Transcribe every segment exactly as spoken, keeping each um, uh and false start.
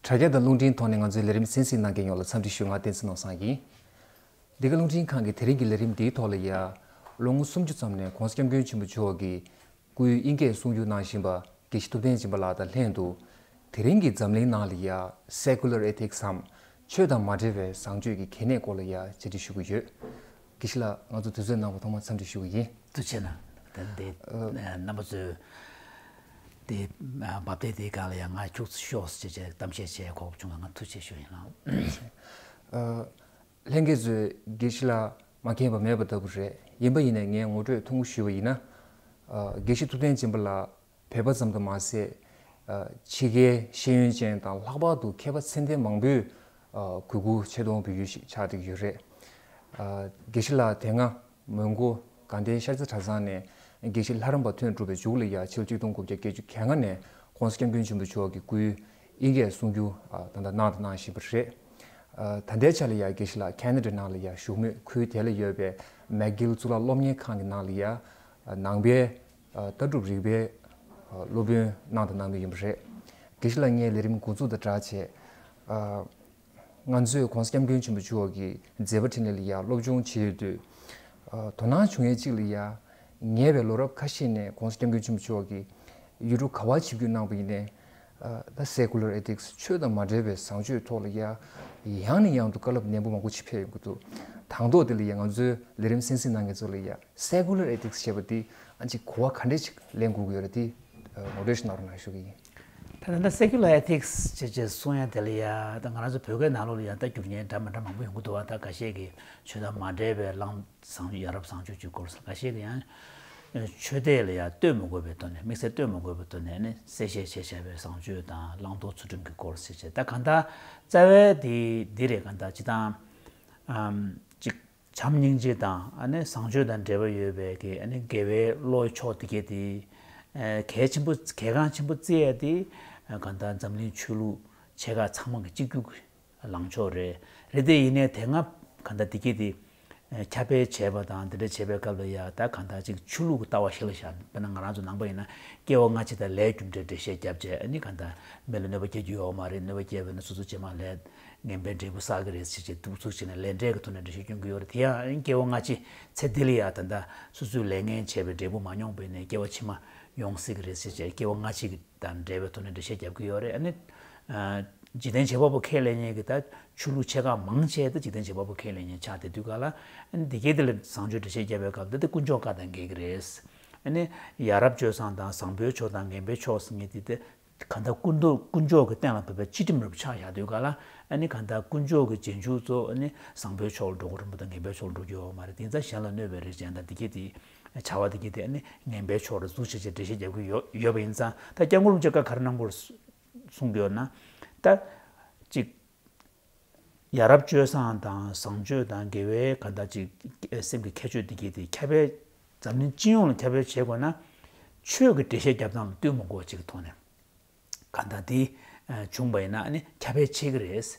དྲ་རྒྱ་དང་རླུང་འཕྲིན་ཐོག་ནས་ང་ཚོའི་ལས་རིམ་གསན་གཟིགས་གནང་མཁན་ཡོངས་ལ་འཚམས་འདྲི་ཞུ། ང་བསྟན་འཛིན་ནོར་བཟང་ཡིན། འདི་ག་རླུང་འཕྲིན་ཁང་གི་དེ་རིང་གི་ལས་རིམ་འདིའི་ཐོག་ལ་ཡ། ལོ་ངོ་སུམ་ཅུ་ཙམ་ནས་༸གོང་ས་༸སྐྱབས་མགོན་ཆེན་པོ་མཆོག་གི་སྐུའི་དབྱིན་སྐད་གསུང་བསྒྱུར་གནང་བཞིན་པ་དགེ་བཤེས་ཐུབ་བསྟན་སྦྱིན་པ་ལགས་དང་ལྷན་དུ། དེ་རིང་གི་འཛམ་གླིང་ནང་ལ་ཡ་Secular Ethics སམ། ཆོས་དང་མ་འབྲེལ་བའི་བཟང་སྤྱོད་ཀྱི་གལ་གནད་སྐོར་ལ་ཡ་བཅར་འདྲི་ཞུ་གི་ཡོད། དགེ་བཤེས་ལགས། ང་ཚོ་དུས་ཚོད་གནང་བར་ཐོག་མར་འཚམས་འདྲི་ཞུ་གི་ཡིན། ཐུགས་རྗེ་ཆེ་གནང་། ད་འདི་རྣམ་པ་ཚོས་འདི་འབབ་སྟེགས་འདིའི་སྒང་ལ་ཡང་ང་ཁྱུག་ཙམ་ཤོག་ཟེར་བྱས་གཏམ་བཤད་བྱས་གོ་སྐབས་བྱུང་བ་ང་ཐུགས་རྗེ་ཆེ་ཞུ་ཡིན་ལགས། ལྷན་རྒྱས་ཚོས་དགེ་བཤེས་ལགས་མ་མཁྱེན་པ་མེད་པ་ལྟ་བུ་རེད། ཡིན་པ་ཡིན་ནའི་ངས་ངོ་སྤྲོད་ཐུང་ངུ་ཞུས་པ་ཡིན་ན། དགེ་བཤེས་ཐུབ་བསྟན་སྦྱིན་པ་ལགས་བོད་པ་ཙམ་དུ་མ་ཟད། ཕྱི་རྒྱལ་ཤེས་ཡོན་ཅན་དང་ལྷག་པར་དུ་མཁས་པ་ཚད་ལྡན་མང་པོས་གུས་བཀུར་ཆེ་མཐོང་ཕུལ་རྒྱུ་ཞིག་ཆགས་བསྡད་ཀྱི་ཡོད་རེད། དགེ་བཤེས་ལགས་དེ་སྔ་མོན་གྷོ་དགའ་ལྡན་ཤར་རྩེ་གྲྭ་ཚང་ནས་དགེ་བཤེས་ལྷ་རམས་པ་ཐོན་གྲུབ་པའི་མཇུག་ལ་ཡ་ཕྱི་ལོ་ཆིག་སྟོང་དགུ་བརྒྱ་བརྒྱད་ཅུ་གྱ་ལྔ་ནས་༸གོང་ས་༸སྐྱབས་མགོན་ཆེན་པོ་མཆོག་གི་སྐུའི་དབྱིན་སྐད་གསུང་སྒྱུར་ད་ལྟ་གནང་དང་གནང་བཞིན་པ་རེད། ད་ལྟའི་ཆ་ལ་ཡ་དགེ་བཤེས་ལགས་ཁེ་ན་ཌ་ནང་ལ་ཡ་བཞུགས་མོད་ཁུལ་དེ་ལ་ཡོད་པའི་མེག་གྷིལ་གཙུག་ལག་སློབ་གཉེར་ཁང་གི་ནང་ལ་ཡ་ནང་པའི་ལྟ་གྲུབ་རིག་པའི་སློབ་དཔོན་གནང་དང་གནང་མུས་ཡིན་པ་རེད། དགེ་བཤེས་ལགས་ངའི་ལས་རིམ་འགོ་འཛུགས་དང་སྦྲགས་བྱས། ང་ཚོས་༸གོང་ས་༸སྐྱབས་མགོན་ཆེན་པོ་མཆོག་གི་མཛད་པ་འཕྲིན་ལས་ལ་ཡ་སློབ་སྦྱོང་བྱེད་ཡོད་དུས། དོ་སྣང་བྱུང་ཡས་གཅིག་ལ་ཡ། ཉེ་བའི་ལོ་རབས་ཁ་ཤས་ནས་༸གོང་ས་༸སྐྱབས་མགོན་ཆེན་པོ་མཆོག་གིས་ཡུལ་གྲུ་ག་བར་ཆིབས་བསྒྱུར་གནང་བ་ཡིན་ནའི། ད་Secular Ethics ཆོས་དང་མ་འབྲེལ་བའི་བཟང་སྤྱོད་ཐོག་ལ་ཡ། ཡང་ནས་ཡང་དུ་བཀའ་སློབ་ནན་པོ་མང་པོ་ཅིག་ཕེབས་ཡོང་གི་འདུག་དང་ཐོག་དེ་ལ་ཡ་ང་ཚོའི་ལས་རིམ་གསན་གཟིགས་གནང་མཁན་ཚོ་ལ་ཡ། Secular Ethics ཞེས་པ་འདི་ཨ་ཅིག་གོ་བ་ག་འདྲས་ཅིག་ལེན་དགོས་ཀྱི་ཡོད་རེད་དེ། ངོ་སྤྲོད་ཞིག་གནང་རོགས་གནང་ཞུ་གི་ཡིན། ད་ད་ལྟ་Secular Ethics ཅེས་ཅེས་གསུང་ཡ་དེ་ལ་ཡ་ད་ང་རང་ཚོ་བོད་སྐད་ནང་ལོགས་ལ་ཡ་ད་བསྒྱུར་མཁན་འདྲ་མི་འདྲ་མང་པོ་ཡོང་གི་འདུག་བ། ད་ཁ་ཤས་ཀྱིས་ཆོས་དང་མ་འབྲེལ་བའི་བླང་བཟང་ཡ་རབས་བཟང་སྤྱོད་ཀྱི་སྐོར། ཁ་ཤས་ཀྱིས་ཡང་ཆོས་དད་ལ་ཡ་ལྟོས་མི་དགོས་པའི་ཐོག་ནས་དམིགས་བསལ་ལྟོས་མི་དགོས་པའི་ཐོག་ནས་ནི་གསལ་བཤད་བྱས་བྱས་པའི་བཟང་སྤྱོད་དང་བླང་དོར་ཚུལ་ཁྲིམས་ཀྱི་སྐོར་ཟེར་བྱས། ད་གང་ལྟར་རྩ་བའི་འདི་འདི་རེད། གང་ལྟར་སྤྱིར་བཏང་ཨམ་ཅིག་བྱམས་སྙིང་རྗེ་དང་ཨ་ནི་བཟང་སྤྱོད་དང་འབྲེལ་བ་ཡོད་པའི་གི་ཨ་ནི་དགེ་བའི་བློའི་ཕྱོགས་དེ་གས་དེ་གལ་ཆེན་པོ་གལ་འགངས་ཆེན་པོ་བརྩི་ཡ་དེ་གང་ལྟར་འཛམ་གླིང་ཆོས་ལུགས་ཆེ་ཁག་ཚང་མ་གི་གཅིག་གྱུར་གྱི་ལངས་ཕྱོགས་རེད། རེད་དེ་ཡིན་ནའི་དེ་སྔ་གང་ལྟར་དེ་གས་དེ་ཁྱབ་སྤེལ་བྱས་པ་དང་དེ་འདྲ་བྱས་པའི་སྐབས་ལ་ཡ་ད་གང་ལྟར་ཅིག་ཆོས་ལུགས་ཀྱི་ལྟ་བ་གཞི་ལ་བཞག་དཔེར་ན་ང་རང་ཚོ་ནང་པ་ཡིན་ན་སྐྱེ་བ་སྔ་ཕྱི་དང་ལས་རྒྱུ་འབྲས་འགྲེལ་བཤད་བརྒྱབ་བྱས་ཨ་ནི་གང་ལྟར་མི་ལ་གནོད་པ་སྐྱེལ་རྒྱུ་ཡོད་མ་རེད། གནོད་པ་སྐྱེལ་བས་ན་སོ་སོ་རྗེས་མ་ལས་ངན་པའི་འབྲས་བུ་བསགས་ཀྱི་རེད་ཟེར་བྱས་གདུག་རྩུབ་བྱས་ནས་ལས་འབྲས་ཀྱི་ཐོག་ནས་འགྲེལ་བཤད་སྐྱོན་གྱི་ཡོད་རེད། དེ་ཡང་སྐྱེ་བ་སྔ་ཕྱི་ཚེ་འདི་ལ་ཡང་ད་ལྟ་སོ་སོའི་ལས་ངན་བྱས་པའི་འབྲས་བུ་མ་མྱོང་བས་ནས་སྐྱེ་བ་ཕྱི་མ་ཡོང་སྲིད་ཀྱི་རེད་ཟེར་བྱས་སྐྱེ་བ་སྔ་ཕྱི་གི་དང་འབྲེལ་བའི་ཐོག་ནས་འགྲེལ་བཤད་རྒྱབ་ཀྱི་ཡོད་རེད། ཨ་ནི་འཇིག་རྟེན་བྱེད་པ་པོ་ཁས་ལེན་མཁན་གྱི་ད་ཆོས་ལུགས་ཆེ་ཁག་མང་ཆེ་ད་འཇིག་རྟེན་བྱེད་པ་པོ་ཁས་ལེན་མཁན་ཆགས་བསྡད་དུས་ག་ལ་ཨ་ནི་འདི་གའི་དེ་ལ་བཟང་སྤྱོད་འགྲེལ་བཤད་རྒྱབ་པའི་སྐབས་ད་དེ་དཀོན་མཆོག་བཀའ་དང་འགལ་གྱི་རེད། ཨ་ནི་ཡ་རབས་སྤྱོད་བཟང་དང་བཟང་པོའི་ཕྱོགས་དང་ངན་པའི་ཕྱོགས་ཟེར་མཁན་དེ་དེ། གང་ལྟར་ཀུན་ཏུ་དཀོན་མཆོག་གི་བསྟན་ལ་བབས་པའི་སྤྱི་ཁྲིམས་རབ་ཆགས་བཞག་དུས་ག་ལ་ཨ་ནི་གང་ལྟར་དཀོན་མཆོག་གི་རྗེས་འཇུག་ཚོ་ཨ་ནི་བཟང་པོའི་ཕྱོགས་ལ་འགྲོ་དགོས་རིན་པོ་དང་ངན་པའི་ཕྱོགས་ལ་འགྲོ་རྒྱུ་ཡོད་མ་རེད། དེ་ཙང་གཞན་ལ་གནོད་པའི་རིགས་ཅན་དང་འདི་གྱད་དེ་བྱ་བ་འདི་གྱད་དེ་ཨ་ནི་ངན་པའི་ཕྱོགས་ལ་འཛུགས་བྱེད་ཅེས་འགྲེལ་བཤད་རྒྱབ་ཀྱི་ཡོད་ཡོད་པ་ཡིན་ཙང་ད་སྐྱབས་མགོན་རིན་པོ་ཆེ་བཀའ་ག་རེ་གནང་དགོས་གསུང་གི་ཡོད་ན་ད་ཅིག་ཡ་རབས་སྤྱོད་བཟང་དང་བཟང་སྤྱོད་དང་དགེ་བའི་གང་ལྟར་ཅིག་སེམས་ཀྱི་ཁྱད་ཆོས་འདི་གྱད་དེ་ཁྱབ་སྤེལ་འཛམ་གླིང་སྤྱི་ཡོངས་ལ་ཁྱབ་སྤེལ་བྱེད་དགོས་ན་ཆོས་ཀྱི་འགྲེལ་བཤད་རྒྱབ་སྟངས་ལ་ལྟོས་མི་དགོས་པ་ཅིག་གི་ཐོག་ནས། གང་ལྟར་འདི་བྱུང་བ་ཡིན་ན་ཨ་ནི་ཁྱབ་སྤེལ་བྱེད་ཀྱི་རེད།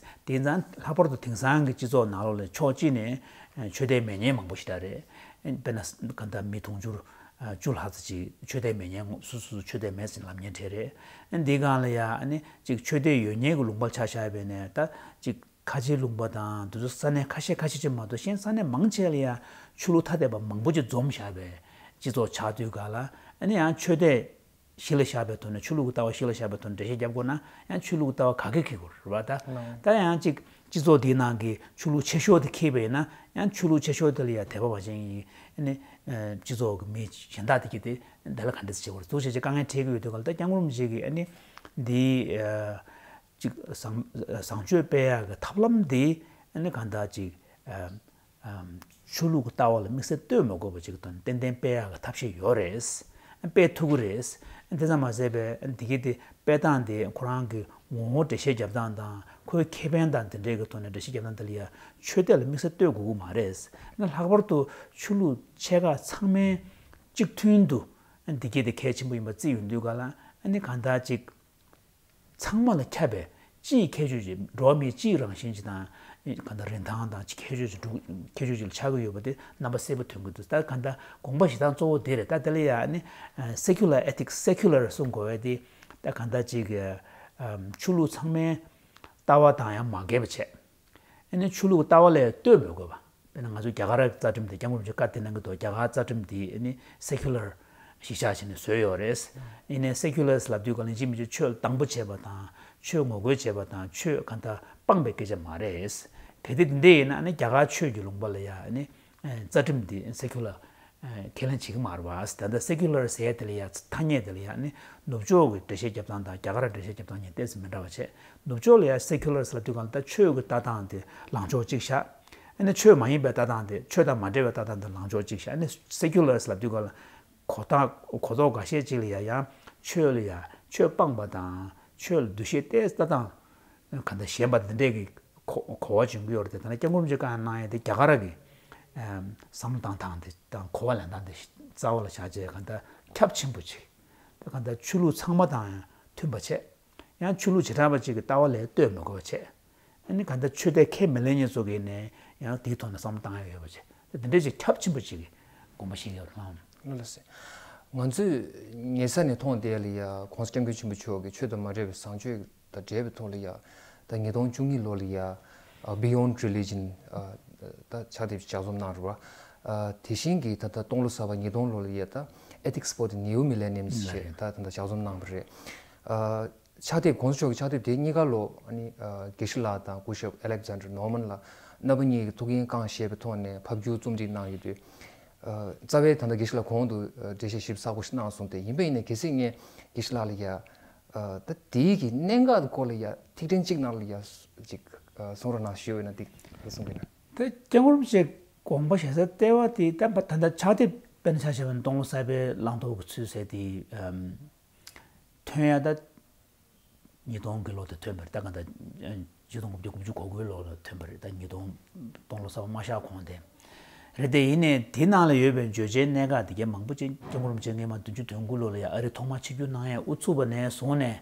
དེ་ཙང་ལྷག་པར་དུ་དེང་སང་གི་སྤྱི་ཚོགས་ནང་ལོགས་ལ་ཕྱོགས་གཅིག་ནས་ཆོས་དད་མེད་མཁན་མང་པོ་ཞིག་ད་རེད། དཔེར་ན་གང་ལྟར་མི་དུང་ཕྱུར་བཅུ་ལྷག་ཙམ་ཅིག་ཆོས་དད་མེད་མཁན་སོ་སོ་ཆོས་དད་མེད་ཟེར་ལབ་མཁན་གྲས་རེད། འདི་སྒང་ལ་ཡ་ཨ་ནི་ཅིག་ཆོས་དད་ཡོད་མཁན་གྱི་ལུང་པར་ཆ་བཞག་པ་ཡིན་ན་ད་ཅིག་ཁ་ཆེའི་ལུང་པ་དང་དེ་ཚོ་ས་གནས་ཁ་ཤས་ཁ་ཤས་ཅིག་མ་གཏོགས་གཞན་ས་གནས་མང་ཆེ་ལ་ཡ་ཆོས་ལུགས་ཐ་དད་པ་མང་པོ་ཅིག་འཛོམས་བཞག་པའི་སྤྱི་ཚོགས་ཆགས་དུས་ག་ལ་ཨ་ནི་ཡང་ཆོས་དད་གཞི་ལ་བཞག་པའི་ཐོག་ནས་ཆོས་ལུགས་ཀྱི་ལྟ་བ་གཞི་ལ་བཞག་པའི་ཐོག་ནས་འགྲེལ་བཤད་རྒྱབ་དགོས་ན་ཡང་ཆོས་ལུགས་ཀྱི་ལྟ་བ་ག་གེ་འཁྱེར་དགོས་རེད་བ། ད་ལགས། ད་ཡང་ཅིག་སྤྱི་ཚོགས་འདིའི་ནང་གི་ཆོས་ལུགས་ཆེ་ཤོས་དེ་འཁྱེར་བ་ཡིན་ན་ཡང་ཆོས་ལུགས་ཆེ་ཤོས་དེ་ལ་ཡང་དད་པ་བ་ཅན་གྱི་ཨ་ནི་སྤྱི་ཚོགས་ཀྱི་མི་གཞན་དག་དེ་གྱད་དེ་དེ་ལ་ག་འདྲ་བྱེད་དགོས་རེད་འདུག་ཅེས་ཅིག་དཀའ་ངལ་འཕྲད་ཀྱི་ཡོད་དུས་ག་ལ་ད་སྐྱབས་མགོན་རིན་པོ་ཆེ་གིས་ཨ་ནི་འདི་ཅིག་བཟང་བཟང་སྤྱོད་སྤེལ་ཡག་གི་ཐབས་ལམ་འདི་ཨ་ནི་གང་ལྟར་ཅིག་ཆོས་ལུགས་ཀྱི་ལྟ་བ་ལ་དམིགས་བསལ་ལྟོས་མ་དགོས་པ་ཅིག་དང་ཏན་ཏན་སྤེལ་ཡག་གི་ཐབས་ཤེས་ཡོད་རེད། སྤེལ་ཐུབ་ཀྱི་རེད། དེ་ཙམ་མ་ཟད་པའི་འདི་གྱད་དེ་སྤེལ་སྟངས་དེ་ཁོ་རང་གི་ངོ་བོ་འགྲེལ་བཤད་རྒྱབ་སྟངས་དང་ཁོའི་ཁེ་ཕན་དང་དེ་འདྲའི་གི་ཐོག་ནས་འགྲེལ་བཤད་རྒྱབ་སྟངས་དེ་ལ་ཡ་ཆོས་དད་ལ་དམིགས་བསལ་ལྟོས་དགོས་ཀྱི་མ་རེད། ལྷག་པར་དུ་ཆོས་ལུགས་ཆེ་ཁག་ཚང་མས་གཅིག་མཐུན་དུ་འདི་གྱད་དེ་གལ་ཆེན་པོ་ཡིན་པ་བརྩིས་ཡོང་དུས་ག་ལ་ཨ་ནི་གང་ལྟར་ཅིག་ཚང་མ་ལ་ཁྱབ་པའི་སྤྱིའི་ཁྱད་ཆོས་ཅིག་འགྲོ་བ་མིའི་སྤྱིའི་རང་བཞིན་ཅིག་དང་གང་ལྟར་རིན་ཐང་དང་ཁྱད་ཆོས་ཅིག་འགྲོ་ཁྱད་ཆོས་ཅིག་ལ་ཆགས་ཀྱི་ཡོད་པ་དེ་རྣམ་པ་གསལ་པོ་ཐོན་གྱི་འདུག་ད་གང་ལྟར་དགོངས་པ་བཞེས་སྟངས་གཙོ་བོ་དེ་རེད། ད་དེ་ལ་ཡ་ནི་Secular Ethics Secular གསུང་དགོས་པ་དེ་ད་གང་ལྟར་ཅིག་ཆོས་ལུགས་ཚང་མའི་ ལྟ་བ་དང་ཡང་མ་འགལ་བ་བྱས། ཨ་ནི་ཆོས་ལུགས་ལྟ་བ་ལས་ལྟོས་མི་དགོས་པ། དཔེར་ན་ང་ཚོ་རྒྱ་གར་རྩ་ཁྲིམས་དེ། སྐྱབས་མགོན་རིན་པོ་ཆེས་བཀའ་དེ་གནང་གི་འདུག་རྒྱ་གར་རྩ་ཁྲིམས་དེ་ཨ་ནི་སེ་ཁུ་ལར་གཞིར་བཞག་བྱས་ནས་བཟོས་ཡོད་རེད། ཡིན་ནའི་སེ་ཁུ་ལར་ལབ་དུས་ག་ལ་ཡིན་གཅིག་མིན་གཅིག་ཆོས་ལ་སྡང་པོ་བྱས་པ་དང་ཆོས་ངོ་རྒོལ་བྱས་པ་དང་ཆོས་གང་ལྟར་སྤངས་པའི་སྐད་ཆ་མ་རེད། གལ་ཏེ་འདི་འདྲ་ཡིན་ན་ཨ་ནི་རྒྱ་གར་ཆོས་ཀྱི་ལུང་པ་ལ་ཡང་ཨ་ནི་རྩ་ཁྲིམས་འདི་སེ་ཁུ་ལར་ཁས་ལེན་བྱེད་ཀྱི་མ་རེད་པ། ད་ལྟ་སེ་ཁུ་ལར་ཟེར་ཡ་དེ་ལ་ཡང་ཐ་སྙད་དེ་ལ་ཡང་ཨ་ནི་ནུབ་ཕྱོགས་ཀྱི་འགྲེལ་བཤད་རྒྱབ་སྟངས་དང་རྒྱ་གར་འགྲེལ་བཤད་རྒྱབ་སྟངས་གཉིས་ཏོག་ཙམ་མི་འདྲ་བ་བྱས། ནུབ་ཕྱོགས་ལ་ཡང་སེ་ཁུ་ལར་ལབ་དུས་ག་ལ་ད་ཆོས་ཀྱི་ལྟ་སྟངས་དེ་ལངས་ཕྱོགས་གཅིག་བཞག་ཨ་ནི་ཆོས་མ་ཡིན་པའི་ལྟ་སྟངས་དེ། ཆོས་དང་མ་འབྲེལ་བའི་ལྟ་སྟངས་དེ་ལངས་ཕྱོགས་གཅིག་བཞག་ཨ་ནི་སེ་ཁུ་ལར་ལབ་དུས་ག་ལ་གོ་ཐག་གོ་རྟོགས་འགའ་ཤས་ཅིག་ལ་ཡང་ཡང་ཆོས་ལ་ཡང་ཆོས་སྤངས་པ་དང་ཆོས་ལ་འདུ་ཤེས་གཏད་ལྟ་སྟངས་ག་འདྲ་ཞན་པ་འདི་འདྲས་ཀྱི་གོ་གོ་བ་བྱུང་གི་ཡོད་རེད་དེ། ད་ནི་སྐྱབས་མགོན་རིན་པོ་ཆེས་བཀའ་གནང་ཡ་དེ་རྒྱ་གར་གྱི་བསམ་བློ་བཏང་སྟངས་དེ་དང་གོ་བ་ལེན་སྟངས་དེ་རྩ་བ་ལ་བཞག་བྱས་ག་འདྲ་ཁྱབ་ཆེན་པོ་ཅིག་ད་ག་འདྲ་ཆོས་ལུགས་ཚང་མ་དང་ཡང་མཐུན་པ་བྱས། ཡང་ཆོས་ལུགས་བྱེ་བྲག་པ་ཅིག་གི་ལྟ་བ་ལས་ལྟོས་མི་དགོས་པ་བྱས། ཨ་ནི་གང་ལྟར་ཆོས་དད་ཁས་མི་ལེན་མཁན་ཚོ་གིས་ནས་ཡང་དེའི་ཐོག་ནས་བསམ་བློ་བཏང་ཡ་ཡོད་པ་བྱས། དེ་འདྲ་ཅིག་ཁྱབ་ཆེན་པོ་ཅིག་གི་དགོངས་པ་བཞེས་ཡོད་རེད་ལགས། ལགས་སེ། ང་ཚོས་ཉེ་ས་ནས་མཐོང་བསྡད་ཡ་ལ་ཡ། ༸གོང་ས་༸སྐྱབས་མགོན་ཆེན་པོ་མཆོག་གིས་ཆོས་དང་མ་འབྲེལ་བའི་བཟང་སྤྱོད་དང་འབྲེལ་བའི་ཐོག་ལ་ཡ། ད་ཉིས་སྟོང་བཅུ་གཉིས་ལོ་ལ་ཡ། ཨ། Beyond Religion ཨ། ད་ཕྱག་དེབ་ལྗགས་རྩོམ་གནང་རེད་བ། ཨ། དེ་བཞིན་གྱི་ད་ལྟ་སྟོང་ལོ་གསར་པ་ཉིས་སྟོང་ལོ་ལ་ཡ་ད་Ethics for the New Millennium ཞེས་ད་ད་ལྟ་ལྗགས་རྩོམ་གནང་བ་རེད། ཨ། ཕྱག་དེབ། ༸གོང་ས་མཆོག་གི་ཕྱག་དེབ་དེ་གཉིས་ཀ་ལོ། ཨ་ནི། ཨ། དགེ་བཤེས་ལགས་དང་སྐུ་ཞབས་Alexander Norman ལགས་རྣམ་པ་གཉིས་ཀྱིས་ཐུགས་འགན་རྐང་བཞེས་པའི་ཐོག་ནས་ཕབ་བསྒྱུར་རྩོམ་སྒྲིག་གནང་ཡོད་དུས། ཨ། རྩ་བའི་ད་ལྟ་དགེ་བཤེས་ལགས་གོང་དུ་འགྲེལ་བཤད་ཞིབ་ཚགས་པོ་ཞིག་གནང་སོང་སྟེ། ཡིན་པ་ཡིན་ནའི་གལ་སྲིད་ངས་དགེ་བཤེས་ལགས་ལ་ཡ། ཨ། ད་དེའི་གི་གནད་འགག་གི་སྐོར་ལ་ཡ་ཐིག་ཕྲེང་གཅིག་ནང་ལ་ཡ་ཅིག་ཨ། གསུང་རོགས་གནང་ཞུས་ཡོད་ན་འགྲིག་གསུང་གི་ན། ད་སྐྱབས་མགོན་རིན་པོ་ཆེས་དགོངས་པ་བཞེས་ས་ལྟེ་བ་དེ་ད་ད་ལྟ་ཕྱག་དེབ་དཔེར་ན་ཆ་བཞག་པ་ན་སྟོང་ལོ་གསར་པའི་བླང་དོར་གྱི་ཚུལ་ཟེར་དེ། ཨམ། ཐོན་ཡ་ད་ཉིས་སྟོང་གི་ལོ་དེ་ཐོན་པ་རེད། ད་ག་ད་ཉིས་སྟོང་དགུ་བརྒྱ་དགུ་བཅུ་གོ་དགུའི་ལོ་ལ་ཐོན་པ་རེད། ད་ཉིས་སྟོང་སྟོང་ལོ་གསར་པ་མ་ཤར་གོང་དེ་རེད་དེ། ཡིན་ནའི་དེ་ནང་ལ་ཡོད་པའི་བརྗོད་བྱའི་གནད་འགག་དེ་གའི་མང་པོ་ཅིག་སྐྱབས་མགོན་རིན་པོ་ཆེ་སྔས་མ་བདུན་ཅུ་དོན་དགུ་ལོ་ལ་ཡ་ཨ་རི་ཐོག་མར་ཆིབས་བསྒྱུར་གནང་ཡས་དབུ་ཚུགས་པ་ནས་བཟུང་ནས།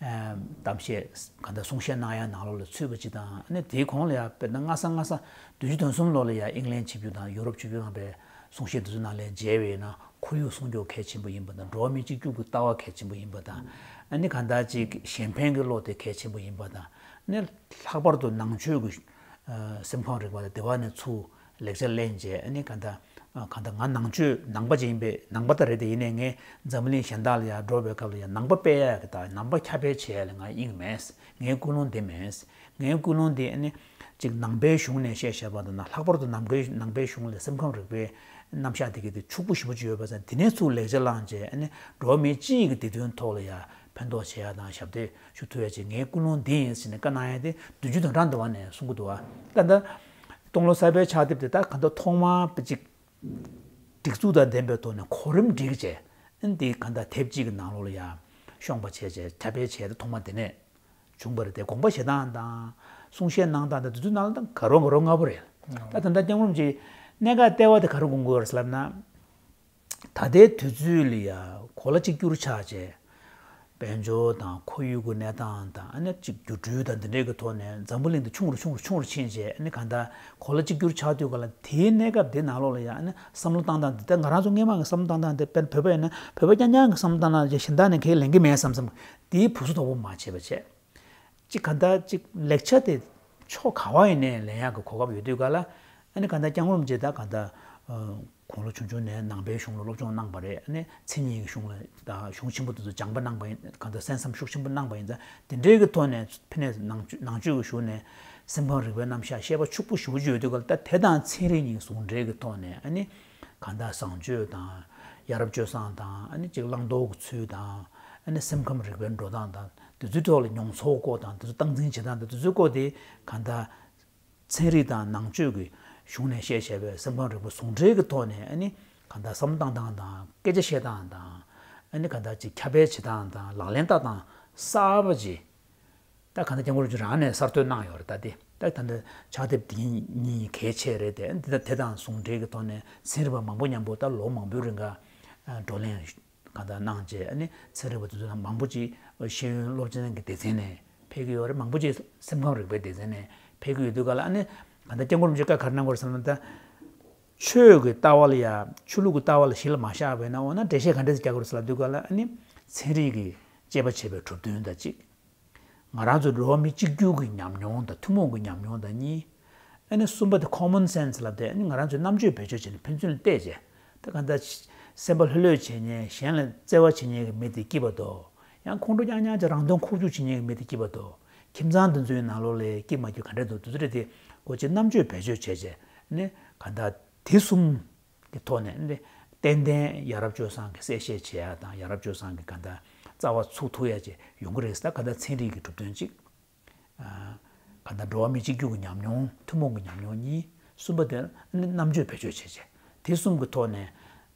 ཨ། གཏམ་བཤད་ག་འདྲ་གསུང་བཤད་གནང་ཡ་ནང་ལོགས་ལ་ཚུད་པ་ཅིག་དང་། ཨ་ནི་དེའི་གོང་ལ་ཡ་དཔེར་ན་སྔ་ས་སྔ་ས་བདུན་ཅུ་དོན་གསུམ་ལོ་ལ་ཡ་ཨིང་ལན་ཆིབས་བསྒྱུར་དང་ཡུ་རོབ་ཆིབས་བསྒྱུར་གནང་པའི་གསུང་བཤད་དེ་ཚོ་ནང་ལ་མཇལ་བས་ན། ཁོར་ཡུག་སྲུང་སྐྱོབ་གལ་ཆེན་པོ་ཡིན་པ་དང་། འགྲོ་བ་མི་གཅིག་གྱུར་གྱི་ལྟ་བ་གལ་ཆེན་པོ་ཡིན་པ་དང་། ཨ་ནི་གང་ལྟར་ཅིག་གཞན་ཕན་གྱི་བློ་དེ་གལ་ཆེན་པོ་ཡིན་པ་དང་། ཨ་ནི་ལྷག་པར་དུ་ནང་ཆོས་ཀྱི་ཨ། སེམས་ཁམས་རིག་པ་དང་དེ་བ་ནས་ཚུར་ལེགས་ཆ་ལེན་བྱས། ཨ་ནི་གང་ལྟར་ཨ། གང་ལྟར་ང་ནང་ཆོས་ནང་པ་ཅིག་ཡིན་པས། ནང་པ་ད་རེད་དེ། ཡིན་ནའི་ངས་འཛམ་བུ་གླིང་གཞན་དག་ལ་ཡང་འགྲོ་བའི་སྐབས་ལ་ཡང་ནང་པ་སྤེལ་ཡ་གི་དང་ནང་པ་ཁྱབ་སྤེལ་བྱེད་ཡ་ལ་ང་དབྱིངས་མེད། ངའི་ཀུན་སློང་འདི་མེད། ངའི་ཀུན་སློང་འདི་ཨ་ནི་ཅིག་ནང་པའི་གཞུང་ནས་བཤད་བཞག་པ་དང་། ལྷག་པར་དུ་ནང་པའི་ནང་པའི་གཞུང་ལ་སེམས་ཁམས་རིག་པའི་རྣམ་གཞག་དེ་གའི་དེ་ཕྱུག་པོ་ཞེ་པོ་ཅིག་ཡོད་པ་ཙང་། དེ་ནས་ཚུར་ལེགས་ཆ་བླངས་བྱས། ཨ་ནི་འགྲོ་བ་མི་སྤྱི་ཡི་གི་བདེ་དོན་ཐོག་ལ་ཡང་ཕན་ཐོགས་བྱེད་ཡ་དང་ཞབས་འདེགས་ཞུ་ཐུབ་ཡ་ཅིག་ངའི་ཀུན་སློང་འདི་ཡིན་ཟེར་ནས་བཀའ་གནང་ཡ་དེ་བདུན་ཅུ་དོན་གྲངས་འདི་བ་ནས་གསུང་གི་འདུག་བ། ད་ལྟ་སྟོང་ལོ་གསར་པའི་ཕྱག་དེབ་དེ་ད་གང་ལྟར་ཐོག་མར་ཅིག་སྒྲིག་འཛུགས་དང་ལྡན་པའི་ཐོག་ནས་གོ་རིམ་སྒྲིག་བྱས། ཨ་ནི་དེ་གང་ལྟར་དེབ་གཅིག་གི་ནང་ལོགས་ལ་ཡང་ཤོང་པ་བྱས་བྱས། ཁྱབ་སྤེལ་བྱས་ཏེ་ཐོག་མ་དེ་ནས་བྱུང་བ་རེད་དེ། དགོངས་པ་བཞེས་སྟངས་དང་གསུང་བཤད་གནང་སྟངས་དང་དེ་ཚོའི་ནང་ལ་ད་ག་རོ་ག་རོ་ལྔ་པོ་རེད། ད་ད་ལྟ་སྐྱབས་མགོན་རིན་པོ་ཆེ་གནད་འགག་ལྟེ་བ་དེ་ག་རེ་དགོངས་ཀྱི་ཡོད་རེད་ཟེར་ལབ་ན། ད་ལྟའི་དུས་ཚོད་ལ་ཡ་གོ་ལ་གཅིག་གྱུར་ཆགས་བྱས། དཔལ་འབྱོར་དང་ཁོར་ཡུག་གི་གནས་སྟངས་དང་། ཨ་ནི་གཅིག་འགྱུར་འགྲོས་དང་འདི་འདྲའི་གི་ཐོག་ནས་འཛམ་བུ་གླིང་འདི་ཆུང་རུ་ཆུང་རུ་ཆུང་རུ་ཕྱིན་བྱས། ཨ་ནི་གང་ལྟར་གོ་ལ་གཅིག་གྱུར་ཆགས་དུས་ག་ལ་དེའི་གནས་སྐབས་འདི་ནང་ལོགས་ལ་ཡ། ཨ་ནི་བསམ་བློ་བཏང་སྟངས་འདི་ད་ང་རང་ཚོ་སྔས་མ་གི་བསམ་བློ་བཏང་སྟངས་འདི། དཔེར་ན་བོད་པ་ཡིན་ན་བོད་པ་རྐྱང་རྐྱང་གི་བསམ་བློ་བཏང་སྟངས་ཅིག་གཞན་དག་ནས་གང་ཡང་ལེན་གྱི་མེད་བསམ་བསམ། དེའི་བུ་སུ་དོག་པོ་མ་བྱས་པ་བྱས། ཅིག་གང་ལྟར་ཅིག་ལེགས་ཆ་དེ་ཕྱོགས་ག་བ་ཡིན་ནའི་ལེན་ཡག་གི་གོ་སྐབས་ཡོད་དུས་ག་ལ། ཨ་ནི་གང་ལྟར་སྐྱབས་མགོན་རིན་པོ་ཆེ་ད་གང་ལྟར་ཨ་དགུང་ལོ་ཆུང་ཆུང་ནས་ནང་པའི་གཞུང་ལ་སློབ་སྦྱོང་གནང་བ་རེད། ཨ་ནི་མཚན་ཉིད་ཀྱི་གཞུང་ལ་ད་གཞུང་ཆེན་པོ་དེ་ཚོ་སྦྱངས་པ་གནང་བ་ཡིན། གང་ལྟར་གསན་བསམ་ཤུགས་ཆེན་པོ་གནང་བ་ཡིན་ཙང་། དེ་འདྲའི་གི་ཐོག་ནས་ཕ་ནས་ནང་ཆོས་ནང་ཆོས་ཀྱི་གཞུང་ནས་སེམས་ཁམས་རིག་པའི་རྣམ་གཞག་ཤེས་པ་ཕྱུག་པོ་ཞེ་པོ་ཅིག་ཡོད་དུས་ག་ལ། ད་དེ་དང་ཚན་རིག་གཉིས་ཟུང་འབྲེལ་གྱི་ཐོག་ནས། ཨ་ནི་གང་ལྟར་བཟང་སྤྱོད་དང་ཡ་རབས་སྤྱོད་བཟང་དང་། ཨ་ནི་ཅིག་བླང་དོར་གྱི་ཚུལ་དང་། ཨ་ནི་སེམས་ཁམས་རིག་པའི་འགྲོ་སྟངས་དང་། དེ་ཚོའི་ཐོག་ལ་མྱོང་ཚོར་སྐོར་དང་། དེ་ཚོ་སྟངས་འཛིན་བྱེད་སྟངས་དང་། དེ་ཚོའི་སྐོར་དེ་གང་ལྟར་ཚན་རིག་དང་ནང་ཆོས་ཀྱི་གཞུང་ནས་བཤད་བཞག་པའི་སེམས་ཁམས་རིག་པ་ཟུང་འབྲེལ་གྱི་ཐོག་ནས། ཨ་ནི་གང་ལྟར་བསམ་བློ་བཏང་སྟངས་དང་། སྐད་ཆ་བཤད་སྟངས་དང་། ཨ་ནི་གང་ལྟར་ཅིག་ཁྱབ་སྤེལ་བྱེད་སྟངས་དང་། ལག་ལེན་བསྟར་སྟངས་གསར་པ་ཅིག་ད་གང་ལྟར་སྐྱབས་མགོན་རིན་པོ་ཆེ་རང་ནས་གསར་གཏོད་གནང་ཡོད་རེད། ད་དེ་ད་ད་ལྟ་ཕྱག་དེབ་འདི་གཉིས་གལ་ཆེ་རེད་དེ། འདི་ད་དེ་དང་ཟུང་འབྲེལ་གྱི་ཐོག་ནས་ཚན་རིག་པ་མང་པོ་མཉམ་པོ་ད་ལོ་མང་པོའི་རིང་ག་བགྲོ་གླེང་གང་ལྟར་གནང་བྱས། ཨ་ནི་ཚན་རིག་པ་དེ་ཚོ་ནང་མང་པོ་ཅིག་ཤེས་ཡོན་སློབ་ཚན་གྱི་སྡེ་ཚན་ནས་ཕེབས་ཀྱི་ཡོད་རེད། མང་པོ་ཅིག་སེམས་ཁམས་རིག་པའི་སྡེ་ཚན་ནས་ཕེབས་ཀྱི་ཡོད་དུས་ག་ལ། ཨ་ནི་གང་ལྟར་སྐྱབས་མགོན་རིན་པོ་ཆེས་བཀའ་ག་རེ་གནང་གི་ཡོད་རེད་ཟེར་ན། ད་ཆོས་ཀྱི་ལྟ་བ་ལ་ཡ། ཆོས་ལུགས་ཀྱི་ལྟ་བ་ལ་གཞི་ལ་མ་བཞག་པ་ཡིན་ན། འོ་ན་འགྲེལ་བཤད་ག་འདྲས་རྒྱག་དགོས་རེད་ཟེར་ལབ་དུས་ག་ལ། ཨ་ནི་ཚན་རིག་གིས་དཔྱད་པ་བྱས་པའི་གྲུབ་དོན་དང་གཅིག་ང་རང་ཚོ་འགྲོ་བ་མི་གཅིག་གྱུར་གྱི་ཉམས་མྱོང་དང་ཐུན་མོང་གི་ཉམས་མྱོང་དང་གཉིས། ཨ་ནི་གསུམ་པ་དེ་common sense་ལབ་དེ། ཨ་ནི་ང་རང་ཚོས་རྣམ་དཔྱོད་བེད་སྤྱོད་བྱས་ནས་ཕན་ཚུན་ལ་བལྟས་བྱས། ད་གང་ལྟར་སེམས་པ་ལྷོད་ལྷོད་བྱེད་མཁན། གཞན་ལ་བརྩེ་བ་བྱེད་མཁན་གྱི་མི་དེ་སྐྱིད་པ་འདུག་ཡང་ཁོང་ཁྲོ་རྐྱང་རྐྱང་བྱས་རང་དོན་ཁུག་ཀྱུ་བྱེད་མཁན་གྱི་མི་དེ་སྐྱིད་པ་འདུག་ཁྱིམ་ཚང་དེ་ཚོའི་ནང་ལོགས་ལ་སྐྱིད་མ་སྐྱིད་ག་འདྲ་འདུག་དེ་ཚོ་རེད་དེ། སྒོ་ཕྱེ་རྣམ་དཔྱོད་བེད་སྤྱོད་བྱས་བྱས་ནས། གང་ལྟར་དེ་གསུམ་གྱི་ཐོག་ནས་ནི་ཏན་ཏན་ཡ་རབས་སྤྱོད་བཟང་གི་གསལ་བཤད་བྱེད་ཡ་དང་། ཡ་རབས་སྤྱོད་བཟང་གི་གང་ལྟར་རྩ་བ་ཚུགས་ཐུབ་ཡ་ཅིག་ཡོང་གི་རེད་ཟེར། ད་གང་ལྟར་ཚན་རིག་གི་གྲུབ་དོན་གཅིག་ཨ། གང་ལྟར་འགྲོ་བ་མི་གཅིག་གྱུར་གྱི་ཉམས་མྱོང་། ཐུན་མོང་གི་ཉམས་མྱོང་གཉིས། གསུམ་པ་དེ་ནི་རྣམ་དཔྱོད་བེད་སྤྱོད་བྱེད་བྱེད། དེ་གསུམ་གྱི་ཐོག་ནས་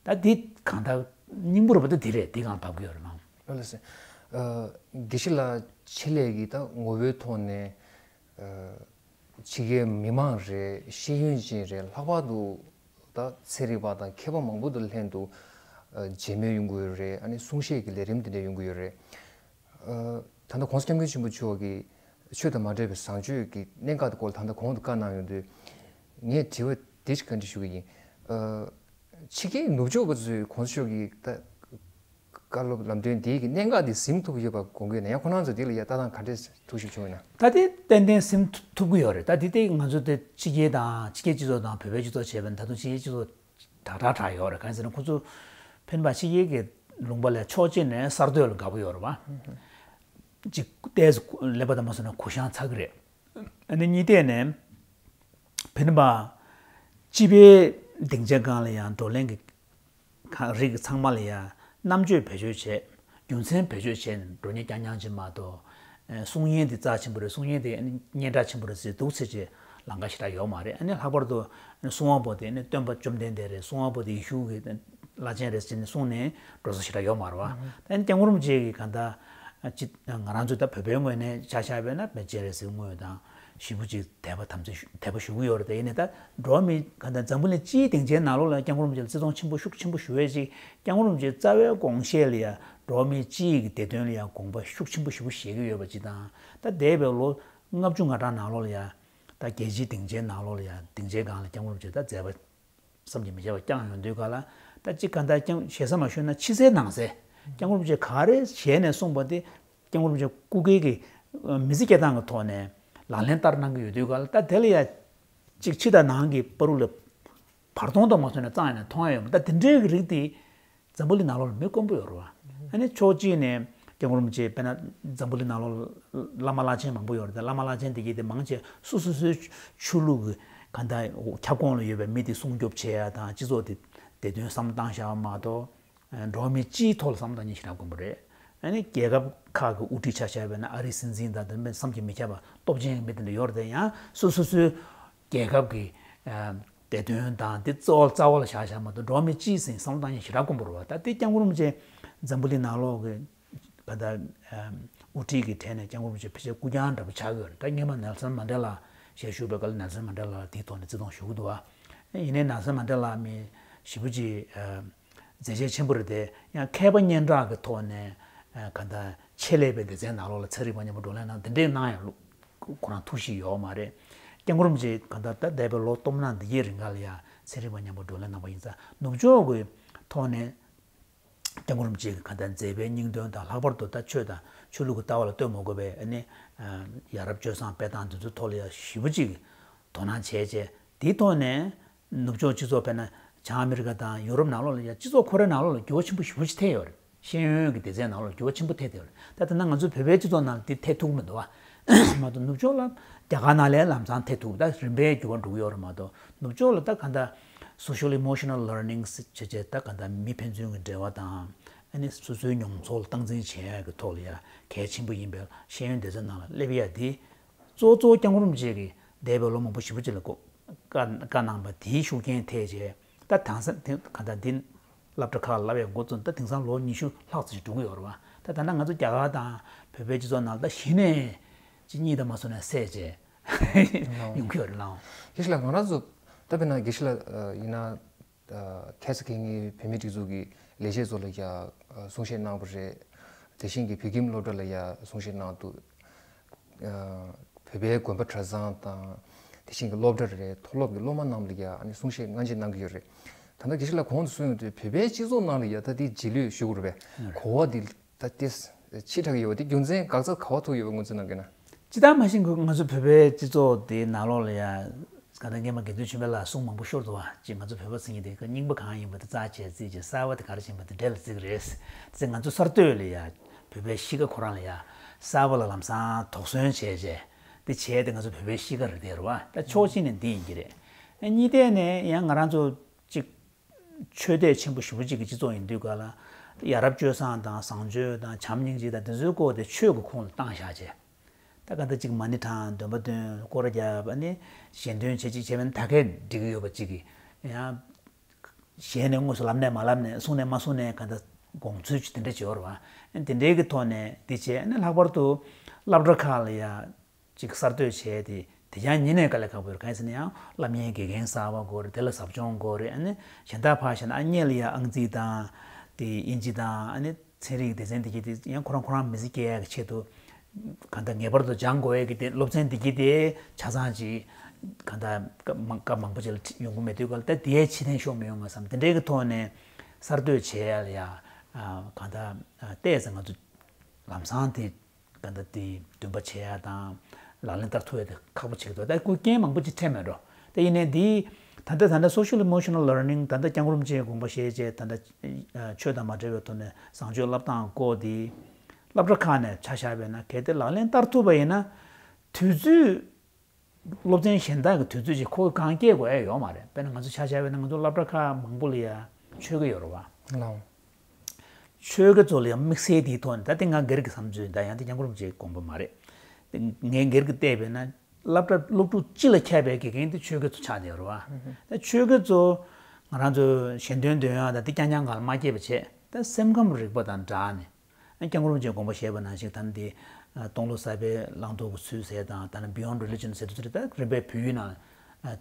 ད་འདི་གང་ལྟར་སྙིང་པོ་རུ་བ་ད་འདི་རེད། འདི་གང་བབས་ཀྱི་ཡོད་རེད་ལགས། ཨ་ལགས་སེ། ཨ། དགེ་བཤེས་ལགས་ཆེད་ལས་ཀྱི་ད་ངོ་བོའི་ཐོག་ནས། ཨ། ཕྱི་རྒྱལ་མི་མང་རེད། ཤེས་ཡོན་ཅན་རེད། ལྷག་པར་དུ་ད་ཚན་རིག་པ་དང་མཁས་པ་མང་པོ་དང་ལྷན་དུ་ཨ་མཇལ་མོལ་ཡོང་གི་ཡོད་རེད། ཨ་ནི་གསུང་བཤད་ཀྱི་ལས་རིམ་དེ་འདྲ་ཡོང་གི་ཡོད་རེད། ཨ། ད་ལྟ་༸གོང་ས་༸སྐྱབས་མགོན་ཆེན་པོ་མཆོག་གིས་ཆོས་དང་མ་འདྲེས་པའི་བཟང་སྤྱོད་ཀྱི་གནད་འགག་དེ་སྐོར་ལ་ད་ལྟ་གོང་དུ་བཀའ་གནང་ཡོང་དུས། ངས་དྲི་བ་དེ་ཞིག་བཀའ་འདྲི་ཞུ་གི་ཡིན། ཨ། ཕྱི་རྒྱལ་ནུབ་ཕྱོགས་པ་ཚོས་༸གོང་ས་མཆོག་གི་ད་བཀའ་སློབ་ལམ་སྟོན་དེའི་གི་གནད་འགག་དེ་ཟིན་ཐུབ་ཡོད་པ་དགོངས་ཀྱི་ཡོད་ན། ཡང་ཁོ་རང་ཚོ་དེ་ལ་ཡ་ལྟ་སྟངས་ག་འདྲས་ཐུགས་ཞིབ་བྱུང་ཡོད་ན། ད་དེ་ཏན་ཏན་ཟིན་ཐུབ་ཀྱི་ཡོད་རེད། ད་དེ་དེ་ང་ཚོ་དེ་ཕྱི་རྒྱལ་དང་། ཕྱི་རྒྱལ་སྤྱི་ཚོགས་དང་བོད་པའི་སྤྱི་ཚོགས་བྱས་པ་ཡིན་ན། ད་དུང་ཕྱི་རྒྱལ་སྤྱི་ཚོགས་དྲག་དྲག་དྲག་ཡོད་རེད། གང་ཡིན་ཟེར་ན། ཁོ་ཚོ་ཕན་པ་ཕྱི་རྒྱལ་གྱི་ལུང་པ་ལ་ཕྱོགས་གཅིག་ནས་གསར་གཏོད་ལ་དགའ་པོ་ཡོད་རེད་བ། གཅིག་ཏོག་ཙམ་ཀླད་པ་དང་མ་སོང་ན་གུ་ཡངས་ཚ་གི་རེད། ཨ་ནི་གཉིས་ཐད་ནས་ཕན་པ་སྤྱི་པའི་སྡིངས་ཆའི་སྒང་ལ་ཡང་བགྲོ་གླེང་གི་གང་རིགས་ཚང་མ་ལ་ཡང་རྣམ་དཔྱོད་བེད་སྤྱོད་བྱས། རྒྱུ་མཚན་བེད་སྤྱོད་བྱས་ནས་འགྲོ་མཁན་རྐྱང་རྐྱང་ཅིག་མ་གཏོགས། ཨ། གསུང་སྙན་དེ་རྩ་ཆེན་པོ་རེད། གསུང་སྙན་དེ་སྙན་གྲགས་ཆེན་པོ་རེད་ཟེར་འདུག་ཟེར་བྱས་ལམ་ཁ་ཞེ་དྲག་ཡོད་མ་རེད། ཨ་ནི་ལྷག་པར་དུ་གསུང་བ་པོ་དེ་ནི་སྟོན་པ་བཅོམ་ལྡན་འདས་རེད། གསུང་བ་པོ་དེ་ཡེ་ཤུ་གི་བླ་ཆེན་རེད་ཟེར་ནས་གསུངས་ནས་འགྲོ་ས་ཞེ་དྲག་ཡོད་མ་རེད་བ། ཨ་ནི་སྐྱབས་མགོན་རིན་པོ་ཆེ་གིས་གང་ལྟར་ཅིག་ང་རང་ཚོ་ད་བོད་པའི་ངོས་ནས་ཆ་བཞག་པ་ཡིན་ན་མི་ཅེ་རེ་སི་དངོས་དང་ཞེ་པོ་ཅིག་དད་པ་དམ་ཚིག་ཞུ། དད་པ་ཞུ་གི་ཡོད་རེད། དེ་ཡིན་ནའི་ད་འགྲོ་བ་མི་གང་ལྟར་འཛམ་བུ་གླིང་སྤྱིའི་སྡིངས་ཆའི་ནང་ལོགས་ལ་སྐྱབས་མགོན་རིན་པོ་ཆེ་ལ་བརྩི་མཐོང་ཆེན་པོ་ཤུགས་ཆེན་པོ་ཞུ་བས་ཅིག་སྐྱབས་མགོན་རིན་པོ་ཆེའི་རྩ་བའི་དགོངས་བཞེད་ལ་ཡང་འགྲོ་བ་མི་སྤྱིའི་གི་བདེ་དོན་ལ་ཡང་དགོངས་པ་ཤུགས་ཆེན་པོ་ཞེ་པོ་བཞེས་ཀྱི་ཡོད་པ་ཅིག་དང་། ད་འདས་པའི་ལོ་ལྔ་བཅུ་ང་གྲངས་ནང་ལོགས་ལ་ཡང་ད་རྒྱལ་སྤྱིའི་སྡིངས་ཆའི་ནང་ལོགས་ལ་ཡང་སྡིངས་ཆའི་སྒང་ལ་སྐྱབས་མགོན་རིན་པོ་ཆེ་ད་མཛད་པ་བསམ་གྱིས་མི་ཁྱབ་པ་བསྐྱངས་ཡོང་དུས་ག་ལ། ད་ཅིག་གང་ལྟར་ཀྱང་ཞེ་ས་མ་ཞུས་ན། ཕྱི་གསལ་ནང་གསལ་སྐྱབས་མགོན་རིན་པོ་ཆེ་ག་རེ་ཞལ་ནས་གསུངས་པ་དེ་སྐྱབས་མགོན་རིན་པོ་ཆེ་སྐུ་སྒེར་གྱི་མི་ཚེ་སྐྱེལ་སྟངས་ཀྱི་ཐོག་ནས་ལག་ལེན་བསྟར་གནང་གི་ཡོད་དུས་ག་ལ། ད་དེ་ལ་ཡ་ཅིག་ཕྱི་དང་ནང་གི་བར་དུ་ལ་བར་སྟོང་དུ་མ་སོང་ནས་གཙང་ཡང་ནས་མཐོང་ཡ་ཡོད་མ། ད་དེ་འདྲའི་གི་རིགས་དེ་འཛམ་བུ་གླིང་ནང་ལོགས་ལ་མི་དཀོན་པོ་ཡོད་རེད་བ། ཨ་ནི་ཕྱོགས་གཅིག་ནས་སྐྱབས་མགོན་རིན་པོ་ཆེ་དཔེར་ན་འཛམ་བུ་གླིང་ནང་ལོགས་ལ་བླ་མ་བླ་ཆེན་མང་པོ་ཡོད་རེད། ད་བླ་མ་བླ་ཆེན་དེ་གྱད་དེ་མང་ཆེ་སོ་སོ་སོའི་ཆོས་ལུགས་ཀྱི་གང་ལྟར་ཁྱབ་ཁོངས་ལ་ཡོད་པའི་མི་དེ་སྲུང་སྐྱོབ་བྱེད་ཡ་དང་། སྤྱི་ཚོགས་དེ་བདེ་དོན་བསམ་བློ་བཏང་བཞག་པ་མ་གཏོགས། འགྲོ་བ་མི་སྤྱིའི་ཐོག་ལ་བསམ་བློ་བཏང་མཁན་ཞེ་དྲག་དཀོན་པོ་རེད། ཨ་ནི་རྒྱལ་ཁབ་ཁག་གི་དབུ་ཁྲིད་ཆ་བཞག་པ་ཡིན་ན། ཨ་རིའི་སྲིད་འཛིན་དང་དེ་འདྲ་བསམ་གྱིས་མི་ཁྱབ་པ་སྟོབས་ཆེན་གྱི་མི་དེ་འདྲ་ཡོད་རེད་དེ། ཡང་སོ་སོ་སོའི་རྒྱལ་ཁབ་ཀྱི་ཨ་བདེ་དོན་དང་དེ་གཙོ་བོ་རྩ་བ་ལ་བཞག་བཞག་མ་གཏོགས། འགྲོ་བ་མི་སྤྱིའི་ཟིན་བསམ་བློ་བཏང་མཁན་ཞེ་དྲག་དཀོན་པོ་རེད་བ། ད་དེ་སྐྱབས་མགོན་རིན་པོ་ཆེ་འཛམ་བུ་གླིང་ནང་ལོགས་ཀྱི་ག་ད་ཨམ་དབུ་ཁྲིད་ཀྱི་གྲས་ནས་སྐྱབས་མགོན་རིན་པོ་ཆེ་ཕལ་ཆེར་སྐུ་རྐྱང་འདྲ་པོ་ཆགས་ཀྱི་ཡོད་རེད། ད་སྔོན་མ་ནེལ་སོན་མན་ཌེ་ལ་ཞལ་བཞུགས་པའི་སྐབས་ལ་ནེལ་སོན་མན་ཌེ་ལ་ལ་དེའི་ཐོག་ནས་བརྩི་མཐོང་ཞུ་གི་འདུག་བ། ཡིན་ནའི་ནེལ་སོན་མན་ཌེ་ལ་མི་ཞེ་པོ་ཅིག་ཨམ་མཛད་རྗེས་ཆེན་པོ་རེད་དེ། ཡང་མཁས་པ་སྙན་གྲགས་ཀྱི་ཐོག་ནས་ཨ་ག་ད་ཆེད་ལས་པའི་སྡེ་ཚན་ནང་ལོགས་ལ་ཚན་རིག་པ་མཉམ་པོ་བགྲོ་གླེང་གནང་། དེ་འདྲའི་གནང་ཡང་ཁོ་རང་ཐུགས་གཤིས་ཡོད་མ་རེད། སྐྱབས་མགོན་རིན་པོ་ཆེ་ག་ད་ད་འདས་པའི་ལོ་སྟོང་ཕྲག་འདི་གའི་རིང་ག་ལ་ཡང་ཚན་རིག་པ་མཉམ་པོ་བགྲོ་གླེང་གནང་པ་ཡིན་ཙང་། ནུབ་ཕྱོགས་ཀྱི་ཐོག་ནས་སྐྱབས་མགོན་རིན་པོ་ཆེ་གི་ག་ད་མཛད་པའི་སྙིང་དོན་དང་། ལྷག་པར་དུ་ད་ཆོས་དང་ཆོས་ལུགས་ཀྱི་ལྟ་བ་ལ་ལྟོས་མ་དགོས་པའི་ཨ་ནི་ཡ་རབས་སྤྱོད་བཟང་སྤེལ་སྟངས་འདི་ཚོའི་ཐོག་ལ་ཡང་ཞེ་པོ་ཅིག་དོ་སྣང་བྱས་བྱས། དེའི་ཐོག་ནས་ནུབ་ཕྱོགས་སྤྱི་ཚོགས་དཔེར་ན་བྱང་ཨ་མི་རི་ཀ་དང་ཡུ་རོབ་ནང་ལོགས་ལ་ཡང་སྤྱི་ཚོགས་ཁོ་རའི་ནང་ལོགས་ལ་འགྱུར་བ་ཆེན་པོ་ཞེ་པོ་ཅིག་ཐེབས་ཡོད་རེད། ཤེས་ཡོན་གྱི་སྡེ་ཚན་ནང་ལོགས་འགྱུར་བ་ཆེན་པོ་ཐེབས་བསྡད་ཡོད་རེད། ད་ད་ལྟ་ང་ཚོ་བོད་པའི་སྤྱི་ཚོགས་ནང་ལ་དེ་ཐེབས་ཐུབ་ཀྱི་མི་འདུག་བ། མ་གཏོགས་ནུབ་ཕྱོགས་ལ་རྒྱ་གར་ནང་ལའི་ལམ་སང་ཐེབས་ཐུབ། ད་རིམ་པས་འགྱུར་བ་འགྲོ་གི་ཡོད་རེད། མ་གཏོགས་ནུབ་ཕྱོགས་ལ་ད་ག་ད་social emotional learnings བྱས་བྱས། ད་ག་ད་མི་ཕན་ཚུན་གྱི་འབྲེལ་བ་དང་། ཨ་ནི་སོ་སོའི་མྱོང་ཚོར་ལ་སྟངས་འཛིན་བྱེད་ཡ་གི་ཐོག་ལ་ཡ་གལ་ཆེན་པོ་ཡིན་པའི་ཤེས་ཡོན་སྡེ་ཚན་ནང་ལ་སླེབས་ཡ་དེ། གཙོ་བོ་གཙོ་བོ་སྐྱབས་མགོན་རིན་པོ་ཆེ་གིས་འདས་པའི་ལོ་མང་པོ་ཞེ་པོ་ཅིག་ལ་བཀའ་བཀའ་གནང་བ་དེའི་ཤུགས་རྐྱེན་ཐེབས་བྱས། ད་དེང་སང་དེ་ག་ད་འདི་སློབ་གྲྭ་ཁག་ལ་བསླབ་པའི་འགོ་བཙུགས། ད་དེང་སང་ལོ་ཉི་ཤུ་ལྷག་ཙམ་ཞིག་འགྲོ་གི་ཡོད་རེད་བ། ད་ད་ལྟ་ང་ཚོ་རྒྱ་གར་དང་བོད་པའི་སྤྱི་ཚོགས་ནང་ད་གཞི་ནས་ཅི་གཉིས་དང་མ་སོང་ན་བསད་བྱས་ཡོང་གི་ཡོད་རེད་ལགས། དགེ་བཤེས་ལགས། ང་རང་ཚོ་ད་དཔེར་ན་དགེ་བཤེས་ལགས་ཡིན་ན། ཁ་ས་དགེ་བསྙེན་བོད་མིའི་སྒྲིག་འཛུགས་ཀྱི་ལས་བྱེད་ཚོ་ལ་ཡ་གསུང་བཤད་གནང་བ་རེད། དེ་བཞིན་གྱི་བོད་ཁྱིམ་སློབ་གྲྭ་ལ་ཡ་གསུང་བཤད་གནང་འདུག་བོད་པའི་དགོན་པ་གྲྭ་ཚང་དང་། དེ་བཞིན་གྱི་སློབ་གྲྭ་རེད། མཐོ་སློབ་ཀྱི་སློབ་མ་རྣམས་ལ་ཡ་ཨ་ནི་གསུང་བཤད་སྔ་རྗེས་གནང་གི་ཡོད་རེད། ད་ལྟ་དགེ་བཤེས་ལགས་གོང་དུ་གསུངས་ཡོང་དུས་བོད་པའི་སྤྱི་ཚོགས་ནང་ལ་ཡ་ད་དེ་རྗེས་ལུས་ཞུ་དགོས་རེད་པས། གོ་བ་འདི་ད་ཏེས་ ཆེ་དྲགས་ཡོད་པ་དེ་རྒྱུ་མཚན་འགག་རྩ་ག་པར་ཐུག་ཡོད་པ་ངོས་འཛིན་གནང་གི་ན། སྤྱིར་བཏང་མ་གཞི་ང་ཚོ་བོད་པའི་སྤྱི་ཚོགས་དེའི་ནང་ལོགས་ལ་ཡ། ག་ད་སྔས་མ་དགེ་འདུན་ཆོས་འཕེལ་ལགས་གསུང་མང་པོ་ཤོར་འདུག་བ། ཅིག་ང་ཚོ་བོད་པ་ཟེར་མཁན་དེ་ཀ་རྙིང་པ་གང་ཡིན་པ་དེ་རྩ་བཅད་རྩིས་བྱས། གསར་པ་དེ་ག་རེ་བྱེད་པ་དེ་འདྲེ་ལ་རྩི་གི་རེད་ཟེར། ང་ཚོ་གསར་གཏོད་ལ་ཡ། བོད་པའི་གཤིས་ཀ་ཁོ་རང་ལ་ཡ། གསར་པ་ལ་ལམ་སང་དོགས་ཟོན་བྱས་བྱས། དེ་བྱས་དེ་ང་ཚོ་བོད་པའི་གཤིས་ཀ་རེད་དེ་རེད་བ། ད་ཕྱོགས་གཅིག་ནས་འདི་ཡིན་གྱི་རེད། གཉིས་ཐད་ནས་ཡང་ང་རང་ཚོ་ཅིག་ཆོས་དད་ཆེན་པོ་ཞེ་པོ་ཅིག་གི་སྤྱི་ཚོགས་ཡིན་དུས་ག་ལ། ཡ་རབས་སྤྱོད་བཟང་དང་བཟང་སྤྱོད་དང་བྱམས་སྙིང་རྗེ་དང་དེ་ཚོའི་སྐོར་དེ་ཆོས་ཀྱི་ཁོངས་ལ་བཏང་བཞག་བྱས། ད་ག་ད་ཅིག་མ་ཎི་བགྲང་། འདོན་པ་འདོན། སྐོར་ར་རྒྱབ། ཨ་ནི་ཞལ་འདོན་བྱེད་ཅིག་བྱས་པ་ན་ད་གས་འགྲིག་གི་ཡོད་པ་ཅིག་གི། ཡང་ཞལ་ནས་དངོས་སུ་ལབ་ནས་མ་ལབ་ནས་གསུང་ནས་མ་གསུང་ནས་ག་ད་དགོངས་ཚུལ་ཅིག་དེ་འདྲ་བྱེད་ཡོད་རེད་བ། དེ་འདྲའི་གི་ཐོག་ནས་དེ་བྱས། ཨ་ནི་ལྷག་པར་དུ་སློབ་གྲྭ་ཁག་ལ་ཡ། ཅིག་གསར་གཏོད་བྱས་ཏེ། དེ་ཀྱང་ཉིན་ནས་དཀའ་ལས་ཁག་པོ་ཡོད། གང་ཡིན་ཟེར་ན་ཡང་སློབ་གཉེར་དགེ་རྒན་གསར་པ་དགོས་རེད། དེ་ལ་ཟབ་སྦྱོང་དགོས་རེད། ཨ་ནི་གཞན་དག་ཕར་བཞག་ན་ཨ་མྱེས་ལ་ཡ་ཨང་རྩིས་དང་། དེ་དབྱིན་ཇི་དང་། ཨ་ནི་ཚན་རིག་སྡེ་ཚན་དེ་གྱད་དེ་ཡང་ཁོ་རང་ཁོ་རང་མི་ཚེ་སྐྱེལ་ཡག་གི་ཆེད་དུ། གང་ལྟར་ངེས་པར་དུ་སྦྱང་དགོས་ཡག་གི་དེ་སློབ་ཚན་དེ་གྱད་དེ་ཆ་ཚང་ཅིག་གང་ལྟར་སྐབས་མང་སྐབས་མང་པོ་ཅིག་ལ་ཡོང་གི་མེད་དུས་ག་ལ། ད་དེའི་ཕྱིར་འཐེན་ཤོར་མི་ཡོང་ང་བསམ། དེ་འདྲའི་གི་ཐོག་ནས་གསར་གཏོད་བྱེད་ཡག་ལ་ཡ། གང་ལྟར་ཏོག་ཙམ་ང་ཚོ་ལམ་སང་དེ། ག་ད་དེ་འདོན་པ་བྱེད་ཡ་དང་ལག་ལེན་བསྟར་ཐུབ་ཡ་དེ་ཁག་པོ་ཆགས་འདུག་ད་ཁོ་རྐྱེན་མང་པོ་ཅིག་འཕྲད་མེད་འགྲོ། དེ་ཡིན་ནའི་འདི་ད་ལྟ་ད་ལྟ་Social Emotional Learning ད་ལྟ་སྐྱབས་མགོན་རིན་པོ་ཆེའི་དགོངས་པ་བཞེས་བྱས། ད་ལྟ་ཆོས་དང་མ་འབྲེལ་བའི་ཐོག་ནས་བཟང་སྤྱོད་བསླབ་སྟངས་སྐོར་འདི་སློབ་གྲྭ་ཁག་ནས་ཆ་བཞག་པ་ཡིན་ན། གལ་ཏེ་ལག་ལེན་བསྟར་ཐུབ་པ་ཡིན་ན། དུས་ཚོད། སློབ་ཚན་གཞན་དག་གི་དུས་ཚོད་ཅིག་ཁོ་གང་སྐྱེལ་དགོས་ཡ་ཡོད་མ་རེད། དཔེར་ན་ང་ཚོ་ཆ་བཞག་པ་ཡིན་ན། ང་ཚོ་སློབ་གྲྭ་ཁག་མང་པོ་ལ་ཡ་ཆོས་དགེ་ཡོད་རེད་བ། ལགས། ཆོས་དགེ་ཚོ་ལ་ཡང་དམིགས་བསལ་དེའི་ཐོག་ནས། ད་དེ་ང་སྒེར་གྱི་བསམ་ཚུལ་ཡིན། ད་ཡང་དེ་སྐྱབས་མགོན་རིན་པོ་ཆེའི་དགོངས་པ་མ་རེད། དེ་ངས་སྒེར་གྱི་བལྟས་པས་ན། སློབ་གྲྭ་སློབ་ཕྲུག་སྤྱི་ལ་ཁྱབ་པའི་དགེ་རྒན་དེ་ཆོས་དགེ་ཚོ་ཆགས་བསྡད་ཡོད་རེད་བ། ད་ཆོས་དགེ་ཚོ་ང་རང་ཚོ་ཞལ་འདོན་འདོན་ཡག་དང་དེ་རྐྱང་རྐྱང་སྒང་ལ་མ་སྐྱེལ་བ་བྱས། ད་སེམས་ཁམས་རིག་པ་དང་སྦྲགས་ནས། ཨ་སྐྱབས་མགོན་རིན་པོ་ཆེས་དགོངས་པ་བཞེས་པ་ནང་བཞིན། ད་ནི་དེ་སྟོང་ལོ་གསར་པའི་བླང་དོར་གྱི་ཚུལ་ཟེར་དང་། ད་ནི་Beyond Religion ཟེར་དུས་ཚོད་ད་རིམ་པས་བོད་ཡིག་ནང་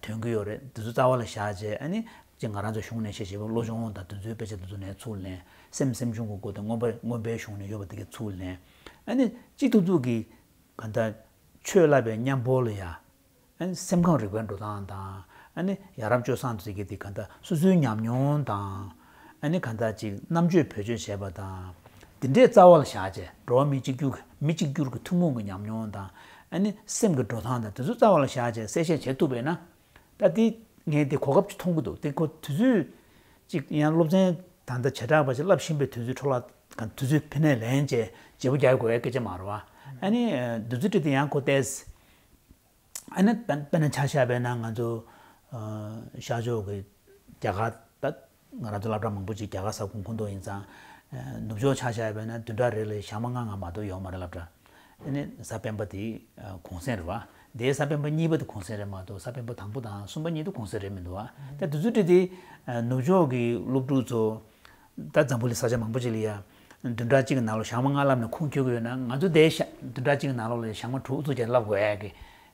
ཐོན་གྱི་ཡོད་རེད། དེ་ཚོ་རྩ་བ་ལ་བཞག་བྱས། ཨ་ནི་ཅིག་ང་རང་ཚོ་གཞུང་ནས་བཤད་བྱས་པ་བློ་སྦྱོང་དང་དེ་ཚོའི་དཔེ་ཆ་དེ་ཚོ་ནས་ཚུར་ལེན། སེམས་སེམས་བྱུང་གི་སྐོར་དེ་མངོན་པ་མངོན་པའི་གཞུང་ནས་ཡོད་པ་དེ་གས་ཚུར་ལེན། ཨ་ནི་གཅིག་ཐུབ་ཐུབ་ཀྱིས་གང་ལྟར་ཆོས་བསླབ་པའི་མཉམ་པོ་ལ་ཡ། ཨ་ནི་སེམས་ཁམས་རིག་པའི་འགྲོ་སྟངས་དང་། ཨ་ནི་ཡ་རབས་སྤྱོད་བཟང་ཟེར་གྱི་དེ་ག་ད་སོ་སོའི་ཉམས་མྱོང་དང་། ཨ་ནི་ག་ད་ཅིག་རྣམ་དཔྱོད་བེད་སྤྱོད་བྱས་པ་དང་། དེ་འདྲའི་རྩ་བ་ལ་བཞག་བྱས། འགྲོ་བ་མི་གཅིག་གྱུར་གྱི་མི་གཅིག་གྱུར་གྱི་ཐུན་མོང་གི་ཉམས་མྱོང་དང་། ཨ་ནི་སེམས་ཀྱི་འགྲོ་སྟངས་དང་། དེ་ཚོ་རྩ་བ་ལ་བཞག་བྱས་གསལ་བཤད་བྱེད་ཐུབ་པས་ན། ད་དེ་ངས་དེ་གོ་སྐབས་ཅིག་མཐོང་གི་འདུག་དེ་ཁོ་དུས་ཚོད་ཅིག་ཡང་སློབ་ཚན་ད་ལྟ་བྱེ་བྲག་པ་ཅིག་བསླབ་བཞིན་པའི་དུས་ཚོད་འཕྲོ་བརླག་གང་། དུས་ཚོད་ཕན་ནས་ལེན་བྱས་བརྗེ་པོ་རྒྱག་དགོས་ཡ་སྐད་ཆ་མ་རེད་བ། ཨ་ནི་དུས་ཚོད་དེ་ཡང་ཁོ་ཏོག་ཙམ། ཨ་ནི་དཔེར་དཔེར་ན་ཆ་བཞག་པ་ཡིན་ན། ང་ཚོ་ཨ་ཤར་ཕྱོགས་ཀྱི་རྒྱ་གར། ད་ང་རང་ཚོ་སློབ་གྲྭ་མང་པོ་ཅིག་རྒྱ་གར་ས་ཁོངས་ཁོངས་གཏོགས་ཡིན་ཙང་། ཨ་ནུབ་ཕྱོགས་ཆ་བཞག་པ་ཡིན་ན་བདུན་ཕྲག་རེ་ལ་ཞག་མ་ལྔ་ལྔ་མ་གཏོགས་ཡོད་མ་རེད་སློབ་གྲྭ། ཨ་ནི་གཟའ་སྤེན་པ་དེ་ཨ་གུང་སེང་རེད་བ། དེའི་གཟའ་སྤེན་པ་གཉིས་པ་དེ་གུང་སེང་རེད་མ་གཏོགས། གཟའ་སྤེན་པ་དང་པོ་དང་གསུམ་པ་གཉིས་དེ་གུང་སེང་རེད་མི་འདུག་བ། ད་དུས་ཚོད་དེ་དེ་ཨ་ནུབ་ཕྱོགས་ཀྱི་སློབ་ཕྲུག་ཚོ། ད་འཛམ་བུ་གླིང་ས་ཆ་མང་པོ་ཅིག་ལ་ཡ་བདུན་ཕྲག་གཅིག་གི་ནང་ལོགས་ཞག་མ་ལྔ་བསླབས་ནས་ཁུངས་འཁྱོལ་གྱི་ཡོད་ན། ང་ཚོ་དེའི་ཞག་བདུན་ཕྲག་གཅིག་གི་ནང་ལོགས་ལ་ཞག་མ་དྲུག་ཙམ་ཅིག་བསླབ་དགོས་ཡ་གི་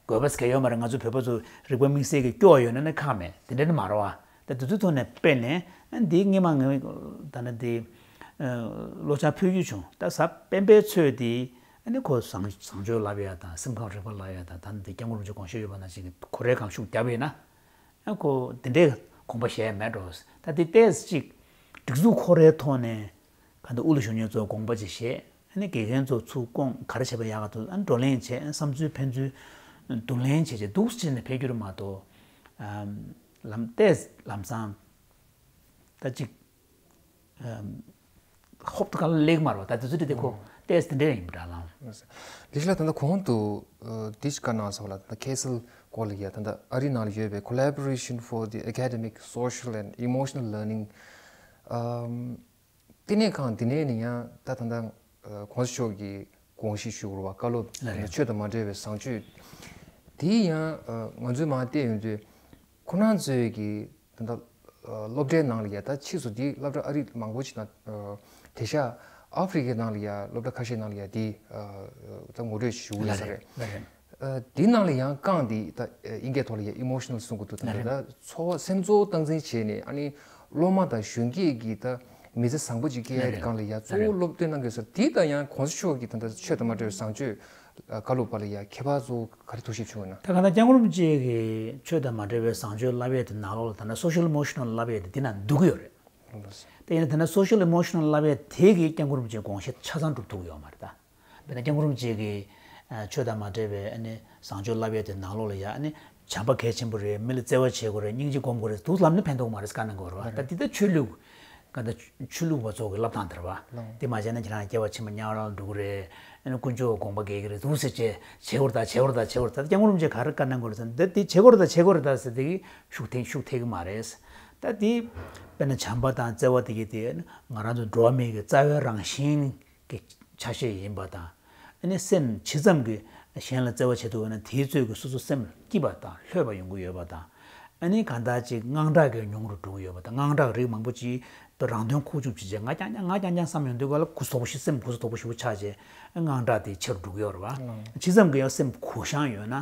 དགོས་པ་ཟེར་ག་ཡོད་མ་རེད། ང་ཚོ་བོད་པ་ཚོ་རིག་པ་དམིགས་བསལ་གྱི་སྐྱོ་བ་ཡོད་ན་ནི་ཁག་མེད། དེ་འདྲ་ནི་མ་རེད་བ། ད་དེ་ཚོའི་ཐོག་ནས་དཔེར་ན། ཨ་འདི་སྔས་མ་ངས་ད་ནི་འདི་ཨ་ལོ་ཆ་ཕུལ་རྒྱུ་བྱུང་། ད་གཟའ་སྤེན་པའི་ཚོས་འདི་ཨ་ནི་ཁོ་བཟང་བཟང་སྤྱོད་བསླབ་ཡ་དང་། སེམས་ཁམས་རིག་པ་བསླབ་ཡ་དང་། ད་ནི་འདི་སྐྱབས་མགོན་རིན་པོ་ཆེ་དགོངས་བཞེས་ཡོད་པ་ནང་བཞིན་གྱི་ཁོ་རའི་སྒང་ཤུགས་བརྒྱབ་ཡོད་ན། ཨ་ཁོ་དེ་འདྲའི་དགོངས་པ་བཞེས་མེད་འགྲོ། ད་དེ་ཏོག་ཙམ་ཅིག་སྒྲིག་འཛུགས་ཁོ་རའི་ཐོག་ནས་ག་འདི་དབུ་ལ་བཞུགས་མཁན་ཚོ་དགོངས་པ་ཅིག་བཞེས། ཨ་ནི་དགེ་རྒན་ཚོ་ཚུར་བསྐོང་། ག་རེ་བྱས་པ་ཡག་ག་འདུག་ཨ་ནི་བགྲོ་གླེང་བྱས། བསམ་ཚུལ་ཕན་ཚུན་བསྡུ་ལེན་བྱས་བྱས་འདུག་སེ་བྱས་ནས་ཕེབས་རྒྱུ་རེད་མ་གཏོགས། ཨམ་ལམ་ཏོག་ཙམ་ལམ་སང་ད་ཅིག་ཨམ་ཧོབ་ཏེ་ག་ལ་སླེབས་མ་རེད་བ། ད་དེ་ཚོ་དེ་དེ་ཁོ་ཏོག་ཙམ་དེ་འདྲ་ཡིན་པ་འདྲ་ལགས། ལིས་ལགས། ད་ལྟ་གོང་དུ་ཨ་འདི་ཞིག་བཀའ་གནང་སོང་ལ། ད་ཁ་སང་སྐོར་ལ་ཡ། ད་ལྟ་ཨ་རི་ནང་ལ་ཡོད་པའི་Collaboration for the Academic, Social and Emotional Learning ཨམ་ལྟེ་གནས་ཁང་འདི་ནས་ནི་ཡང་ད་ད་ལྟ་ཨ་གོང་ས་མཆོག་གིས་དགོངས་བཞེས་ཞུས་པ་རེད་བ། བཀའ་སློབ་ལགས་རེད། ཆོས་དང་མ་འབྲེལ་བའི་བཟང་སྤྱོད། དེ་ཡང་ཨ་ང་ཚོས་མར་བལྟས་ཡོང་དུས། ཁོ་རང་ཚོས་ཀྱི་ད་ལྟ་ཨ་སློབ་གྲྭའི་ནང་ལ་ཡ། ད་ཕྱིས་སུ་དེ་སློབ་གྲྭ་ཨ་རི་མང་པོ་ཞིག་ནང་། ཨ་དེང་སང་ཨ་ཧྥེ་རི་ཁའི་ནང་ལ་ཡ་སློབ་གྲྭ་ཁ་ཤས་ནང་ལ་ཡ་དེ་ཨ་ད་ངོ་སྤྲོད་ཞུ་གི་ཡོད་ས་རེད། ལགས་རེད། ཨ་དེ་ནང་ལ་ཡང་རྐང་དེ་ད་ཨ་དབྱིན་སྐད་ཐོག་ལ་ཡ་ཨི་མོ་ཤི་ནལ་གསུང་གི་འདུག་ད་ལགས་རེད། ད་ཚོར་བ་སེམས་ཚོར་སྟངས་འཛིན་བྱས་ནས། ཨ་ནི་སློབ་མ་དང་གཞོན་སྐྱེས་ཀྱི་ད་མི་ཚེ་བཟང་པོ་ཅིག་སྐྱེལ་ཡ་དེ་སྒང་ལ་ཡ་གཙོ་བོ་སློབ་སྟོན་གནང་གི་ཡོད་ས་རེད། དེ་དང་ཡང་གོང་ས་མཆོག་གི་ད་ལྟ་ཆོས་དང་མ་འབྲེལ་བའི་བཟང་སྤྱོད་བཀའ་སློབ་པ་ལ་ཡ་ཁྱད་པར་ཚོ་ག་རེ་ཐུགས་ཞིབ་བྱུང་ཡོད་ན། ད་ག་ད་སྐྱབས་མགོན་རིན་པོ་ཆེ་གིས་ཆོས་དང་མ་འབྲེལ་བའི་བཟང་སྤྱོད་བསླབ་ཡས་དེ་ནང་ལོགས་ལ། ད་ནི་Social Emotional བསླབ་ཡས་དེ་དེ་ནང་འདུ་གི་ཡོད་རེད། དེ་ཡིན་ན་དེ་ན་social emotional བསླབ་ཡས་དེ་གིས་སྐྱབས་མགོན་རིན་པོ་ཆེའི་དགོངས་བཞེད་ཆ་ཚང་སྒྲུབ་ཐུབ་ཀྱི་ཡོད་མ་རེད་ད། དཔེར་ན་སྐྱབས་མགོན་རིན་པོ་ཆེ་གིས་ཆོས་དང་མ་འབྲེལ་བའི་ཨ་ནི་བཟང་སྤྱོད་བསླབ་ཡས་དེ་ནང་ལོགས་ལ་ཡ་ཨ་ནི་བྱམས་པ་གལ་ཆེན་པོ་རེད། མི་ལ་བརྩེ་བ་བྱེད་དགོས་རེད། སྙིང་རྗེ་སྒོམ་དགོས་རེད། འདུག་ལབ་ན་ཕན་ཐོགས་མ་རེད། བཀའ་གནང་དགོས་རེད་བ། ད་འདི་ལྟ་ཆོས་ལུགས་ག་འདྲ་ཆོས་ལུགས་པ་ཚོ་གི་བསླབ་སྟངས་དེ་རེད་བ། འདི་མ་བྱས་ན་ཁྱེད་རང་སྐྱེ་བ་ཕྱི་མ་དམྱལ་བ་ནང་འགྲོ་གི་རེད། ཨ་ནི་དཀོན་མཆོག་དགོངས་པ་འགལ་གྱི་རེད། འདུག་ཟེར་བྱས་བྱེད་དགོས་རེད་ད། བྱེད་དགོས་རེད་ད། བྱེད་དགོས་རེད་ད། ད་སྐྱབས་མགོན་རིན་པོ་ཆེ་ག་རེ་བཀའ་གནང་དགོས་རེད་ཟེར་ན། འདི་འདི་བྱེད་དགོས་རེད་ད། བྱེད་དགོས་རེད་ད་ཟེར་དེ་གི་ཤུགས་ཐེབས་ཤུགས་ཐེབས་གི་མ་རེད། ད་འདི་དཔེར་ན་བྱམས་པ་དང་བརྩེ་བ་དེ་གི་དེ་ང་རང་ཚོ་འགྲོ་བ་མི་གི་རྩ་བའི་རང་བཞིན་གྱི་ཆ་ཤས་ཡིན་པ་དང་། ཨ་ནི་སེམས་ཇི་ཙམ་གྱིས་གཞན་ལ་བརྩེ་བ་བྱེད་ཐུབ་པ་ན་དེའི་ཚོད་ཀྱིས་སོ་སོ་སེམས་སྐྱིད་པ་དང་ལྷོད་པ་ཡོང་གི་ཡོད་པ་དང་། ཨ་ནི་གང་ལྟར་ཅིག་དངངས་སྐྲག་གི་ཉུང་རུ་འགྲོ་གི་ཡོད་པ་དང་། དངངས་སྐྲག་རིགས་མང་པོ་ཅིག་དུ་རང་དོན་ཁུག་བཅུག་བྱེད་བྱས་ང་རྐྱང་རྐྱང་ང་རྐྱང་རྐྱང་བསམ་ཡོང་དུས་ག་ལ་གུ་དོག་པོ་ཞིག་སེམས་གུ་དོག་པོ་ཞེ་པོ་ཆགས་བྱས་དངངས་སྐྲག་དེ་ཆེ་རུ་འགྲོ་གི་ཡོད་རེད་བ། ཇི་ཙམ་གྱིས་ཡང་སེམས་གུ་བཤངས་ཡོད་ན་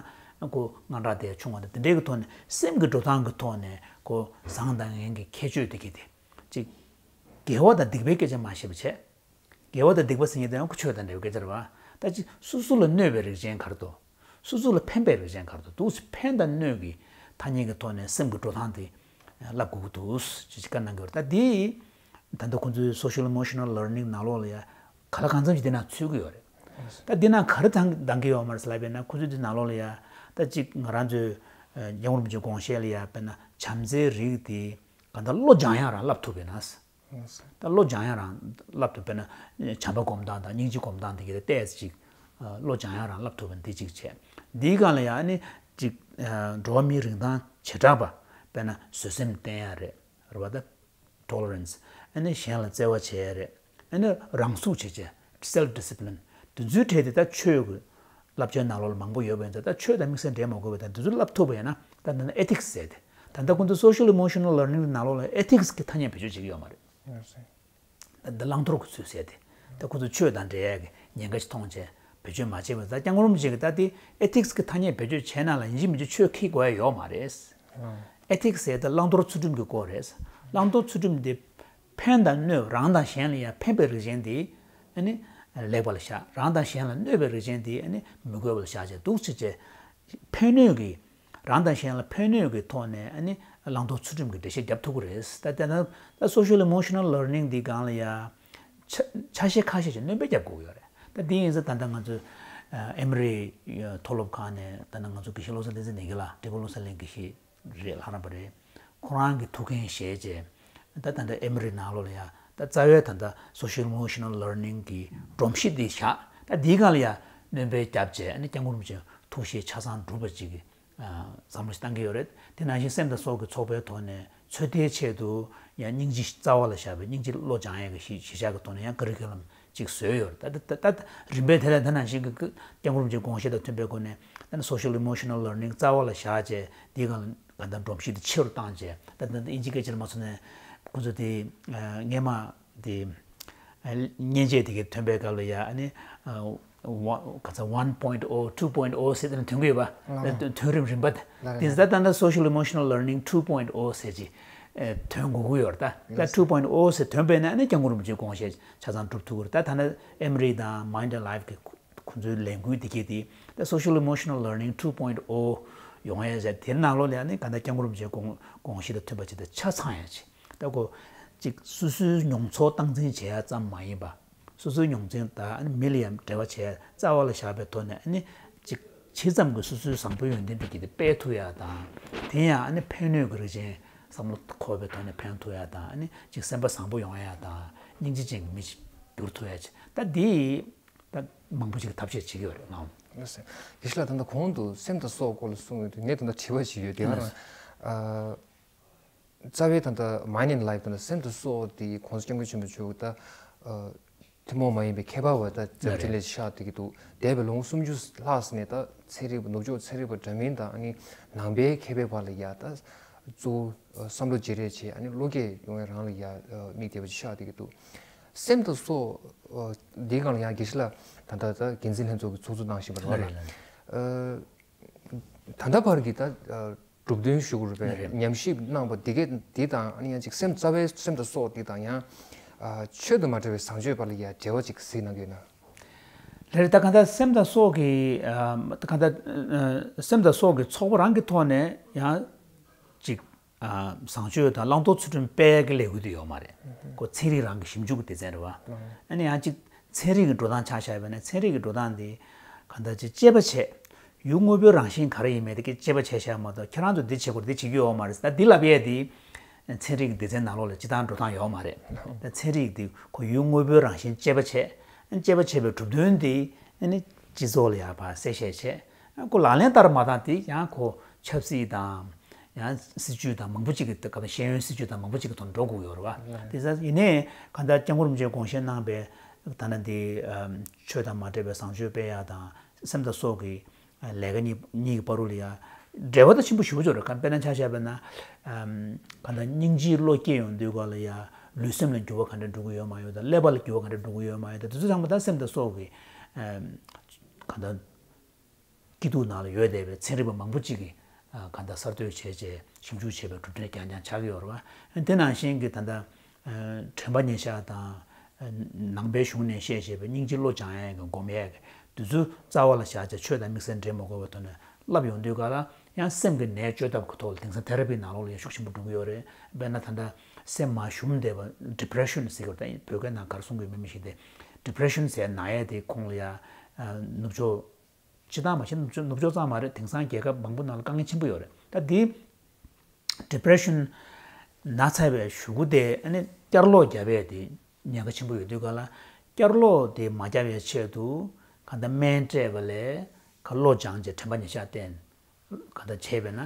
ཁོ་དངངས་སྐྲག་དེ་ཆུང་བ་དང་། དེ་འདྲའི་གི་ཐོག་ནས་སེམས་ཀྱི་འགྲོ་སྟངས་ཀྱི་ཐོག་ནས་ཁོ་བཟང་དང་ངན་གྱི་ཁྱད་ཆོས་དེ་གི་དེ་ཅིག་དགེ་བ་དང་སྡིག་པའི་སྐད་ཆ་མ་བཤད་པ་བྱས། དགེ་བ་དང་སྡིག་པ་ཟེར་མཁན་དེ་ཡང་ཆོས་དང་འབྲེལ་བའི་སྐད་ཆ་རེད་བ། ད་ཅི་སོ་སོ་ལ་གནོད་པའི་རིགས་ཅན་ག་རེ་འདུག་སོ་སོ་ལ་ཕན་པའི་རིགས་ཅན་ག་རེ་འདུག་འདུག་སེ་ཕན་དང་གནོད་ཀྱི་ཐ་སྙད་ཀྱི་ཐོག་ནས་སེམས་ཀྱི་འགྲོ་སྟངས་དེ་བསླབ་དགོས་ཀྱི་འདུག་ཅེས་བཀའ་གནང་གི་ཡོད་རེད། ད་འདི་ད་ལྟ་ཁོང་ཚོའི་social emotional learning ནང་ལོགས་ལ་ཡ་ག་ལ་གང་འཚམ་ཞིག་དེ་ནང་ཚུད་ཀྱི་ཡོད་རེད། ད་འདི་ནང་ག་རེ་འདང་འདང་གི་ཡོད་མ་རེད་ཟེར་ལབ་པས་ན། ཁོང་ཚོའི་འདི་ནང་ལོགས་ལ་ཡ་ད་ཅིག་ང་རང་ཚོའི་སྐྱབས་མགོན་རིན་པོ་ཆེའི་དགོངས་བཞེད་ལ་ཡ་དཔེར་ན་བྱམས་བརྩེའི་རིགས་དེ་གང་ལྟར་བློ་སྦྱང་ཡག་རང་བསླབ་ཐུབ་པས་ན། ད་བློ་སྦྱང་ཡག་རང་བསླབ་ཐུབ་པས་ན། བྱམས་པ་སྒོམ་སྟངས་དང་སྙིང་རྗེ་སྒོམ་སྟངས་དེ་གའི་ཏོག་ཙམ་ཅིག་བློ་སྦྱང་ཡག་རང་བསླབ་ཐུབ་པ་འདི་གཅིག་བྱས། འདིའི་སྒང་ལ་ཡང་ཨ་ནི་ཅིག་འགྲོ་བ་མིའི་རིན་ཐང་བྱེ་བྲག་པ་དཔེར་ན་བཟོད་སེམས་བསྟེན་ཡག་རེད། རེད་བ། ད་tolerance། ཨ་ནི་གཞན་ལ་བརྩེ་བ་བྱེད་ཡག་རེད། ཨ་ནི་རང་ཟུག་བྱེད་བྱས་self discipline། དེ་ཚོའི་གྲས་དེ་ད་ཆོས་ཀྱི་བསླབ་བྱའི་ནང་ལོགས་ལ་མང་པོ་ཡོད་པ་ཡིན་ཙང་། ད་ཆོས་དང་དམིགས་བསལ་འབྲེལ་མ་དགོས་པ་དང་། དེ་ཚོ་བསླབ་ཐུབ་པ་ཡིན་ན། ད་ད་ནི་ethics ཟེར་ཏེ། ད་ལྟ་ཁོང་ཚོ་social emotional learning ནང་ལོགས་ལ་ethics གི་ཐ་སྙད་བེད་སྤྱོད་བྱེད་ཀྱི་ཡོད་མ་རེད། ད་ལྟ་བླང་དོར་གྱི་ཚུལ་ཟེར་ཏེ། ད་ཁོང་ཚོ་ཆོས་དང་འབྲེལ་ཡག་གི་ཉེན་ཁ་ཞིག་མཐོང་བྱས་བེད་སྤྱོད་མ་བྱས་པ། ད་སྐྱབས་མགོན་རིན་པོ་ཆེ་གིས་ད་དེ་ethics གི་ཐ་སྙད་བེད་སྤྱོད་བྱས་ན་ལ་ཡིན་གཅིག་མིན་གཅིག་ཆོས་འཁྱེར་དགོས་ཡ་ཡོད་མ་རེད། ethics ཟེར་ད་བླང་དོར་ཚུལ་ཁྲིམས་ཀྱི་སྐོར་རེད། བླང་དོར་ཚུལ་ཁྲིམས་དེ་ཕན་དང་གནོད། རང་དང་གཞན་ལ་ཡང་ཕན་པའི་རིགས་ཅན་དེ་ཨ་ནི་ལེགས་པ་ལ་བཞག་རང་དང་གཞན་ལ་གནོད་པའི་རིགས་ཅན་དེ་ཨ་ནི་མི་དགོས་པ་ལ་བཞག་བྱས་འདུག་སེ་བྱས། ཕན་གནོད་ཀྱི་རང་དང་གཞན་ལ་ཕན་གནོད་ཀྱི་ཐོག་ནས་ཨ་ནི་བླང་དོར་ཚུལ་ཁྲིམས་ཀྱི་འགྲེལ་བཤད་རྒྱབ་ཐུབ་ཀྱི་རེད། ད་དེ་ན་ད་social emotional learning འདི་སྒང་ལ་ཡ་ཆ་ཆ་ཤས་ཁ་ཤས་ཤིག་སྣོན་པ་རྒྱབ་དགོས་ཀྱི་ཡོད་རེད། ད་འདི་ཡིན་ཙང་ད་ལྟ་ང་ཚོ་ཨ་ཨེ་མོ་རི་མཐོ་སློབ་ཁང་ནས་ད་ལྟ་ང་ཚོ་དགེ་བཤེས་བློ་བཟང་བསྟན་འཛིན་ནས་གི་ལ་འབྲས་སྤུངས་བློ་གསལ་གླིང་དགེ་བཤེས་རེད། ལྷ་རམས་པ་རེད། ཁོ་རང་གི་ཐུགས་འགན་བཞེས་བྱས། ད་ད་ལྟ་ཨེ་མོ་རི་ནང་ལོགས་ལ་ཡ་ད་རྩ་བའི་ད་ལྟ་social emotional learning གི་སྒྲོམ་གཞི་འདི་བཞག་ད་འདིའི་སྒང་ལ་ཡ་སྣོན་པ་རྒྱབ་བྱས། ཨ་ནི་སྐྱབས་མགོན་རིན་པོ་ཆེ་ཐུགས་བཞེད་ཆ་ཚང་འགྲུབ་པ་ཅིག་གི་བསམ་བློ་ཞིག་བཏང་གི་ཡོད་རེད། དེ་ནང་བཞིན་སེམས་དང་སྲོག་གི་ཚོགས་པའི་ཐོག་ནས་ཚོད་ལྟའི་ཆེད་དུ་ཡང་སྙིང་རྗེ་རྩ་བ་ལ་བཞག་པའི་སྙིང་རྗེ་བློ་སྦྱང་ཡས་ཀྱི་གཞི་གཞི་ཆགས་ཀྱི་ཐོག་ནས་ཡང་ཀ་རི་ཀུ་ལམ་ཅིག་བཟོས་ཡོད་རེད། ད་ད་ད་རིམ་པས་དེ་ལ་ད་ནང་བཞིན་གྱི་སྐྱབས་མགོན་རིན་པོ་ཆེའི་དགོངས་བཞེད་དང་མཐུན་པའི་སྒོ་ནས་ད་ནི་social emotional learning རྩ་བ་ལ་བཞག་བྱས། དེའི་སྒང་ལ་གང་ལྟར་སྒྲོམ་གཞི་དེ་ཆེ་རུ་བཏང་བྱས། ད་ད་ད་ཨིན་ཇི་སྐད་ཆ་ལ་མ་སོང་ནས་ཁོང་ཚོ་དེ་སྔས་མ་དེ་མཉེན་ཆས་དེ་གའི་ཐོན་པའི་སྐབས་ལ་ཡ་ཨ་ནི་ག་ཚ་one point oh two point oh ཟེར་དེ་ནི་ཐོན་གི་ཡོད་པ། ཐོན་རིམ་རིམ་པ་དེ་ད་ད་ལྟ་social emotional learning two point oh ཟེར་གྱི་ཐོན་དགོས་ཀྱི་ཡོད་རེད། ད་ད་two point oh ཟེར་ཐོན་པས་ན་ཨ་ནི་སྐྱབས་མགོན་རིན་པོ་ཆེའི་དགོངས་བཞེད་ཆ་ཚང་སྒྲུབ་ཐུབ་ཀྱི་རེད། ད་ད་ནི་ཨེ་མོ་རི་དང་Mind and Life གི་ཁོ་ཚོའི་ལས་འགུལ་དེ་གའི་དེ་ད་social emotional learning two point oh ཡོང་ཡ་ཟེར། དེ་ནང་ལོགས་ལ་ཨ་ནི་གང་ལྟར་སྐྱབས་མགོན་རིན་པོ་ཆེའི་དགོངས་དགོངས་གཞི་དང་མཐུན་པ་ཅིག་དང་ཆ་ཚང་ཡ་ཅིག་ད་ཁོ་ཅིག་སོ་སོའི་མྱོང་ཚོར་སྟངས་འཛིན་བྱེད་ཡ་ཙམ་མ་ཡིན་པ། སོ་སོའི་མྱོང་འཛིན་དང་ཨ་ནི་མི་ལ་ཡང་འབྲེལ་བ་བྱས་རྩ་བ་ལ་བཞག་པའི་ཐོག་ནས་ཨ་ནི་ཅིག་ཇི་ཙམ་གྱིས་སོ་སོའི་བཟང་པོའི་ཡོན་ཏན་དེ་གྱིས་དེ་སྤེལ་ཐུབ་ཡ་དང་། དེ་ཡང་ཨ་ནི་ཕན་གནོད་ཀྱི་རིགས་ཅན་བསམ་བློ་འཁོར་བའི་ཐོག་ནས་ཕན་ཐོགས་ཡ་དང་། ཨ་ནི་ཅིག་སེམས་པ་བཟང་པོ་ཡོང་ཡ་དང་། སྙིང་རྗེ་ཅན་གྱི་མི་ཞིག་འགྱུར་ཐུབ་ཡ་ཅིག་ད་འདི་ད་མང་པོ་ཅིག་ཐབས་ཤེས་བྱེད་ཀྱི་ཡོད་རེད་ལགས། ཡེ་ཤེས་ལགས། ད་ལྟ་གོང་དུ་སེམས་དང་སྲོག་སྐོར་ལ་གསུངས་ཡོད་དུས་ངས་ད་ལྟ་དྲི་བ་ཞིག་ཡོད། དེ་ཡང་ཨ། རྩ་བའི་ད་ལྟ་Mind and Life ད་ལྟ་སེམས་དང་སྲོག་དེ་གོང་ས་སྐྱབས་མགོན་ཆེན་པོ་མཆོག་ད་ཨ་ཐུན་མོང་མ་ཡིན་པའི་ཁྱད་པར་བ་ད་རྩ་བའི་འཕྲིན་ལས་ཤིག་ཆགས་བསྡད་ཀྱི་འདུག་འདས་པའི་ལོ་ངོ་སུམ་ཅུ་ལྷག་ཙམ་ནས་ད་ཚན་རིག་པ་ནུབ་ཕྱོགས་ཚན་རིག་པ་འདྲ་མིན་དང་ཨ་ནི་ནང་པའི་མཁས་པའི་བར་ལ་ཡ་ད་གཙོ་བོ་བསམ་བློ་བརྗེ་རེས་བྱས། ཨ་ནི་བློ་སྐྱེད་ཡོང་བའི་རང་ལ་ཡ་དམིགས་བསྡད་པ་ཅིག་ཆགས་བསྡད་ཀྱི་འདུག་སེམས་དང་སྲོག་འདིའི་སྒང་ལ་ཡང་དགེ་བཤེས་ལགས་ད་ལྟ་ད་འགན་འཛིན་ལྷན་ཚོགས་ཀྱི་ཚོགས་གཙོ་གནང་བཞིན་པ་རེད་བ། ལགས་རེད། ལགས་རེད། ད་ལྟ་བར་གྱི་ད་གྲུབ་དོན་ཞུ་དགོས་རེད་པས། ཉམས་ཞིབ་གནང་བ་འདི་གས་འདི་དང་ཨ་ནི་ཡང་ཅིག་སེམས་རྩ་བའི་སེམས་དང་སྲོག་འདི་དང་ཡང་ཆོས་དང་མ་འབྲེལ་བའི་བཟང་སྤྱོད་བར་ལ་ཡང་འབྲེལ་བ་ཅིག་གཟིགས་གནང་གི་ཡོད་ན། ལགས་རེད། ད་གང་ལྟར་སེམས་དང་སྲོག་གི་གང་ལྟར་སེམས་དང་སྲོག་གི་ཚོགས་པ་རང་གི་ཐོག་ནས་ཡང་ཅིག་བཟང་སྤྱོད་དང་བླང་དོར་ཚུལ་ཁྲིམས་སྤེལ་ཡག་གི་ལས་འགུལ་དེ་ཡོད་མ་རེད། ཁོ་ཚན་རིག་རང་གི་ཞིབ་འཇུག་གི་སྡེ་ཚན་རེད་བ། ཨ་ནི་ཡང་གཅིག་ཚན་རིག་གི་འགྲོ་སྟངས་ཆ་བཞག་པ་ན་ཚན་རིག་གི་འགྲོ་སྟངས་དེ་གང་ལྟར་ཅིག་དཔྱད་པ་བྱས། ཡུལ་དངོས་པོའི་རང་བཞིན་ག་རེ་ཡིན་མིན་དེ་གའི་དཔྱད་པ་བྱས་བཞག་མ་གཏོགས་ཁྱེད་རང་ཚོ་འདི་བྱེད་དགོས་འདི་བྱེད་རྒྱུ་ཡོད་མ་རེད་ད་འདི་ལབ་ཡས་དེ། ཚན་རིག་གི་སྡེ་ཚན་ནང་ལོགས་ལ་སྤྱི་བཏང་འགྲོ་སྟངས་ཡོད་མ་རེད། ད་ཚན་རིག་དེ་ཁོ་ཡུལ་དངོས་པོའི་རང་བཞིན་དཔྱད་པ་བྱས། དཔྱད་པ་བྱས་པའི་གྲུབ་དོན་དེ་ཨ་ནི་སྤྱི་ཚོགས་ལ་ཡར་ཕར་གསལ་བཤད་བྱས། ཁོ་ལག་ལེན་བསྟར་མ་བཏང་དེ་ཡང་ཁོ་ཆབ་སྲིད་དང་། ཡང་སྲིད་ཇུས་དང་མང་པོ་ཅིག་གི་སྐབས་ཤེས་ཡོན་སྲིད་ཇུས་དང་མང་པོ་ཅིག་གི་ཐོག་འགྲོ་དགོས་ཡོད་རེད་བ། དེ་ཚ་ཡིན་ནའི་གང་ལྟར་སྐྱབས་མགོན་རིན་པོ་ཆེས་དགོངས་བཞེས་གནང་པའི་ད་ནི་འདི་ཆོས་དང་མ་འདྲེས་པའི་བཟང་སྤྱོད་སྤེལ་ཡག་དང་སེམས་དང་སྲོག་གི་ལས་ཀ་གཉིས་གཉིས་ཀྱི་བར་རུ་ལ་ཡ་འབྲེལ་བ་ད་ཆེན་པོ་ཞེ་པོ་ཅིག་རེད། གང་དཔེར་ན་ཆ་བཞག་པ་ན་གང་ལྟར་སྙིང་རྗེའི་བློ་སྐྱེས་ཡོང་དུས་ག་ལ་ཡ་ལུས་སེམས་ལ་འགྱུར་བ་ག་འདྲ་འགྲོ་གི་ཡོད་མ་ཡོད་དང་ཀླད་པ་ལ་འགྱུར་བ་ག་འདྲ་འགྲོ་གི་ཡོད་མ་ཡོད་དང་དེ་ཚོ་ཚང་མ་ད་སེམས་དང་སྲོག་གི་གང་ལྟར། སྐྱིད་སྡུག་ནང་ལ་ཡོད་བསྡད་པའི་ཚན་རིག་པ་མང་པོ་ཅིག་གིས་གང་ལྟར་གསར་གཏོད་བྱས་རྗེས་ཞིབ་འཇུག་བྱས་པའི་གྲུབ་འབྲས་རྐྱང་རྐྱང་ཆགས་ཀྱི་ཡོད་རེད་བ། དེ་ནང་བཞིན་གྱི་ད་ལྟ་དྲན་པ་ཉེར་བཞག་དང་ནང་པའི་གཞུང་ནས་བཤད་བཞིན་པའི་སྙིང་རྗེ་བློ་སྦྱང་ཡས་ཀྱི་སྒོམ་ཡས་ཀྱི་དེ་ཚོ་རྩ་བ་ལ་བཞག་བྱས་ཆོས་དང་དམིགས་བསལ་འབྲེལ་མ་དགོས་པའི་ཐོག་ནས་བསླབ་ཡོང་དུས་ག་ལ་ཡང་སེམས་ཀྱི་ནད་བཅོས་ཐབས་ཀྱི་ཐོག་ལ་དེང་སང་ཐེ་ར་པི་ནང་ལོགས་ལ་ཡང་ཤུགས་ཆེན་པོ་འགྲོ་གི་ཡོད་རེད། དཔེར་ན་ད་ལྟ་སེམས་མ་ཞུམ་བསྡད་པ་depression་ཟེར་གྱི་ཡོད་རེད། ད་བོད་སྐད་ནང་ག་རེ་གསུང་གི་ཡོད་མེད་མི་ཤེས་ཏེ་depression་ཟེར་ནད་ཡས་དེ་ཁོང་ལ་ཡང་ནུབ་ཕྱོགས། སྤྱི་བཏང་མ་གཞི་ནུབ་ཕྱོགས་ནུབ་ཕྱོགས་ཙམ་མ་རེད། དེང་སང་རྒྱལ་ཁབ་མང་པོ་ནང་ལ་དཀའ་ངལ་ཆེན་པོ་ཡོད་རེད། ད་འདི་depression་ན་ཚར་བའི་གཞུག་གུ་དེ་ཨ་ནི་བསྐྱར་ལོག་རྒྱབ་ཡས་དེ་ཉེན་ཁ་ཆེན་པོ་ཡོད་དུས་ག་ལ་བསྐྱར་ལོག་དེ་མ་རྒྱབ་ཡས་ཆེད་དུ་གང་ལྟར་སྨན་སྤྲད་པ་ལས་ག་བློ་སྦྱངས་བྱས་དྲན་པ་ཉེར་བཞག་བསྟེན་གང་ལྟར་བྱས་པས་ན་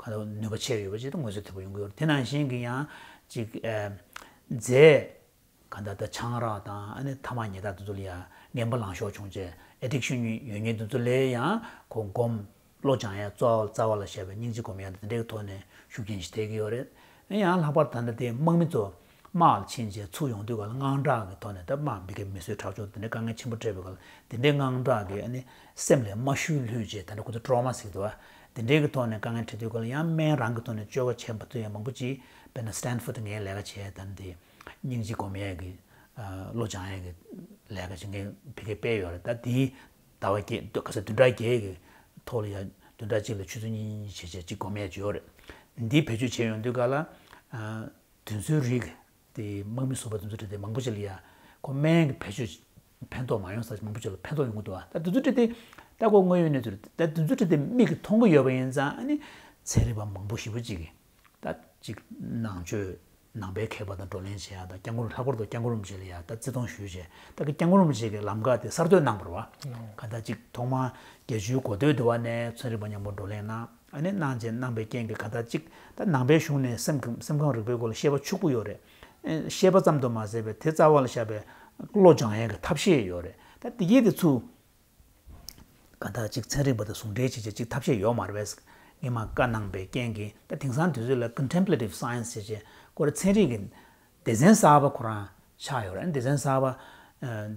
གང་ལྟར་ནུས་པ་ཆེ་ཡོད་པ་ཅིག་ཏུ་ངོས་འཛིན་ཐུབ་པ་ཡོང་གི་ཡོད་རེད། དེ་ནང་བཞིན་གྱི་ཡང་ཅིག་རྫས། གང་ལྟར་ད་ཆང་རག་དང་ཨ་ནི་ཐ་མག་ཉལ་ཐ་དེ་ཚོ་ལ་ཡང་ངན་པ་ལངས་ཕྱོགས་བྱུང་རྗེས་addiction་ཡོད་མཁན་དེ་ཚོ་ལ་ཡང་ཁོ་སྒོམ་བློ་སྦྱང་ཡ་རྩ་བ་རྩ་བ་ལ་བཞག་པའི་སྙིང་རྗེ་སྒོམ་ཡ་དེ་འདྲའི་ཐོག་ནས་ཤུགས་རྐྱེན་ཞིག་ཐེབས་ཀྱི་ཡོད་རེད། ཨ་ཡང་ལྷག་པར་ད་ལྟ་དེ་དམག་མི་ཚོ་དམག་ལ་ཕྱིན་རྗེས་ཚུར་ཡོང་དུས་ག་ལ་དངངས་སྐྲག་གི་ཐོག་ནས་ད་དམག་མི་སྒེར་མི་གསོད་ཁྲག་སྦྱོར་དེ་འདྲའི་དཀའ་ངལ་ཆེན་པོ་འཕྲད་པའི་སྐབས་དེ་འདྲའི་དངངས་སྐྲག་གི་ཨ་ནི་སེམས་ལ་མ་ཞུ་ལྷོད་རྗེས་ད་ལྟ་ཁོ་ཚོ་trauma་ཟེར་གྱི་འདུག་བ། དེ་འདྲའི་གི་ཐོག་ནས་དཀའ་ངལ་འཕྲད་དུས་ག་ལ་ཡང་སྨན་རང་གི་ཐོག་ནས་བཅོས་ཁ་བྱས་མ་ཐུབ་ཡ་མང་པོ་ཅིག་དཔེར་ན་Stanford་ངས་ལས་ཀ་བྱས་ད་ལྟ་དེ། སྙིང་རྗེ་སྒོམ་ཡས་ཀྱི་བློ་སྦྱང་ཡས་ཀྱི་ལས་ཀ་བྱེད་མཁན་ཕ་གིར་སྤེལ་ཡོད་རེད། ད་དེའི་ཟླ་བ་བརྒྱད་ག་ཚོད་བདུན་ཕྲག་བརྒྱད་ཀྱི་ཐོག་ལ་ཡང་བདུན་ཕྲག་གཅིག་ལ་ཆུ་ཚོད་གཉིས་གཉིས་བྱས་བྱས་གཅིག་སྒོམ་ཡས་ཅིག་ཡོད་རེད། འདི་བེད་སྤྱོད་བྱས་ཡོང་དུས་ག་ལ་དེ་ཚོའི་རིགས་དེ་དམག་མི་ཟུར་པ་དེ་ཚོ་དེ་མང་པོ་ཅིག་ལ་ཡང་ཁོ་སྨན་གྱི་བེད་སྤྱོད་ཕན་ཐོགས་མ་ཡོང་ས་མང་པོ་ཅིག་ལ་ཕན་ཐོགས་ཡོང་གི་འདུག་ད་དེ་ཚོ་དེ་ད་ཁོ་དངོས་ཡོད་གནས་ཚུལ་རེད། ད་དེ་ཚོ་དེ་མིག་གིས་མཐོང་གི་ཡོད་པ་ཡིན་ཙང་ཨ་ནི་ཚན་རིག་པ་མང་པོ་ཞེ་པོ་ཅིག་གིས། ད་གཅིག་ནང་ཆོས་ནང་པའི་མཁས་པ་དང་བགྲོ་གླེང་བྱེད་ཡག་དང་སྐྱབས་མགོན་ལྷག་པར་དུ་སྐྱབས་མགོན་རིན་པོ་ཆེ་ལ་ཡང་ད་བརྩི་མཐོང་ཞུས་བྱས་ད་གི་སྐྱབས་མགོན་རིན་པོ་ཆེ་གི་ལམ་ཁ་དེ་གསར་གཏོད་གནང་བ་རེད་བ། ག་ད་གཅིག་ཐོག་མར་བརྒྱད་ཅུའི་འགོ་སྟོད་དུ་བ་ནས་ཚན་རིག་པ་མཉམ་པོ་བགྲོ་གླེང་གནང་ཨ་ནི་གནང་བྱས་གནང་པའི་རྐྱེན་གྱིས་ག་ད་གཅིག་ད་ནང་པའི་གཞུང་ནས་སེམས་ཁམས་སེམས་ཁམས་རིག་པའི་སྐོར་ལ་ཤེས་པ་ཕྱུག་པོ་ཡོད་རེད། ཤེས་པ་ཙམ་དུ་མ་ཟད་པའི་དེ་རྩ་བ་ལ་བཞག་པའི་བློ་སྦྱང་ཡག་གི་ཐབས་ཤེས་ཡོད་རེད། ད་དེ་གི་དེ་ཚུ། ག་ད་ཅིག་ཚན་རིག་པ་དང་ཟུང་འབྲེལ་བྱེད་ཆེད་ཅིག་ཐབས་ཤེས་ཡོད་མ་རེད་པས། ངས་མ་བཀའ་གནང་པའི་རྐྱེན་གྱིས་ད་དེང་སང་དུས་ཚོད་ལ་contemplative science་བྱེད་ཆེད་ཁོ་ར་ཚན་རིག་གི་སྡེ་ཚན་གསར་པ་ཁོ་རང་ཆགས་ཡོད་རེད། སྡེ་ཚན་གསར་པ་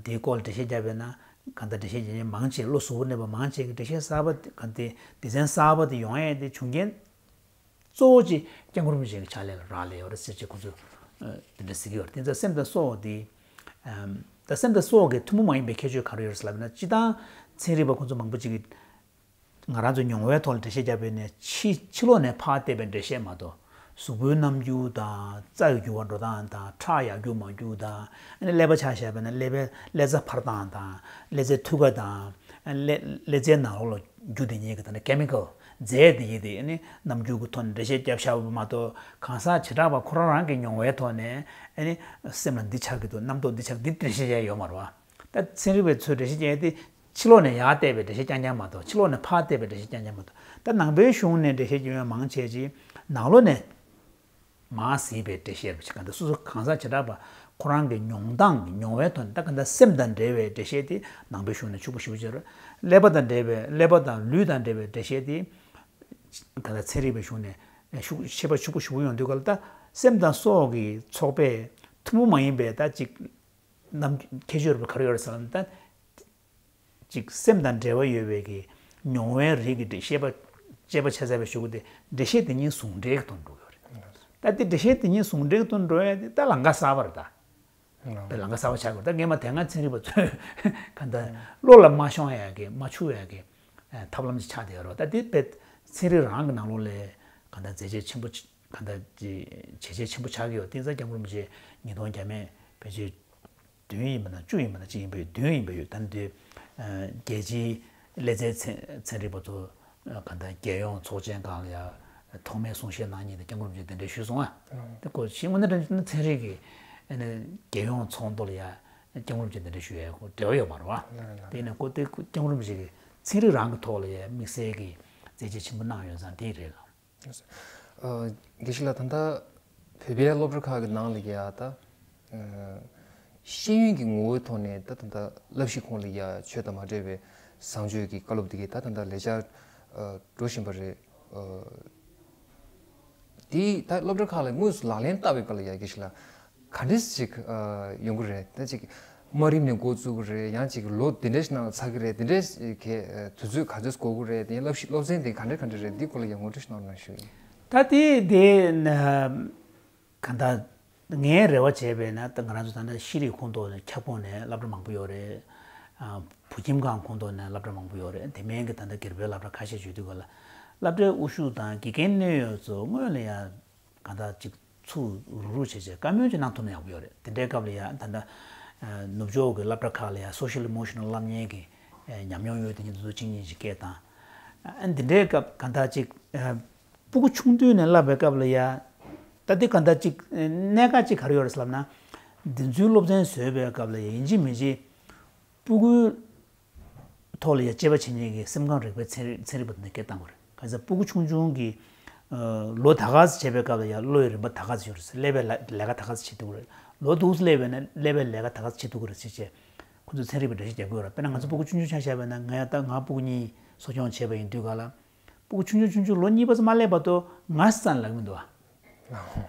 འདིའི་སྐོར་ལ་འགྲེལ་བཤད་བརྒྱབ་པས་ན་ག་ད་འགྲེལ་བཤད་བྱེད་མཁན་མང་ཆེ་བློ་གཟུ་བོ་གནས་པ་མང་ཆེ་གི་འགྲེལ་བཤད་གསར་པ་ག་དེ་སྡེ་ཚན་གསར་པ་དེ་ཡོང་ཡས་དེ་བྱུང་རྐྱེན། གཙོ་བོ་གཅིག་སྐྱབས་མགོན་རིན་པོ་ཆེ་གི་ཕྱག་ལས་ལ་རག་ལས་ཡོད་རེད་ཟེར་ཅིག་ཁོ་ཚོས་དེ་འདྲ་ཟེར་གྱི་ཡོད་རེད། དེ་ཚོ་སེམས་དང་སྲོག་དེ་ད་སེམས་དང་སྲོག་གི་ཐུན་མོང་མ་ཡིན་པའི་ཁྱད་ཆོས་ག་རེ་ཡོད་རེད་ཟེར་ལབ་ན་སྤྱི་བཏང་ཚན་རིག་པ་ཁོ་ཚོ་མང་པོ་ཅིག་གིས་ང་རང་ཚོ་མྱོང་བའི་ཐོག་ལ་འགྲེལ་བཤད་བརྒྱབ་པ་ཡིན་ན་ཕྱི་ཕྱི་ལོགས་ནས་ཕར་བལྟས་པའི་འགྲེལ་བཤད་མ་གཏོགས་གཟུགས་པོའི་རྣམ་འགྱུར་དང་རྩ་ཡི་འགྱུར་བ་འགྲོ་སྟངས་དང་ཁྲག་ཡར་རྒྱུག་མར་རྒྱུག་དང་ཨ་ནི་ཀླད་པ་ཆ་བཞག་པ་ཡིན་ན་ཀླད་པའི་ཀླད་རྩ་འཕར་སྟངས་དང་ཀླད་རྩའི་མཐུད་ཁ་དང་ཀླད་ཀླད་རྩའི་ནང་ལོགས་ལ་རྒྱུ་དེ་ཉིད་ཀྱི་ད་ནི་chemical རྫས་དེ་ཡིན་དེ་ཨ་ནི་རྣམ་འགྱུར་གྱི་ཐོག་ནས་འགྲེལ་བཤད་བརྒྱབ་བཞག་པ་མ་གཏོགས་གང་ཟག་བྱེ་བྲག་པ་ཁོ་རང་རང་གི་མྱོང་བའི་ཐོག་ནས་ཨ་ནི་སེམས་ལ་འདི་ཆགས་ཀྱི་འདུག་རྣམ་རྟོག་འདི་ཆགས་འདི་འགྲེལ་བཤད་བྱས་ཡོད་མ་རེད་བ། ད་ཚན་རིག་པའི་ཚོས་འགྲེལ་བཤད་བྱས་ཏེ་ཕྱི་ལོགས་ནས་ཡར་བལྟས་པའི་འགྲེལ་བཤད་རྐྱང་རྐྱང་མ་གཏོགས་ཕྱི་ལོགས་ནས་ཕར་བལྟས་པའི་འགྲེལ་བཤད་རྐྱང་རྐྱང་མ་གཏོགས་ད་ནང་པའི་གཞུང་ནས་འགྲེལ་བཤད་བྱེད་མཁན་མང་ཆེ་ཅིག་ནང་ལོགས་ནས་མར་གཟིགས་པའི་འགྲེལ་བཤད་རེད་པ་ཞིག་ག་འདི་སོ་སོ་གང་ཟག་བྱེ་བྲག་པ་ཁོ་རང་གི་མྱོང་སྟངས་ཀྱི་མྱོང་བའི་ཐོག་ནས་ད་ག་འདི་སེམས་དང་འབྲེལ་བའི་འགྲེལ་བཤད་དེ་ནང་པའི་གཞུང་ནས་ཕྱུག་པོ་ཞེ་པོ་ཅིག་རེད། ཀླད་པ་དང་འབྲེལ་བའི་ཀླད་པ་དང་ལུས་དང་འབྲེལ་བའི་འགྲེལ་བཤད་དེ་ག་འདི་ཚན་རིག་པའི་གཞུང་ནས་ཤུགས་ཤེས་པ་ཕྱུག་པོ་ཞེ་པོ་ཡོང་དུས་ག་ལ་ད་སེམས་དང་སྲོག་གི་ཚོགས་པས་ཐུན་མོང་མ་ཡིན་པའི་ད་ཅིག་རྣམ་ཁྱད་ཆོས་རེད་པ་ག་རེ་ཡོད་རེད་ཟེར་ན་ད། ཅིག་སེམས་དང་འབྲེལ་བ་ཡོད་པའི་གི་མྱོང་བའི་རིགས་ཀྱི་འགྲེལ་བཤད་པ་དཔྱད་པ་བྱས་ཚར་བའི་གཞུག་གུ་དེ་འགྲེལ་བཤད་དེ་གཉིས་ཟུང་འབྲེལ་གྱི་ཐོག་འགྲོ་གི་ཡོད་རེད། ད་དེ་འགྲེལ་བཤད་དེ་གཉིས་ཟུང་འབྲེལ་གྱི་ཐོག་འགྲོ་ཡ་དེ་ད་ལམ་ཁ་གསར་པ་རེད་ད། ད་ལམ་ཁ་གསར་པ་ཆགས་དགོས་ད་སྔས་མ་དེ་སྔ་ཚན་རིག་པ་ཚོས་ག་འདྲ་བློ་ལ་མ་ཤོང་ཡ་གི་མ་འཆུ་ཡ་གི་ཐབས་ལམ་ཅིག་ཆགས་བསྡད་ཡོད་རེད་ད་དེ་དཔེ་ཚན་རིག་རང་གི་ནང་ལོགས་ལ་ག་འདྲ་མཛད་རྗེས་ཆེན་པོ་ གང་ལྟར་ཅིག་བྱས་རྗེས་ཆེན་པོ་ཆགས་ཀྱི་ཡོད། དེང་སང་སྐྱབས་མགོན་རིན་པོ་ཆེ་ཉིས་སྟོང་བརྒྱ་མེད་ཕལ་ཆེར་བདུན་ཡིན་པ་ན་བཅུ་ཡིན་པ་ན་གཅིག་ཡིན་པས་བདུན་ཡིན་པས་ཡོད། ད་ནི་དུས་རྒྱལ་སྤྱིའི་སླེ་ཚན་ཚན་རིག་པ་ཚོ་གང་ལྟར་རྒྱལ་ཡོངས་ཚོགས་ཆེན་སྒང་ལ་ཡ་ཐོག་མའི་གསུང་བཤད་གནང་མཁན་དེ་སྐྱབས་མགོན་རིན་པོ་ཆེ་གདན་འདྲེན་ཞུས་སོང་ཨ། དེ་ཁོ་ཤེས་དངོས་གནས་དྲང་གནས་ཚན་རིག་གི་རྒྱལ་ཡོངས་ཚོགས་འདུ་ལ་ཡ་སྐྱབས་མགོན་རིན་པོ་ཆེ་གདན་འདྲེན་ཞུ་ཡ་ཁོ་འབྲེལ་བ་ཡོད་མ་རེད་བ། དེ་ནས་ཁོ་དེ་སྐྱབས་མགོན་རིན་པོ་ཆེ་གི་ཚན་རིག་རང་གི་ཐོག་ལ་ཡ་དམིགས་བསལ་གྱི་མཛད་རྗེས་ཆེན་པོ་གནང་ཡོད་ཙང་དེ་རེད་ལ། དགེ་བཤེས་ལགས། ད་ལྟ་བོད་པའི་སློབ་གྲྭ་ཁག་གི་ནང་ལ་ཡ་ད་ཤེས་ཡོན་གྱི་ངོ་བོའི་ཐོག་ནས་ད་ད་ལྟ་བསླབ་གཞི་ཁོངས་ལ་ཡ་ཆོས་དང་མ་འབྲེལ་བའི་བཟང་སྤྱོད་ཀྱི་བཀའ་སློབ་འདི་གས་ད་ད་ལྟ་ལས་འཆར་འགྲོ་བཞིན་པ་རེད། དེ་ད་སློབ་གྲྭ་ཁག་ལ་དངོས་སུ་ལག་ལེན་བསྟར་བའི་སྐབས་ལ་ཡ་དགེ་བཤེས་ལགས། ག་འདྲས་ཅིག་ཡོང་གི་རེད། ད་ཅིག་དམའ་རིམ་ནས་འགོ་བཙུགས་ཀྱི་རེད། ཡང་ཅིག་ལོ་འདི་འདྲས་ནང་ཚར་གྱི་རེད། འདི་འདྲས་གས་དུས་ཚོད་ག་ཚོད་འགོར་གྱི་རེད། དེ་བསླབ་གཞི་སློབ་ཚན་དེ་ག་འདྲས་ག་འདྲས་རེད། འདི་སྐོར་ལ་ཡང་ངོ་སྤྲོད་ཞིག་གནང་རོགས་གནང་ཞུ་ཡིན། ད་དེ་དེ་ན་ག་ད་ངའི་རེ་བ་བྱས་པས་ན་ད་ང་རང་ཚོ་ད་ལྟ་ཤེས་རིག་ཁོངས་གཏོགས་ནས་ཁྱབ་ཁོངས་ནས་སློབ་གྲྭ་མང་པོ་ཡོད་རེད། བོད་ཁྱིམ་སྒང་ཁོངས་གཏོགས་ནས་སློབ་གྲྭ་མང་པོ་ཡོད་རེད། དེ་མིན་གྱི་ད་ལྟ་སྒེར་པའི་སློབ་གྲྭ་ཁ་ཤས་བརྗོད་དུས་ག་ལ་སློབ་གྲྭའི་དབུ་བཞུགས་དང་དགེ་རྒན་གནད་ཡོད་ཚོ་སྔོན་ལ་ཡང་གང་ལྟར་ཅིག་ཚུར་རུག་རུག་བྱས་བྱས་བཀའ་མོལ་ཅིག་གནང་ཐུབ་ན་ཡག་པོ་ཡོད་རེད། དེ་འདྲའི་སྐབས་ལ་ཡ་ད་ལྟ་ནུབ་ཕྱོགས་ཀྱི་སློབ་གྲྭ་ཁག་ལ་ཡ་social emotional་བསླབ་མཁན་གྱི་ཉམས་མྱོང་ཡོད་དེ་ཉིད་དུ་གཅིག་གཉིས་ཤིག་སྐད་བཏང་། ཨ་འདི་འདྲའི་སྐབས་གང་ལྟར་ཅིག་སྤུ་གུ་ཆུང་དུས་ནས་བསླབ་པའི་སྐབས་ལ་ཡ་ད་འདི་གང་ལྟར་ཅིག་གནད་འགག་ཅིག་ག་རེ་ཡོད་རེད་ཟེར་ལབ་ན། འདི་ཚོའི་སློབ་ཚན་བཟོས་པའི་སྐབས་ལ་ཡ་ཡིན་གཅིག་མིན་གཅིག་སྤུ་གུའི་ཐོག་ལ་ཡ་དཔྱད་པ་བྱེད་མཁན་གྱི་སེམས་ཁམས་རིག་པའི་ཚན་རིག་ཚན་རིག་པ་དེ་འདྲ་སྐད་བཏང་དགོས་རེད། གང་ཟེར་སྤུ་གུ་ཆུང་ཆུང་གིས་ལོ་ད་ག་ཙམ་བྱས་པའི་སྐབས་ལ་ཡ་བློ་ཡི་རིམ་པ་ད་ག་ཙམ་ཡོད་རེད་ཟེར། ཀླད་པའི་ལས་ཀ་ད་ག་ཙམ་བྱེད་ཐུབ་ཀྱི་རེད། ལོ་འདུག་སེ་སླེབས་པས་ན་ཀླད་པའི་ལས་ཀ་ད་ག་ཙམ་བྱེད་ཐུབ་ཀྱི་རེད་ཟེར་བྱས་ཁོ་ཚོས་ཚན་རིག་པའི་འགྲེལ་བཤད་རྒྱག་གི་ཡོད་རེད། དཔེར་ན་ང་ཚོ་སྤུ་གུ་ཆུང་ཆུང་ཆ་བཞག་པ་ཡིན་ན། ང་ཡང་ད་ང་སྤུ་གུ་གཉིས་གསོ་སྐྱོང་བྱས་པ་ཡིན་དུས་ག་ལ་སྤུ་གུ་ཆུང་ཆུང་ཆུང་ཆུང་ལོ་གཉིས་པ་ཙམ་མ་སླེབས་བར་དུ་ང་ཟེར་ཙམ་ལབ་ཀྱི་མི་འདུག་བ།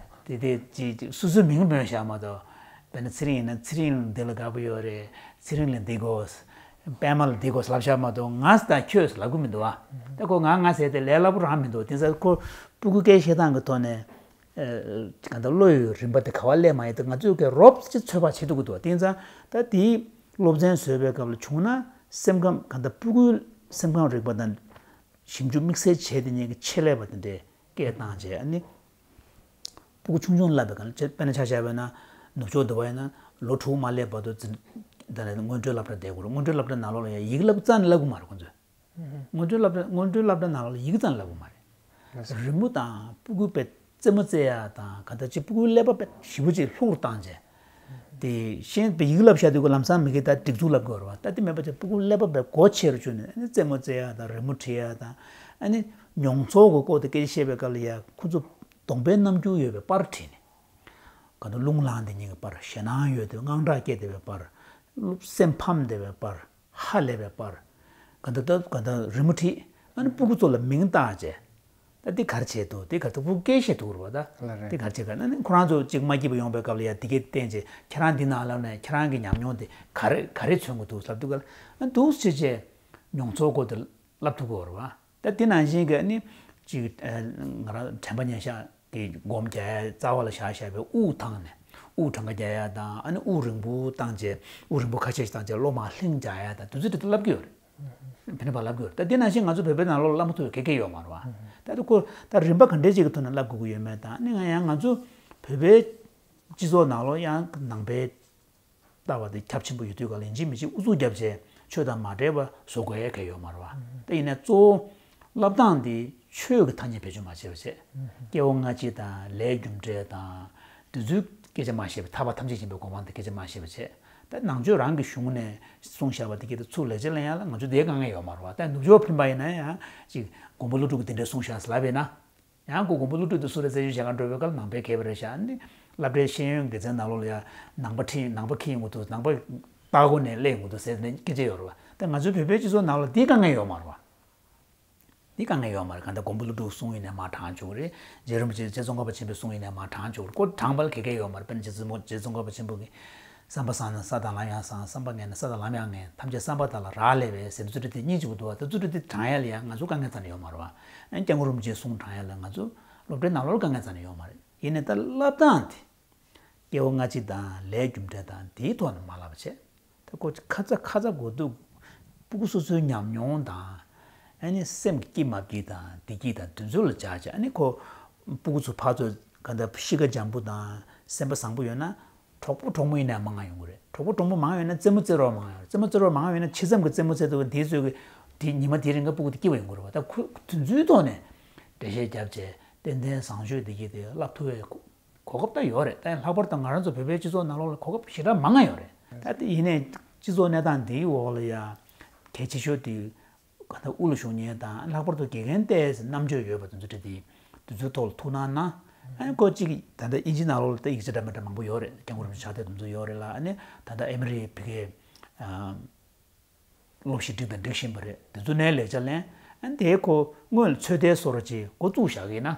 དེ་དེ་ཅི་ཅི་སོ་སོའི་མིང་འབོད་བཞག་མ་གཏོགས། དཔེར་ན་ཚེ་རིང་ཡིན་ན་ཚེ་རིང་འདི་ལ་དགའ་པོ་ཡོད་རེད། ཚེ་རིང་ལ་འདི་དགོས། པད་མ་ལ་འདི་དགོས་ལབ་བཞག་མ་གཏོགས་ང་དང་ཁྱོད་ལབ་གི་མི་འདུག་ཨ། ད་ཁོ་ང་ང་ཟེར་དེ་ལས་སླ་པོ་རང་མི་འདུག་དེང་སང་ཁོ་སྤུ་གུ་སྐད་བཤད་སྟངས་ཀྱི་ཐོག་ནས་གང་ལྟར་བློ་ཡི་རིམ་པ་དེ་ག་བ་སླེབས་མ་ཡིན་དུས་ང་ཚོས་ཀྱི་རོབ་ཅིག་ཚོད་དཔག་བྱེད་ཐུབ་ཀྱི་འདུག་དེང་སང་ད་དེའི་སློབ་ཚན་བཟོས་པའི་སྐབས་ལ་བྱུང་ན་སེམས་ཁམས་གང་ལྟར་སྤུ་གུའི་སེམས་ཁམས་རིག་པ་དང་། ཞིབ་འཇུག་དམིགས་བསལ་བྱས་ཏེ་ཉན་གྱི་ཆེད་ལས་པ་དེ་འདྲས་སྐད་བཏང་བྱས། ཨ་ནི་སྤུ་གུ་ཆུང་ཆུང་བསླབ་པའི་སྒང་ལ་དཔེར་ན་ཆ་བཞག་པ་ཡིན་ན་ནུབ་ཕྱོགས་འདི་པ་ཡིན་ན་ལོ་དྲུག་མ་སླེབས་བར་དུ་འཛིན་ད་ནས་སྔོན་འགྲོའི་སློབ་གྲྭ་བསྡད་དགོས་རེད། སྔོན་འགྲོའི་སློབ་གྲྭ་ནང་ལོགས་ལ་ཡང་ཡི་གེ་བསླབ་རྩ་ནས་བསླབ་གི་མ་རེད་ཁོང་ཚོས། སྔོན་འགྲོའི་སློབ་གྲྭ་སྔོན་འགྲོའི་སློབ་གྲྭ་ནང་ལོགས་ལ་ཡི་གེ་རྩ་ནས་བསླབ་གི་མ་རེད། རི་མོ་དང་སྤུ་གུ་པའི་རྩེད་མོ་རྩེ་ཡ་དང་ག་ད་ཅི་སྤུ་གུའི་ཀླད་པ་པའི་ཞིབ་པོ་ཅིག་ལྷུག་རུ་བཏང་བྱས། དེ་ཤེས་པའི་ཡིག་བསླབ་བྱ་དུས་ཀྱི་ལམ་སང་མི་གི་ད་སྒྲིག་འཛུགས་བསླབ་དགོས་རེད་བ། ད་དེ་མེད་པ་ཅིག་སྤུ་གུ་ཀླད་པ་པའི་སྒོ་ཕྱེ་རུ་བཅུག་ནས་ཨ་ནི་རྩེད་མོ་རྩེ་ཡ་དང་རི་མོ་བྲིས་ཡ་དང་ཨ་ནི་མྱོང་ཚོར་གྱི་སྐོར་དེ་སྐད་ཆ་བཤད་པའི་སྐབས་ལ་ཡ་ཁོ་ཚོ་གདོང་པའི་རྣམ་འགྱུར་ཡོད་པའི་པར་བྲིས་ནས། ག་ད་རླུང་ལངས་བསྡད་མཁན་གྱི་པར། ཞེད་སྣང་ཡོད་དེ་དངངས་སྐྲག་སྐྱེས་བསྡད་པའི་པར། སེམས་ཕམ་བསྡད་པའི་པར། ཧ་ལས་པའི་པར། ག་འདྲ་ད་ག་འདྲ་རི་མོ་བྲིས། ཨ་ནི་སྤུ་གུ་ཚོ་ལ་མིང་བཏགས་བྱས། ད་འདི་ག་རེ་བྱས་འདུག་འདི་ག་འདྲ་སྤུ་གུ་སྐད་བཤད་ཐུབ་རེད་བ་ད། ལ་རེད། འདི་ག་རེ་བྱས་ག་ཨ་ནི་ཁོ་རང་ཚོ་གཅིག་མ་སྐྱིད་པ་ཡོང་པའི་སྐབས་ལ་ཡ་འདི་གས་བསྟན་བྱས་ཁྱེད་རང་འདི་ནང་ལ་ནས་ཁྱེད་རང་གི་ཉམས་མྱོང་དེ་ག་རེ་ག་རེ་མཚོན་གྱི་འདུག་ལབ་དུས་ག་ལ་ཨ་འདུག་སེ་བྱས་བྱས་མྱོང་ཚོར་སྐོར་དེ་བསླབ་ཐུབ་ཀྱི་ཡོད་རེད་བ། ད་དེ་ནང་བཞིན་གྱི་ཨ་ནི་གཅིག་ང་རང་དྲན་པ་ཉེར་བཞག་གི་སྒོམ་རྒྱག་ཡ་རྩ་བ་ལ་བཞག་བཞག་པའི་དབུགས་བཏང་ནས་དབུགས་གྲངས་ཀ་རྒྱག་ཡ་དང་ཨ་ནི་དབུགས་རིང་པོ་བཏང་བྱས་དབུགས་རིང་པོ་ཁ་ཤས་ཤིག་བཏང་བྱས་གློ་མ་ལྷིང་རྒྱག་ཡ་དང་དེ་ཚོ་དེ་ཚོ་བསླབ་ཀྱི་ཡོད་རེད། ཕན་པ་ལབ་དགོས། ད་དེ་ནང་བཞིན་ང་ཚོ་བོད་པའི་ནང་ལོགས་ལ་བསླབ་མ་ཐུབ་པའི་གེ་གེ་ཡོད་མ་རེད་བ། ད་དེ་ཁོ་ད་རིམ་པ་ག་འདྲས་ཅིག་གི་ཐོག་ནས་བསླབ་དགོས་ཀྱི་ཡོད་མེད་དང་ཨ་ནི་ང་ཡང་ང་ཚོ་བོད་པའི་སྤྱི་ཚོགས་ནང་ལོགས་ཡང་ནང་པའི་ལྟ་བ་དེ་ཁྱབ་ཆེན་པོ་ཡོད་དུས་ག་ལ་ཡིན་གཅིག་མིན་གཅིག་ཨུ་ཚུགས་བརྒྱབ་བྱས་ཆོས་དང་མ་འབྲེལ་བ་བཟོ་དགོས་ཡ་གང་ཡང་ཡོད་མ་རེད་བ། ད་ཡིན་ནའི་གཙོ་བོ་བསླབ་སྟངས་དེ་ཆོས་ཀྱི་ཐ་སྙད་བེད་སྤྱོད་མ་བྱས་པ་བྱས། སྐྱེ་བོ་སྔ་ཕྱི་དང་ལས་རྒྱུ་འབྲས་དང་དེ་ཚོའི་སྐད་ཆ་མ་བཤད་པ། ཐར་པ་ཐམས་ཅད་མཁྱེན་པའི་གོ་འཕང་དེ་སྐད་ཆ་མ་བཤད་པ་བྱས། ད་ནང་ཆོས་རང་གི་གཞུང་ནས་གསུངས་བཞག་པ་དེ་གའི་ད་ཚུར་ལེགས་སྦྱར་ལེན་ཡ་ལ་ང་ཚོ་དེའི་དཀའ་ངལ་ཡོད་མ་རེད་བ། ད་ནུབ་ཕྱོགས་ཕན་པ་ཡིན་ན་ཡང་ཅིག་མགོན་པོ་ཀླུ་སྒྲུབ་ཀྱིས་དེ་འདྲས་གསུངས་བཞག་ཟེར་ལབ་ཡིན་ན། ཡང་ཁོ་མགོན་པོ་ཀླུ་སྒྲུབ་དེ་སུ་རེད་རྩད་གཅོད་བྱེད་གར་འགྲོ་བའི་སྐབས་ནང་པའི་མཁས་པ་རེད་ཤག་ཨ་ནི་སློབ་གྲྭའི་ཤེས་ཡོན་སྡེ་ཚན་ནང་ལོགས་ལ་ཡང་ནང་པ་ཁྲིད་ནང་པ་ཁྲིད་ཡོང་གི་འདུག་ནང་པ་ལྟག་སྒོ་ནས་སླེབས་ཡོང་གི་འདུག་ཟེར་ནས་སྐད་ཆ་ཡོད་རེད་བ། ད་ང་ཚོའི་བོད་པའི་སྤྱི་ཚོགས་ནང་ལ་འདི་དཀའ་ངལ་ཡོད་མ་རེད་བ། འདི་དཀའ་ངལ་ཡོད་མ་རེད། གང་ལྟར་མགོན་པོ་ཀླུ་སྒྲུབ་གསུང་ཡིན་ནའི་མར་དྲངས་ཆོག་གི་རེད། རྗེ་རིན་པོ་ཆེ་རྗེ་ཙོང་ཁ་པ་ཆེན་པོས་གསུང་ཡིན་ནའི་མར་དྲངས་ཆོག་གི་རེད། ཁོ་དྲངས་པ་ལ་གེ་གེ་ཡོད་མ་རེད། དཔེར་ན་རྗེ་ཙོང་རྗེ་ཙོང་ཁ་པ་ཆེན་པོ་གིས། བསམ་པ་བཟང་ན་ས་དང་ལམ་ཡང་བཟང་། བསམ་པ་ངན་ན་ས་དང་ལམ་ཡང་ངན། ཐམས་ཅད་བསམ་པ་དག་ལ་རག་ལས་པས་ཟེར་བའི་རྩོད་བྲིས་དེ་རྙེད་ཅིག་འདུག་བ། ད་རྩོད་བྲིས་དེ་དྲངས་ཡ་ལ་ཡང་ང་ཚོ་དཀའ་ངལ་རྩ་ནས་ཡོད་མ་རེད་བ། ཨ་ནི་སྐྱབས་མགོན་རིན་པོ་ཆེའི་གསུང་དྲངས་ཡ་ལ་ང་ཚོ་སློབ་གྲྭའི་ནང་ལོགས་ལ་དཀའ་ངལ་རྩ་ནས་ཡོད་མ་རེད། ཡིན་ནའི་ད་བསླབ་སྟངས་དེ་སྐྱེ་བོ་སྔ་ཕྱི་དང་ལས་རྒྱུ་འབྲས་དང་དེའི་ཐོག་ནས་མ་བསླབ་པ་བྱས། ད་ཁོ་ཁ་ཚ་ཁ་ཚ་དགོས་འདུག་སྤུ་གུ་སོ་སོའི་ཉམས་མྱོང་དང་། ཨ་ནི་སེམས་སྐྱིད་མ་སྐྱིད་དང་བདེ་སྐྱིད་དང་དེ་ཚོ་ལ་སྦྱར་བྱས་ཨ་ནི་ཁོ་ སྤུ་གུ་ཚོ་ཕར་ཚུར་ག་འདྲ་གཤིས་ཀ་འཇམ་པོ་དང་སེམས་པ་བཟང་པོ་ཡོད་ན། གྲོགས་པོ་གྲོགས་མོ་ཡིན་ན་མང་ང་ཡོང་གི་རེད། གྲོགས་པོ་གྲོགས་མོ་མང་ཡོད་ན་རྩེད་མོ་རྩེ་རོགས་མང་ཡོང་རེད། རྩེད་མོ་རྩེ་རོགས་མང་ཡོད་ན་ཕྱི་མཚམས་ཀྱི་རྩེད་མོ་རྩེ་དུས་དེའི་ཚོད་ཀྱི་དེ་ཉི་མ་དེའི་རིང་ག་སྤུ་གུ་དེ་སྐྱིད་པ་ཡོང་གི་རེད་བ། ད་ཁོ་དེ་ཚོའི་ཐོག་ནས་འགྲེལ་བཤད་བརྒྱབ་བྱས་ཏན་ཏན་བཟང་སྤྱོད་བདེ་སྐྱིད་དེ་བསླབ་ཐུབ་པའི་གོ་སྐབས་ད་ཡོད་རེད། ད་ཡང་ལྷག་པར་དུ་ང་རང་ཚོ་བོད་པའི་སྤྱི་ཚོགས་ནང་ལོགས་ལ་གོ་སྐབས་ཞེ་དྲག་མང་ང་ཡོད་རེད། ད་དེ་ཡིན་ནའི་སྤྱི་ཚོགས་གནས་སྟངས་འདིའི་འོག་ལ་ཡ་གལ་ཆེ་ཤོས་དེ་ག་ད་དབུ་ལ་བཞུགས་མཁན་དང་ལྷག་པར་དུ་དགེ་རྒན་ཏོག་ཙམ་རྣམ་དཔྱོད་ཡོད་པ་དེ་ཚོ་འདྲ་དེ་དེ་ཚོའི་ཐོག་ལ་ཐུགས་སྣང་གནང་། ཨ་ནི་ཁོ་གཅིག་ད་ལྟ་དབྱིན་ཇི་ནང་ལོགས་ལ་ད་ཡིག་ཆ་འདྲ་མི་འདྲ་མང་པོ་ཡོད་རེད། སྐྱབས་མགོན་རིན་པོ་ཆེ་ཕྱག་དེབ་དེ་ཚོ་ཡོད་རེད་ལ། ཨ་ནི་ད་ལྟ་ཨེ་མི་རི་ཕི་གའི་སློབ་གཞི་སྒྲིག་དང་སྒྲིག་བཞིན་པ་རེད། དེ་ཚོ་ནས་ལས་བྱ་ལེན། ཨ་ནི་དེའི་ཁོ་སྔོན་ལ་ཚོད་ལྟའི་བཟོ་འདྲ་ཅིག་འགོ་བཙུགས་བཞག་གི་ཡིན་ན་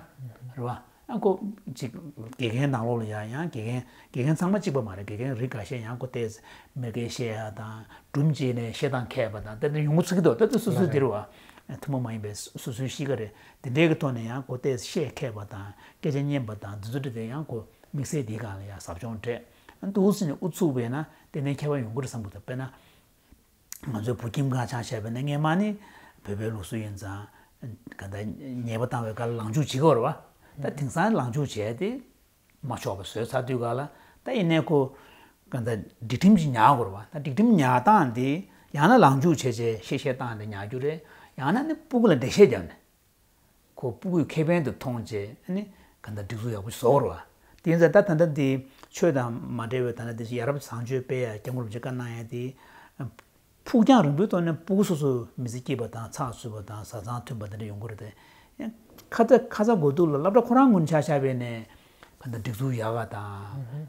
རེད་བ། ཨ་ཁོ་ཅིག་དགེ་རྒན་ནང་ལོགས་ལ་ཡང་ཡང་དགེ་རྒན་དགེ་རྒན་ཚང་མ་གཅིག་པ་མ་རེད། དགེ་རྒན་རིགས་འགའ་ཤས་ཡང་ཁོ་ཏོག་ཙམ་མི་སྒེར་བཤད་ཡ་དང་སྒྲུང་བྱས་ནས་བཤད་སྟངས་མཁས་པ་དང་དེ་འདྲ་ཡོང་གི་ཚུགས་ཀྱི་འདུག་ད་ལྟ་སོ་སོའི་དེ་རེད་བ། ཐུན་མོང་མ་ཡིན་པའི་སོ་སོའི་གཤིས་ཀ་རེད། དེ་འདྲའི་གི་ཐོག་ནས་ཡང་ཁོ་ཏོག་ཙམ་བཤད་མཁས་པ་དང་སྐད་ཆ་སྙན་པ་དང་འདི་ཚོ་འདྲ་དེ་ཡང་ཁོ་དམིགས་བསལ་འདིའི་སྒང་ལ་ཡང་ཟབ་སྦྱོང་སྤྲད། འདུག་སེ་ནས་དབུ་ཚུགས་པས་ན་ཏན་ཏན་ཁྱད་པར་ཡོང་གི་རེད་བསམ་གི་འདུག་དཔེར་ན། ང་ཚོའི་བོད་ཁྱིམ་སྒང་ཆ་བཞག་པ་ཡིན་ན་སྔན་མ་ནི་བོད་པའི་ལུགས་སྲོལ་ཡིན་ཙང་ག་ད་ཉེས་པ་བཏང་བའི་སྐབས་ལ་ལངས་ཕྱུག་བྱེད་ཀྱི་ཡོད་རེད་བ། ད་དེང་སང་ལངས་ཕྱུག་བྱས་ཏེ་མ་ཆོག་པ་བཟོས་ཚར་དུས་སྒང་ལ་ད་ཡིན་ནའི་ཁོ་ག་ད་སྒྲིག་ཁྲིམས་ཅིག་ཉར་དགོས་རེད་བ། ད་སྒྲིག་ཁྲིམས་ཉར་སྟངས་དེ་ཡང་ན་ལངས་ཕྱུག་བྱས་བྱས་གཤེ་གཤེ་བཏང་ནས་ཉར་རྒྱུ་རེད། ཡང་ན་ནི་སྤུ་གུ་ལ་འགྲེལ་བཤད་བརྒྱབ་ནས། ཁོ་སྤུ་གུའི་ཁེ་ཕན་དུ་མཐོང་བྱས་ཨ་ནི་ག་འདྲ་སྒྲིག་འཛུགས་ཡག་པོ་བཟོ་དགོས་རེད་བ། དེ་ཡིན་ཙང་ད་ད་ལྟ་འདི་ཆོས་དང་མ་འབྲེལ་བའི་ད་ལྟ་འདི་ཡ་རབས་བཟང་སྤྱོད་སྤེལ་ཡ་སྐྱབས་མགོན་རིན་པོ་ཆེས་བཀའ་གནང་ཡ་དེ་ཕུགས་རྒྱང་རིང་པོའི་ཐོག་ནས་སྤུ་གུ་སོ་སོ་མི་ཚེ་སྐྱིད་པ་དང་ཚགས་ཚུད་པ་དང་བཟའ་ཚང་མཐུན་པ་དེ་འདྲ་ཡོང་གི་རེད་དེ། ཡང་ཁ་ཚ་ཁ་ཚ་དགོས་གཏུགས་ལ་སློབ་གྲྭ་ཁོ་རང་ངོས་ནས་ཆ་བཞག་པ་ཡིན་ན་ག་འདྲ་སྒྲིག་འཛུགས་ཡག་ག་དང་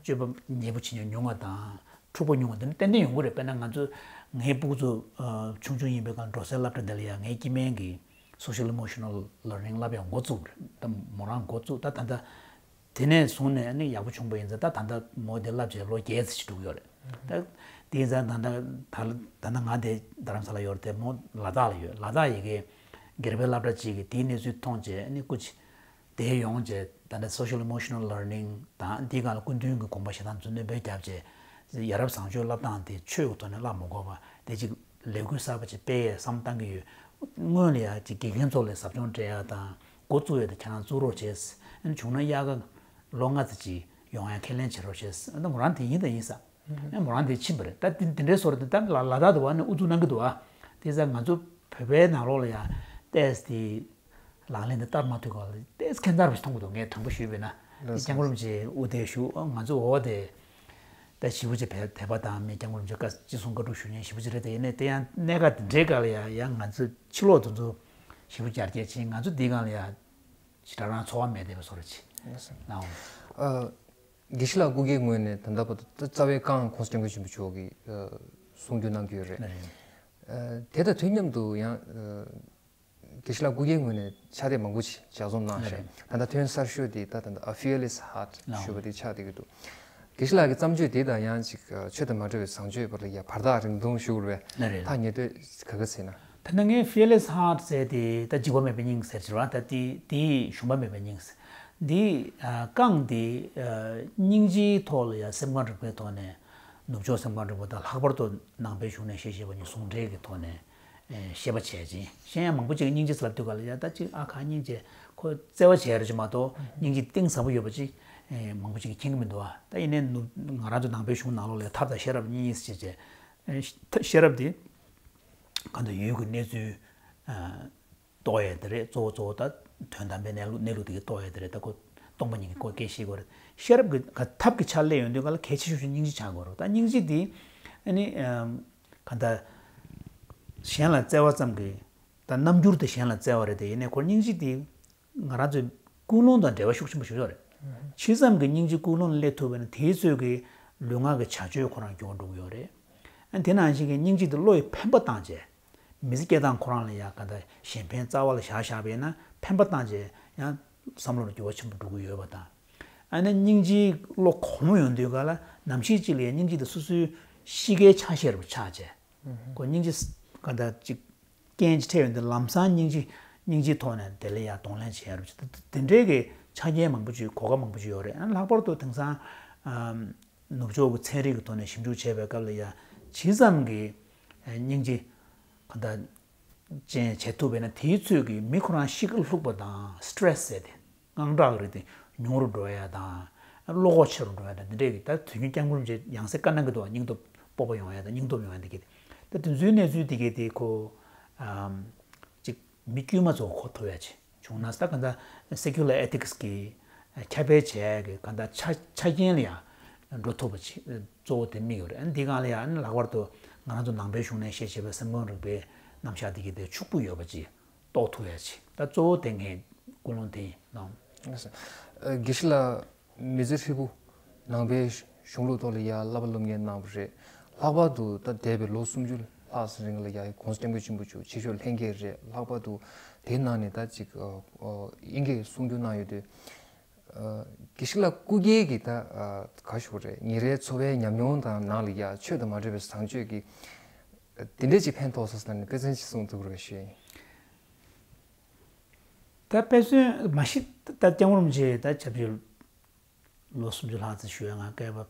སྤྱོད་པ་ཉེས་པོ་བྱེད་མཁན་ཉུང་བ་དང་འཁྲུག་པ་ཉུང་བ་དེ་འདྲ་ཏན་ཏན་ཡོང་གི་རེད། དཔེར་ན་ང་ཚོ་ངའི་སྤུ་གུ་ཚོ་ཆུང་ཆུང་ཡིན་པའི་སྒང་འགྲོ་སའི་སློབ་གྲྭ་འདི་ལ་ཡང་ངའི་སྐྱེ་དམན་གྱི་Social Emotional Learning བསླབ་ཡག་འགོ་བཙུགས་པ་རེད། ད་མོ་རང་འགོ་བཙུགས། ད་ད་ལྟ་དེ་ནས་བཟུང་ནས་ནི་ཡག་པོ་བྱུང་པ་ཡིན་ཙང་ད་ད་ལྟ་མོ་དེ་བསླབ་བྱས་ལོ་བརྒྱད་ཙམ་ཞིག་འགྲོ་གི་ཡོད་རེད། ད་དེ་ཡིན་ཙང་ད་ལྟ་ད་ལྟ་ང་དེ་རྡ་རམ་ས་ལ་ཡོད་རེད་དེ་མོ་ལ་དྭགས་ལ་ཡོད། ལ་དྭགས་ཡི་གེ་སྒེར་པའི་སློབ་གྲྭ་གཅིག་གིས་དེའི་གནས་ཚུལ་མཐོང་བྱས་ནི་སྐུ་མཁྱེན། དེ་ཡོང་བྱས་ད་ལྟ་Social Emotional Learning དང་འདིའི་སྒང་ལ་སྐུ་མདུན་གྱི་དགོངས་པ་བཞེས་སྟངས་ཚོ་སྣོན་པ་བརྒྱབ་བྱས་ཡ་རབས་བཟང་སྤྱོད་བསླབ་སྟངས་དེ་ཆོས་ཀྱི་ཐོག་ནས་བསླབ་མ་དགོས་པ་དེ་ཅིག་ལས་འགུལ་གསར་པ་ཅིག་སྤེལ་ཡས་བསམ་བཏང་གི་ཡོད། སྔོན་ལ་ཡ་ཅིག་དགེ་རྒན་ཚོ་ལ་ཟབ་སྦྱོང་སྤྲད་ཡ་དང་འགོ་བཙུགས་ཡ་དེ་ཁྱེད་རང་བཙུགས་རོགས་བྱས། ཨ་ནི་བྱུང་ན་དབྱར་ཁ་ལོ་ལྔ་ཙམ་ཅིག་ཡོང་ཡ་ཁས་ལེན་བྱེད་རོགས་བྱས། ཨ་ནི་མོ་རང་དེ་ཡིན་དང་ཡིན་ས། ཨ་ནི་མོ་རང་དེ་ཕྱིན་པ་རེད། ད་དེ་དེ་འདྲའི་བཟོ་འདྲ་དེ་ད་ལ་ལ་དྭགས་དུ་བ་ནས་དབུ་འཛུགས་གནང་གི་འདུག་ཨ། དེ་ཙང་ང་ཚོ་བོད་པའི་ནང་ལོགས་ལ་ཡ་ཏོག་ཙམ་དེ། ལག་ལེན་དེ་བསྟར་མ་ཐུབ་ག་ལ་ཏོག་ཙམ་ཁྱད་མཚར་བ་ཞིག་མཐོང་གི་འདུག་ངས་དྲང་པོ་ཞུས་པ་ཡིན་ན། ལགས་སོ། སྐྱབས་མགོན་རིན་པོ་ཆེ་དབུ་དེ་བཞུགས། ང་ཚོ་འོ་དེ་ད་ཞེ་པོ་ཅིག་བལ་དད་པ་དང་མི་སྐྱབས་མགོན་རིན་པོ་ཆེ་བཀའ་ཅི་གསུང་བཀའ་སྒྲུབ་ཞུ་མཁན་ཞེ་པོ་ཅིག་རེད་དེ། ཡིན་ནའི་དེ་ཡང་གནད་འགག་དེ་འདྲའི་སྒང་ལ་ཡ་ཡང་ང་ཚོ་ཕྱི་ལོགས་དེ་ཚོ་ཞེ་པོ་རྒྱ་སྐྱེད་ཕྱིན། ང་ཚོ་འདིའི་སྒང་ལ་ཡ་ཞེ་དྲག་རང་ཚོར་བ་མེད་བསྡད་པའི་བཟོ་འདྲ་ཅིག་ལགས་སོ། ལགས་འོང་། ཨ། དགེ་བཤེས་ལགས་སྐུ་སྒེར་ངོས་ནས་ད་ལྟ་བར་དུ་རྩ་བའི་རྐང་གོང་ས་སྐྱབས་མགོན་ཆེན་པོ་མཆོག་གིས་ཨ་གསུང་བསྒྱུར་གནང་གི་ཡོད་རེད། ལགས་རེད། ཨ་དེ་དང་དུས་མཉམ་དུ་ཡང་ཨ་དགེ་བཤེས་ལགས་སྐུ་སྒེར་ངོས་ནས་ཕྱག་དེབ་མང་པོ་ཞིག་ལྗགས་རྩོམ་གནང་ཞིང་། ལགས་རེད། ད་ལྟ་ཐོན་གསར་ཤོས་དེ་ད་ད་ལྟ་A Fearless Heart ལགས་ཞུ་བ་དེ་ཆགས་བསྡད་ཀྱི་འདུག་དགེ་བཤེས་ལགས་ཀྱི་བརྩམས་ཆོས་དེ་དང་ཡང་ཅིག་ཨ་ཆོས་དང་མ་འབྲེལ་བའི་བཟང་སྤྱོད་བར་ལ་ཡ་བར་ཐག་རིང་ཐུང་ཞུ་དགོས་པས། ལགས་རེད། ཐག་ཉེ་དུས་ག་ག་ཟེར་ན། ད་ནི་ངའི་Fearless Heart ཟེར་དེ་ད་འཇིགས་པ་མེད་པའི་སྙིང་ཟེར་གྱི་རེད་བ། ད་དེ་དེའི་ཞུམ་པ་མེད་པའི་སྙིང་ཟེར། འདི་ཨ་རྐང་འདི་ཨ་སྙིང་རྗེའི་ཐོག་ལ་ཡ་སེམས་ཁམས་རིག་པའི་ཐོག་ནས་ནུབ་ཕྱོགས་སེམས་ཁམས་རིག་པ་དང་ལྷག་པར་དུ་ནང་པའི་གཞུང་ནས་བཤད་བཤད་པ་གཉིས་ཟུང་འབྲེལ་གྱི་ཐོག་ནས་ཨེ་བཤད་པ་བྱས་ཅིང་། གཞན་ཡང་མང་པོ་ཅིག་གིས་སྙིང་རྗེ་ཟེར་ལབ་དུས་ག་ལ་ཡ་ད་ཅིག་ཨ་ཁ་སྙིང་རྗེ་ཁོ་བརྩེ་བ་བྱས་རེད་ཅེས་མ་གཏོགས་སྙིང་རྗེ་གཏིང་ཟབ་པོ་ཡོད་པ་ཅིག་ཨེ་མང་པོ་ཅིག་གིས་མཁྱེན་གྱི་མི་འདུག་བ། ད་ཡིན་ནའི་ནུབ་ང་རང་ཚོ་ནང་པའི་གཞུང་ནང་ལོགས་ལ་ཡ་ཐབས་དང་ཤེས་རབ་གཉིས་ཟེར་བྱས། ཨེ་ཤེས་རབ་དེ་གང་ལྟར་ཡུལ་གྱི་གནས་ཚུལ་ཨ་རྟོགས་ཡས་དེ་རེད། གཙོ་བོ་གཙོ་བོ་ད་དོན་དམ་པའི་གནས་ལུགས་གནས་ལུགས་དེ་གའི་རྟོགས་ཡས་དེ་རེད། ད་ཁོ་སྟོང་པ་ཉིད་ཀྱི་སྐོར་སྐད་ཤེས་དགོས་རེད། ཤེས་རབ་ཀྱི་ག་ཐབས་ཀྱི་ཆ་སླེབས་ཡོང་དུས་ག་ལ་གལ་ཆེ་ཤོས་ཤིག་སྙིང་རྗེ་ཆགས་དགོས་རེད། ད་སྙིང་རྗེ་དེ་ཨ་ནི་ཨམ་ག་ད་གཞན་ལ་བརྩེ་བ་ཙམ་གྱིས་ད་རྣམ་འགྱུར་དེ་གཞན་ལ་བརྩེ་བ་རེད་དེ། ཡིན་ནའི་ཁོ་སྙིང་རྗེ་དེ་ང་རང་ཚོའི་ཀུན་སློང་དང་འབྲེལ་བ་ཤུགས་ཆེན་པོ་ཞིག་ཡོད་རེད། ཕྱི་ཙམ་གྱི་སྙིང་རྗེ་ཀུན་སློང་ལ་སླེབས་ཐུབ་པ་ཡིན་ན་དེའི་ཚོད་ཀྱིས་ལུས་ངག་གི་བྱ་སྤྱོད་ཁོ་རང་འགྱུར་བ་འགྲོ་གི་ཡོད་རེད། ཨ་དེ་ནང་བཞིན་གྱི་སྙིང་རྗེ་དེ་བློ་ཡི་འཕེན་པ་བཏང་བྱས། མི་ཚེ་སྐྱེལ་སྟངས་ཁོ་རང་ལ་ཡང་ག་འདྲ་གཞན་ཕན་རྩ་བ་ལ་བཞག་བཞག་པ་ཡིན་ན་འཕེན་པ་བཏང་བྱས་ཡང་བསམ་བློ་ལ་འགྱུར་བ་ཆེན་པོ་འགྲོ་གི་ཡོད་པ་དང་། ཨ་ནི་སྙིང་རྗེའི་བློ་གོང་མོ་ཡོང་དུས་ག་ལ་ནམ་ཞིག་ཅིག་ལ་ཡང་སྙིང་རྗེ་དེ་སོ་སོའི་གཤིས་ཀའི་ཆ་ཤས་རུ་ཆགས་བྱས། ཁོ་སྙིང་རྗེ་ག་འདྲ་ཅིག་རྐྱེན་ཅིག་འཕྲད་ཡོང་དུས་ལམ་སང་སྙིང་རྗེ་སྙིང་རྗེའི་ཐོག་ནས་དེ་ལ་ཡང་གདོང་ལེན་བྱེད་ཡ་རུ་ཆགས། དེ་འདྲའི་གི་ཆ་རྐྱེན་མང་པོ་ཅིག་གོ་སྐབས་མང་པོ་ཅིག་ཡོད་རེད། ཨ་ནི་ལྷག་པར་དུ་དེང་སང་ཨམ། ནུབ་ཕྱོགས་ཀྱི་ཚན་རིག་གི་ཐོག་ནས་ཞིབ་འཇུག་བྱས་པའི་སྐབས་ལ་ཡ་ཇི་ཙམ་གྱི་སྙིང་རྗེ་གང་ལྟར་ཅན་བྱེད་ཐུབ་པས་ན་དེའི་ཚོད་ཀྱིས་མི་ཁོ་རང་གཤིས་ཀ་ལྷུག་པ་དང་སི་ཊེ་རེ་སི་ཟེར་ཏེ་ དངངས་སྐྲག་གི་རིགས་དེ་ཉུང་རུ་འགྲོ་ཡ་དང་། བློ་ཁོག་ཆེ་རུ་འགྲོ་ཡ་དང་། འདི་འདྲས་ཀྱི་ད་དུས་རྒྱུན་སྐྱབས་མགོན་རིན་པོ་ཆེ་ཡང་སེ་བཀའ་གནང་གི་འདུག་སྙིང་སྟོབས་སྤོབས་པ་ཡོང་ཡ་དང་། སྙིང་སྟོབས་ཡོང་ཡ་འདི་གི། ད་དེ་ཚོའི་གནས་ཚུལ་འདི་གི་དེ་ཁོ་ཨམ་ཅིག་མི་དཀྱུས་མ་ཚོ་གོ་ཐུབ་ཡ་ཅིག་བྱུང་ན། ད་ག་ད་secular ethics གི་ཁྱབ་སྤེལ་བྱས་གི་ག་ད་ཆ་ཆ་རྐྱེན་ལ་ཡང་འགྲོ་ཐུབ་པ་ཅིག་གཙོ་བོ་དེ་དམིགས་ཡོད་རེད། ཨ་ནི་འདི་སྒང་ལ་ཡང་ཨ་ནི་ལྷག་པར་དུ་ང་རང་ཚོ་ནང་པའི་གཞུང་ནས་བཤད་བྱས་པའི་སེམས་ཁམས་རིག་པའི་རྣམ་གཞག་འདི་གི་དེ་ཕྱུག་པོ་ཡོད་པ་ཅིག་རྟོགས་ཐུབ་ཡ་ཅིག་ད་གཙོ་བོ་དེ་ངའི་ཀུན་སློང་དེ་ཡིན་ནོ། ཨ་དགེ་བཤེས་ལགས། མི་ཚེ་ཧྲིལ་པོ་ནང་པའི་གཞུང་ལུགས་ཐོག་ལ་ཡ་བསླབ་པ་སློབ་གཉེར་གནང་བ་རེད། ལྷག་པར་དུ་ད་འདས་པའི་ལོ་སུམ་ཅུ་ལྷག་ཙམ་རིང་ལ་ཡ་གོང་ས་སྐྱབས་མགོན་ཆེན་པོ་མཆོག་ཆོས་ཕྱོགས་ལྷན་རྒྱས་རེད། ལྷག་པར་དུ་དེའི་ནང་ནས་ད་ཅིག་ཨ་ཨ་དབྱིན་སྐད་གསུང་བསྒྱུར་གནང་ཡོད་དུས། ཨ་དགེ་བཤེས་ལགས་སྐུ་སྒེར་གྱི་ད་ཨ་ག་ཞུ་དགོས་རེད། ཉིན་རེའི་འཚོ་བའི་ཉམས་མྱོང་དང་ནང་ལ་ཡ་ཆོས་དང་མ་འབྲེལ་བའི་བཟང་སྤྱོད་ཀྱི་དེ་འདྲས་ཅིག་ཕན་ཐོགས་སོང་ཟེར་ན་དཔེ་མཚོན་ཅིག་གསུང་ཐུབ་ཀྱི་རེད་ཞུ་ཡིན། ད་དཔེ་མཚོན་མ་གཞི་ད་སྐྱབས་མགོན་རིན་པོ་ཆེ་ད་ཆབས་ཅིག་ལོ་སུམ་ཅུ་ལྷག་ཙམ་བཞུགས་ཡ་ང་སྐལ་པ་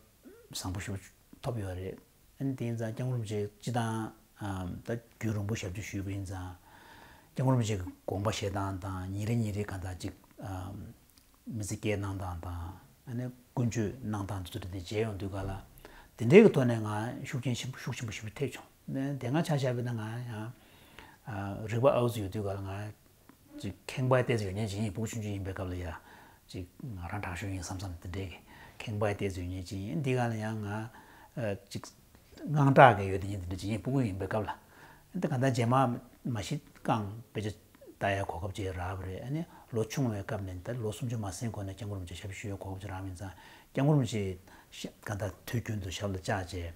བཟང་པོ་ཞིག་ཐོབ་ཡོད་རེད། ཨ་ནི་དེ་ཡིན་ཙང་སྐྱབས་མགོན་རིན་པོ་ཆེ་སྤྱི་བཏང་ཨམ་ད་རྒྱུན་རིང་པོ་ཞབས་ཕྱི་ཞུས་པ་ཡིན་ཙང་། སྐྱབས་མགོན་རིན་པོ་ཆེ་གི་དགོངས་པ་བཞེས་སྟངས་དང་། ཉིན་རེ་ཉིན་རེ་གང་ལྟར་ཅིག་ཨམ་མི་ཚེ་སྐྱེལ་གནང་སྟངས་དང་། ཨ་ནི་ཀུན་སྤྱོད་གནང་སྟངས་དེ་ཚོ་དེ་མཇལ་ཡོང་དུས་ག་ལ། དེ་འདྲའི་གི་ཐོག་ནས་ང་ཤུགས་རྐྱེན་ཆེན་པོ་ཤུགས་ཆེན་པོ་ཞེ་པོ་ཐེབས་བྱུང་། ཨ་ནི་དེ་སྔ་ཆ་བཞག་པ་ཡིན་ན་ང་ཡང་ཨ་རིག་པ་ཨའུ་ཙི་ཡོད་དུས་ག་ལ་ང་ཅིག་ཁེངས་པ་ཏོག་ཙམ་ཡོད་མཁན་ཅིག་ཡིན། སྤུ་གུ་ཆུང་ཆུང་ཡིན་པའི་སྐབས་ལ་ཡ་ཅིག་ང་རང་དྲག་ཤོས་ཡིན་བསམ་བསམ་དེ་འདྲའི་གི་ཁེངས་པ་ཏོག་ཙམ་ཡོད་མཁན་ཅིག་ཡིན། འདི་ག་ལ་ཡང་ང་ཨ་ཅིག་དངངས་སྐྲག་གི་ཡོད་དེ་ཉིད་དེ་འདྲ་ཅིག་ཡིན། སྤུ་གུ་ཡིན་པའི་སྐབས་ལ། འདི་གང་ལྟར་རྗེས་མ་མ་གཞི་རྐང་དཔེ་ཆ་ལྟ་ཡའི་གོ་སྐབས་ཅིག་རག་པ་རེད། ཨ་ནི་ལོ་ཆུང་བའི་སྐབས་ནས་ད་ལོ་སུམ་ཅུ་མ་ཟིན་གོང་ནས་སྐྱབས་མགོན་རིན་པོ་ཆེ་ཞབས་ཕྱི་ཞུ་ཡའི་གོ་སྐབས་ཅིག་རག་པ་ཡིན་ཙང་། སྐྱབས་མགོན་རིན་པོ་ཆེ་གང་ལྟར་དུས་རྒྱུན་དུ་ཞབས་ལ་བཅར་བྱས།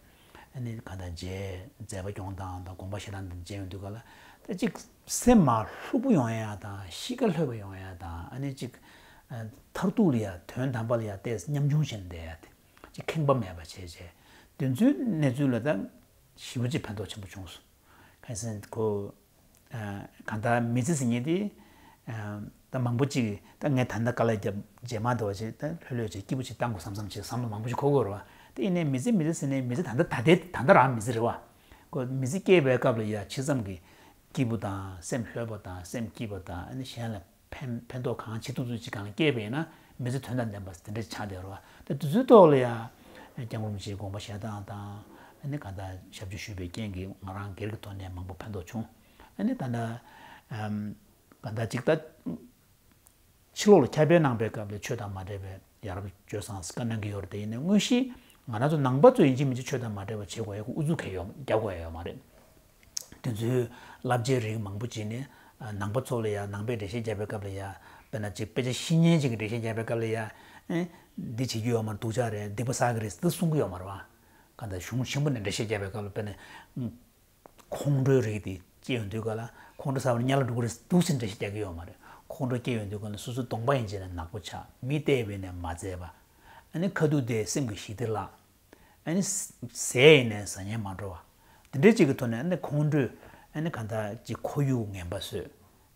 ཨ་ནི་གང་ལྟར་མཇལ། མཛད་པ་སྐྱོང་སྟངས་དང་དགོངས་པ་བཞེས་སྟངས་དེ་མཇལ་ཡོང་དུས་ག་ལ། ད་ཅིག་སེམས་མ་ལྷུག་པོ་ཡོང་ཡ་དང་། གཤིས་ཀ་ལྷོད་པོ་ཡོང་ཡ་དང་། ཨ་ནི་ཅིག་མཐར་ཐུག་ལ་ཡ་དོན་དམ་པ་ལ་ཡ་ཏོག་ཙམ་ཉམ་ཆུང་བྱས་ནས་བསྡད་ཡ་དེ། ཅིག་ཁེངས་པ་མེད་པ་བྱས་བྱས། དེ་ཚོའི་གནས་ཚུལ་ལ་ད་ཞེ་པོ་ཅིག་ཕན་ཐོགས་ཆེན་པོ་བྱུང་སོང་། གལ་སྲིད་ཁོ་ཨ་གང་ལྟར་མི་ཚེ་ཟེར་མཁན་དེ་ཨ་ད་མང་པོ་ཅིག་ད་ངས་ད་ལྟ་དཀའ་ལས་བརྒྱབ། རྗེས་མ་འདྲ་བ་ཅིག་ད་ལྷོད་ལྷོད་ཅིག་སྐྱིད་པོ་ཅིག་བཏང་དགོས་བསམ་བསམ་ཅིག་བསམ་བློ་མང་པོ་ཅིག་འཁོར་གྱི་ཡོད་རེད་བ། དེ་ཡིན་ནའི་མི་ཚེ་མི་ཚེ་ཟེར་ནའི་མི་ཚེ་ད་ལྟ་ད་ལྟའི་ད་ལྟ་རང་མི་ཚེ་རེད་བ། ཁོ་མི་ཚེ་སྐྱེལ་བའི་སྐབས་ལ་ཡ་ཇི་ཙམ་གྱི་སྐྱིད་པོ་དང་། སེམས་ལྷོད་པོ་དང་། སེམས་སྐྱིད་པོ་དང་། ཨ་ནི་གཞན་ལ་ཕན་ཕན་ཐོགས་གང་བྱེད་ཐུབ་ཚུལ་ཅིག་གང་སྐྱེས་པ་ཡིན་ན་མི་ཚེ་དོན་དང་ལྡན་པ་དེ་འདྲ་ཆགས་བསྡད་རོགས། ད་དེ་ཚོའི་ཐོག་ལ་ཡང་སྐྱབས་མགོན་རིན་པོ་ཆེའི་དགོངས་པ་བཞེས་སྟངས་དང་། ཨ་ནི་གང་ལྟར་ཞབས་ཕྱི་ཞུས་པའི་རྐྱེན་གྱིས་ང་རང་སྒེར་གྱི་ཐོག་ནས་མང་པོ་ཕན་ཐོགས་བྱུང་། ཨ་ནི་ད་ལྟ་ཨམ་གང་ལྟར་ཅིག་ད་ཕྱི་ལོགས་ལ་ཁྱབ་སྤེལ་གནང་པའི་སྐབས་ལ་ཆོས་དང་མ་འབྲེལ་བའི་ཡ་རབས་སྤྱོད་བཟང་བཀའ་གནང་གི་ཡོད་རེད། དེ་ཡིན་ནའི་དངོས་གཞི་ང་རང་ཚོ་ནང་པ་ཚོ་ཡིན་གཅིག་མིན་གཅིག་ཆོས་དང་མ་འབྲེལ་བ་བྱེད་དགོས་ཡ་གི་ཨུ་ཚུགས་གང་ཡང་རྒྱག་དགོས་ཡ་ཡོད་མ་རེད། དེ་ཚོའི་བསླབ་བྱའི་རིགས་མང་པོ་ཅིག་ནི་ནང་པ་ཚོ་ལ་ཡ། ནང་པའི་འགྲེལ་བཤད་རྒྱག་པའི་སྐབས་ལ་ཡ། དཔེར་ན་ཅིག་དཔེ་ཆ་ཤེས་མཁན་ཅིག་གིས་འགྲེལ་བཤད་རྒྱག་པའི་སྐབས་ལ་ཡ། ཨེ་འདི་བྱེད་རྒྱུ་ཡོད་མ་རེད། སྡུག་ཅག་རེད། སྡིག་པ་བསགས་ཀྱི་རེད་ཟེར་གསུང་གི་ཡོད་མ་རེད་བ། གང་ལྟར་གཞུང་ཆེན་པོ་ནས་འགྲེལ་བཤད་རྒྱག་པའི་སྐབས་ལ་དཔེར་ན་ཁོང་ཁྲོའི་རིགས་དེ་སྐྱེ་ཡོང་དུས་ག་ལ་ཁོང་ཁྲོ་ཟ་བར་དམྱལ་ལ་འགྲོ་གི་རེད་འདུག་ཟེར་འགྲེལ་བཤད་རྒྱག་གི་ཡོད་མ་རེད། ཁོང་ཁྲོ་སྐྱེ་ཡོང་དུས་ག་ལ་སོ་སོ་གདོང་པ་ཡིན་བྱས་ནས་ནག་པོ་ཆགས། མི་བལྟས་པས་ནས་མ་བཙལ་བ། ཨ་ནི་ཁ་ཐུག་དེ་སེམས་ཀྱི་ཞི་བདེ་བརླག། ཨ་ནི་ཟས་ཡིན་ནའི་ཟ་སྙིང་མ་འདོར་བ། དེ་འདྲའི་ཅིག་གི་ཐོག་ནས་ཨ་ནི་ཁོང་ཁྲོས་ཨ་ནི་གང་ལྟར་ཅིག་ཁོར་ཡུག་ངན་པ་བཟོས།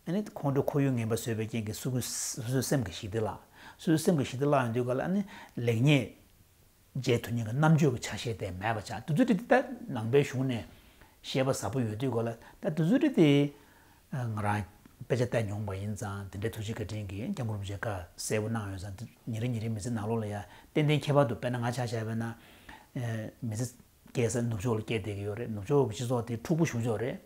ཨ་ནི་ཁོང་ཁྲོས་ཁོར་ཡུག་ངན་པ་བཟོས་པའི་རྐྱེན་གྱིས་སོ་སོ་སོ་སོའི་སེམས་ཀྱི་ཞི་བདེ་བརླག། སོ་སོའི་སེམས་ཀྱི་ཞི་བདེ་བརླག་ཡོང་དུས་ག་ལ་ཨ་ནི་ལེགས་ཉེས་འབྱེད་ཐུབ་མཁན་གྱི་རྣམ་དཔྱོད་ཀྱི་ཆ་ཤས་དེ་མེད་པ་ཆགས། དེ་ཚོ་དེ་ད་ནང་པའི་གཞུང་ནས་བཤད་པ་ཟབ་པོ་ཡོད་དུས་ག་ལ། ད་དེ་ཚོ་དེ་དེ། ང་རང་དཔེ་ཆ་བལྟས་མྱོང་པ་ཡིན་ཙང་། དེ་འདྲའི་ཐུགས་རྗེ་བཀའ་དྲིན་གྱིས་སྐྱབས་མགོན་རིན་པོ་ཆེས་བཀའ་གསལ་པོ་གནང་ཡོད་ཙང་། ཉིན་རེ་ཉིན་རེ་མི་ཚེ་ནང་ལོགས་ལ་ཡ་ཏན་ཏན་ཁྱད་པར་དུ། དཔེར་ན་ང་ཆ་བཞག་པ་ཡིན་ན། མི་ཚེ་སྐྱེལ་ས་ནུབ་ཕྱོགས་ལ་སྐྱེལ་བསྡད་ཀྱི་ཡོད་རེད། ནུབ་ཕྱོགས་ཀྱི་སྤྱི་ཚོགས་དེ་འཁྲུག་པོ་ཞེ་པོ་ཅིག་ཡོད་རེད།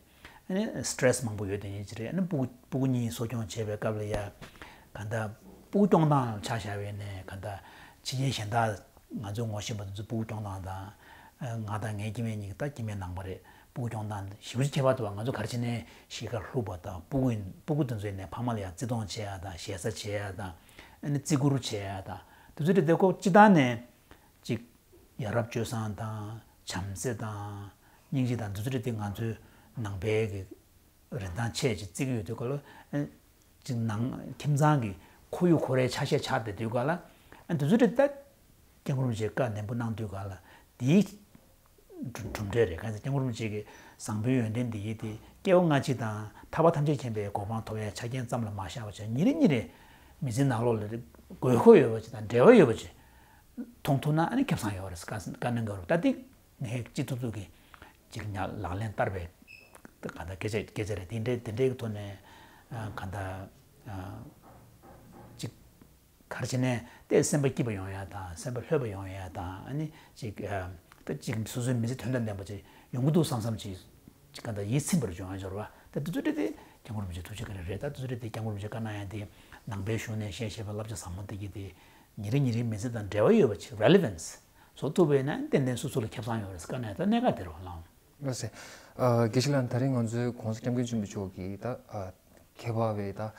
ཨ་ནི་སི་ཊེ་རེ་སི་མང་པོ་ཡོད་དེ་ཉིད་ཅིག་རེད། ཨ་ནི་སྤུ་གུ་སྤུ་གུ་གཉིས་གསོ་སྐྱོང་བྱེད་པའི་སྐབས་ལ་ཡ། གང་ལྟར་སྤུ་གུ་སྐྱོང་སྟངས་ཆ་བཞག་པ་ཡིན་ན། གང་ལྟར་ཕྱི་རྒྱལ་གཞན་དག་ང་ཚོས་ངོ་ཤེས་པ་དེ་ཚོ་སྤུ་གུ་སྐྱོང་སྟངས་དང་། ང་དང་ངའི་སྐྱེ་དམན་གཉིས་ཀྱི་ད་སྐྱེ་དམན་ནང་པ་རེད། སྤུ་གུ་སྐྱོང་སྟངས་ཞེ་པོ་ཅིག་ཁྱད་པར་འདུག་བ། ང་ཚོ་ག་རེ་བྱས་ནའི་གཤིས་ཀ་ལྷུག་པ་དང་། སྤུ་གུ་ཡིན། སྤུ་གུ་དེ་ཚོ་ཡིན་ནའི་ཕ་མ་ལ་ཡང་བརྩི་མཐོང་བྱེད་ཡ་དང་། ཞེ་ས་བྱེད་ཡ་དང་། ཨ་ནི་བརྩི་བཀུར་བྱེད་ཡ་དང་། དེ་ཚོ་དེ་དེ་ཁོ་སྤྱི་བཏང་ནས་ཅིག་ཡ་རབས་སྤྱོད་བཟང་དང་། བྱམས་བརྩེ་དང་། སྙིང་རྗེ་དང་། དེ་ཚོ་དེ་དེ་ང་ཚོའི་ནང་པའི་གི་རིན་ཐང་ཆེ་ཅིག་བརྩི་གི་ཡོད་དུས་ག་ལ། ཨ་ཅིག་ནང་ཁྱིམ་ཚང་གི་ཁོར་ཡུག་ཁོ་རའི་ཆ་ཤས་ཆགས་བསྡད་དུས་ག་ལ། ཨ་དེ་ཚོ་དེ་ད་སྐྱབས་མགོན་རིན་པོ་ཆེས་བཀའ་ནན་པོ་གནང་དུས་ག་ལ། དེའི་གྲུབ་གྲུབ་འབྲས་རེད། གང་ཟེར་སྐྱབས་མགོན་རིན་པོ་ཆེ་གི་བཟང་པོའི་ཡོན་ཏན་འདི་ཡིས་དེ་སྐྱེ་བ་སྔ་ཕྱི་དང་ཐར་པ་ཐམས་ཅད་མཁྱེན་པའི་གོ་འཕང་ཐོབ་ཡའི་ཆ་རྐྱེན་ཙམ་ལ་མ་བཞག་པ་བྱས། ཉིན་རེ་ཉིན་རེ་མི་ཚེའི་ནང་ལོགས་ལ་དགོས་མཁོ་ཡོད་པ་ཅིག་དང་འབྲེལ་བ་ཡོད་པ་ཅིག་མཐོང་ཐུབ་ན་ཨ་ནི་ཁེ་བཟང་ཡོད་རེད། བཀའ་བཀའ་གནང་གི་ཡོད་རེད། ད་དེ་ངས་ཅི་ཐུབ་ཐུབ་ཀྱིས་ཅིག་ཉ་ལག་ལེན་བསྟར་བའི་གང་ལྟར་སྐད་ཆ་སྐད་ཆ་རེད། དེ་འདྲའི་དེ་འདྲའི་གི་ཐོག་ནས་ཨ་གང་ལྟར་ཨ་ཅིག་ ག་རེ་བྱས་ནས་དེ་སེམས་པ་སྐྱིད་པ་ཡོང་ཡ་དང་སེམས་པ་ལྷོད་པ་ཡོང་ཡ་དང་ཨ་ནི་ཅིག་ད་ཅིག་སོ་སོའི་མི་ཚེ་དོན་དང་ལྡན་པ་ཅིག་ཡོང་གི་འདུག་བསམ་བསམ་ཅིག་ཅིག་ག་ད་ཡིད་ཚིམ་པར་བྱུང་ཡ་འབྱོར་བ་ད་དེ་ཚོ་རེད་དེ་སྐྱབས་མགོན་རིན་པོ་ཆེ་ཐུགས་རྗེ་བཀའ་དྲིན་རེད། ད་དེ་ཚོ་རེད་དེ་སྐྱབས་མགོན་རིན་པོ་ཆེ་བཀའ་གནང་ཡ་དེ་ནང་པའི་གཞུང་ནས་བཤད་བཤད་པ་བསླབ་བྱ་ཟབ་མོ་དེ་གི་དེ་ཉིན་རེ་ཉིན་རེའི་མི་ཚེ་དང་འབྲེལ་བ་ཡོད་པ་ཅིག་relevance་བཟོ་ཐུབ་པ་ཡིན་ན་ཏན་ཏན་སོ་སོ་ལ་ཁེ་བཟང་ཡོད་རེད་བཀའ་གནང་ཡ་ད་གནད་འགག་དེ་རེད་བ་ལགས། ལགས་སེ། ཨ། དགེ་བཤེས་ལགས་ད་རིང་ང་ཚོའི་༸གོང་ས་༸སྐྱབས་མགོན་ཆེན་པོ་མཆོག་གིས་ད་ཨ། མཁས་པ་བའི་ད་ཨ།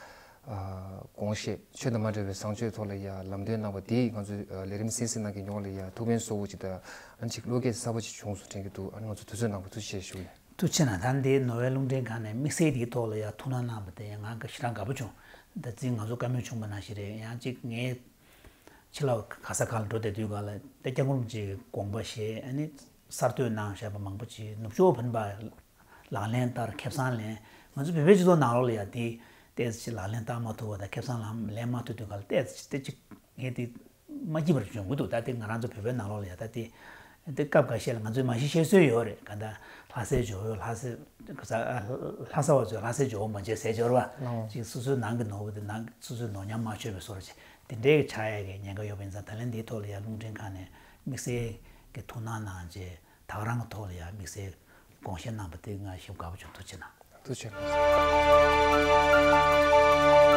དགོངས་བཞེད་ཆོས་དང་མ་འབྲེལ་བའི་བཟང་སྤྱོད་ཐོག་ལ་ཡ་ལམ་སྟོན་གནང་བ་དེས་ང་ཚོའི་ཨ། ལས་རིམ་གསན་གཟིགས་གནང་མཁན་ཡོངས་ལ་ཡ་ཐུགས་ཕན་གསོ་བོ་ཅིག་དང་ཨ་ནི་ཅིག་བློ་སྐྱེད་གསར་པ་ཅིག་བྱུང་སོང་དྲན་གྱི་འདུག་ཨ་ནི་ང་ཚོ་དུས་ཚོད་ནང་པ་ཐུགས་རྗེ་ཆེ་ཞུ་གི་ཡིན། ཐུགས་རྗེ་གནང་། ད་འདི་ནོར་ཝེ་རླུང་འཕྲིན་ཁང་ནས་དམིགས་བསལ་དེའི་ཐོག་ལ་ཡ་ཐུགས་སྣང་གནང་བ་དེ་ང་ཞེ་དྲག་དགའ་པོ་བྱུང་། ད་རྩིས་ང་ཚོ་བཀའ་མོལ་བྱུང་བ་ནང་བཞིན་རེད། ཡང་ཅིག་ངས་ཕྱི་ལ་ག་ས་ག་ལ་འགྲོ་བསྡད་དུས་ག་ལ་ད་སྐྱབས་མགོན་རིན་པོ་ཆེའི་དགོངས་པ་བཞེས་ཨ་ནི་གསར་གཏོད་གནང་བཞག་པ་མང་པོ་ཅིག་ནུབ་ཕྱོགས་བོད་པ་ལག་ལེན་བསྟར་ཁེ་བཟང་ལེན། ང་ཚོ་བོད་པའི་སྤྱི་ཚོགས་ནང་ལོགས་ལ་ཡང་དེ་ཏོག་ཙམ་ཅིག་ལག་ལེན་བསྟར་མ་ཐུབ་པ་དང་ཁེ་བཟང་ལེན་མ་ཐུབ་དུས་ག་ལ་ཏོག་ཙམ་ཅིག་དེ་ཅིག་ངས་དེ་མ་སྐྱིད་པར་བྱུང་གི་འདུག་ད་དེ་ང་རང་ཚོ་བོད་པའི་ནང་ལོགས་ལ་ཡང་ད་དེ་དེ་སྐབས་འགའ་ཤས་ལ་ང་ཚོས་མ་གཞི་བཤད་སྲོལ་ཡོད་རེད། ག་ད་ལྷ་སའི་ཇོ་བོ་ལྷ་སའི་ལྷ་ས་བ་ཚོས་ལྷ་སའི་ཇོ་བོ་མ་བྱེད་ཟེར་ཇོ་བོ་ཅིག་སོ་སོའི་ནང་གི་ནོར་བུ་དེ་ནང་སོ་སོའི་ནོར་ཉམས་མ་ཆོད་པའི་བཟོ་འདྲ་ཅིག་དེ་འདྲའི་ཆགས་ཡ་གི་ཉེན་ཁ་ཡོད་པ་ཡིན་ཙང་ད་ལན་འདིའི་ཐོག་ལ་ཡང་རླུང་འཕྲིན་ཁང་ནས་དམིགས་བསལ་གྱི་ཐུགས་སྣང་གནང་རྗེས་ད་ག་རང་གི་ཐོག་ལ་ཡང་དམིགས་བསལ་དགོངས་བཞེས་གནང་བ་དེ་ང་ཞེ་དགའ་པོ་བྱུང་། ཐུགས་རྗེ་གནང་། ཐུགས་རྗེ་གནང་།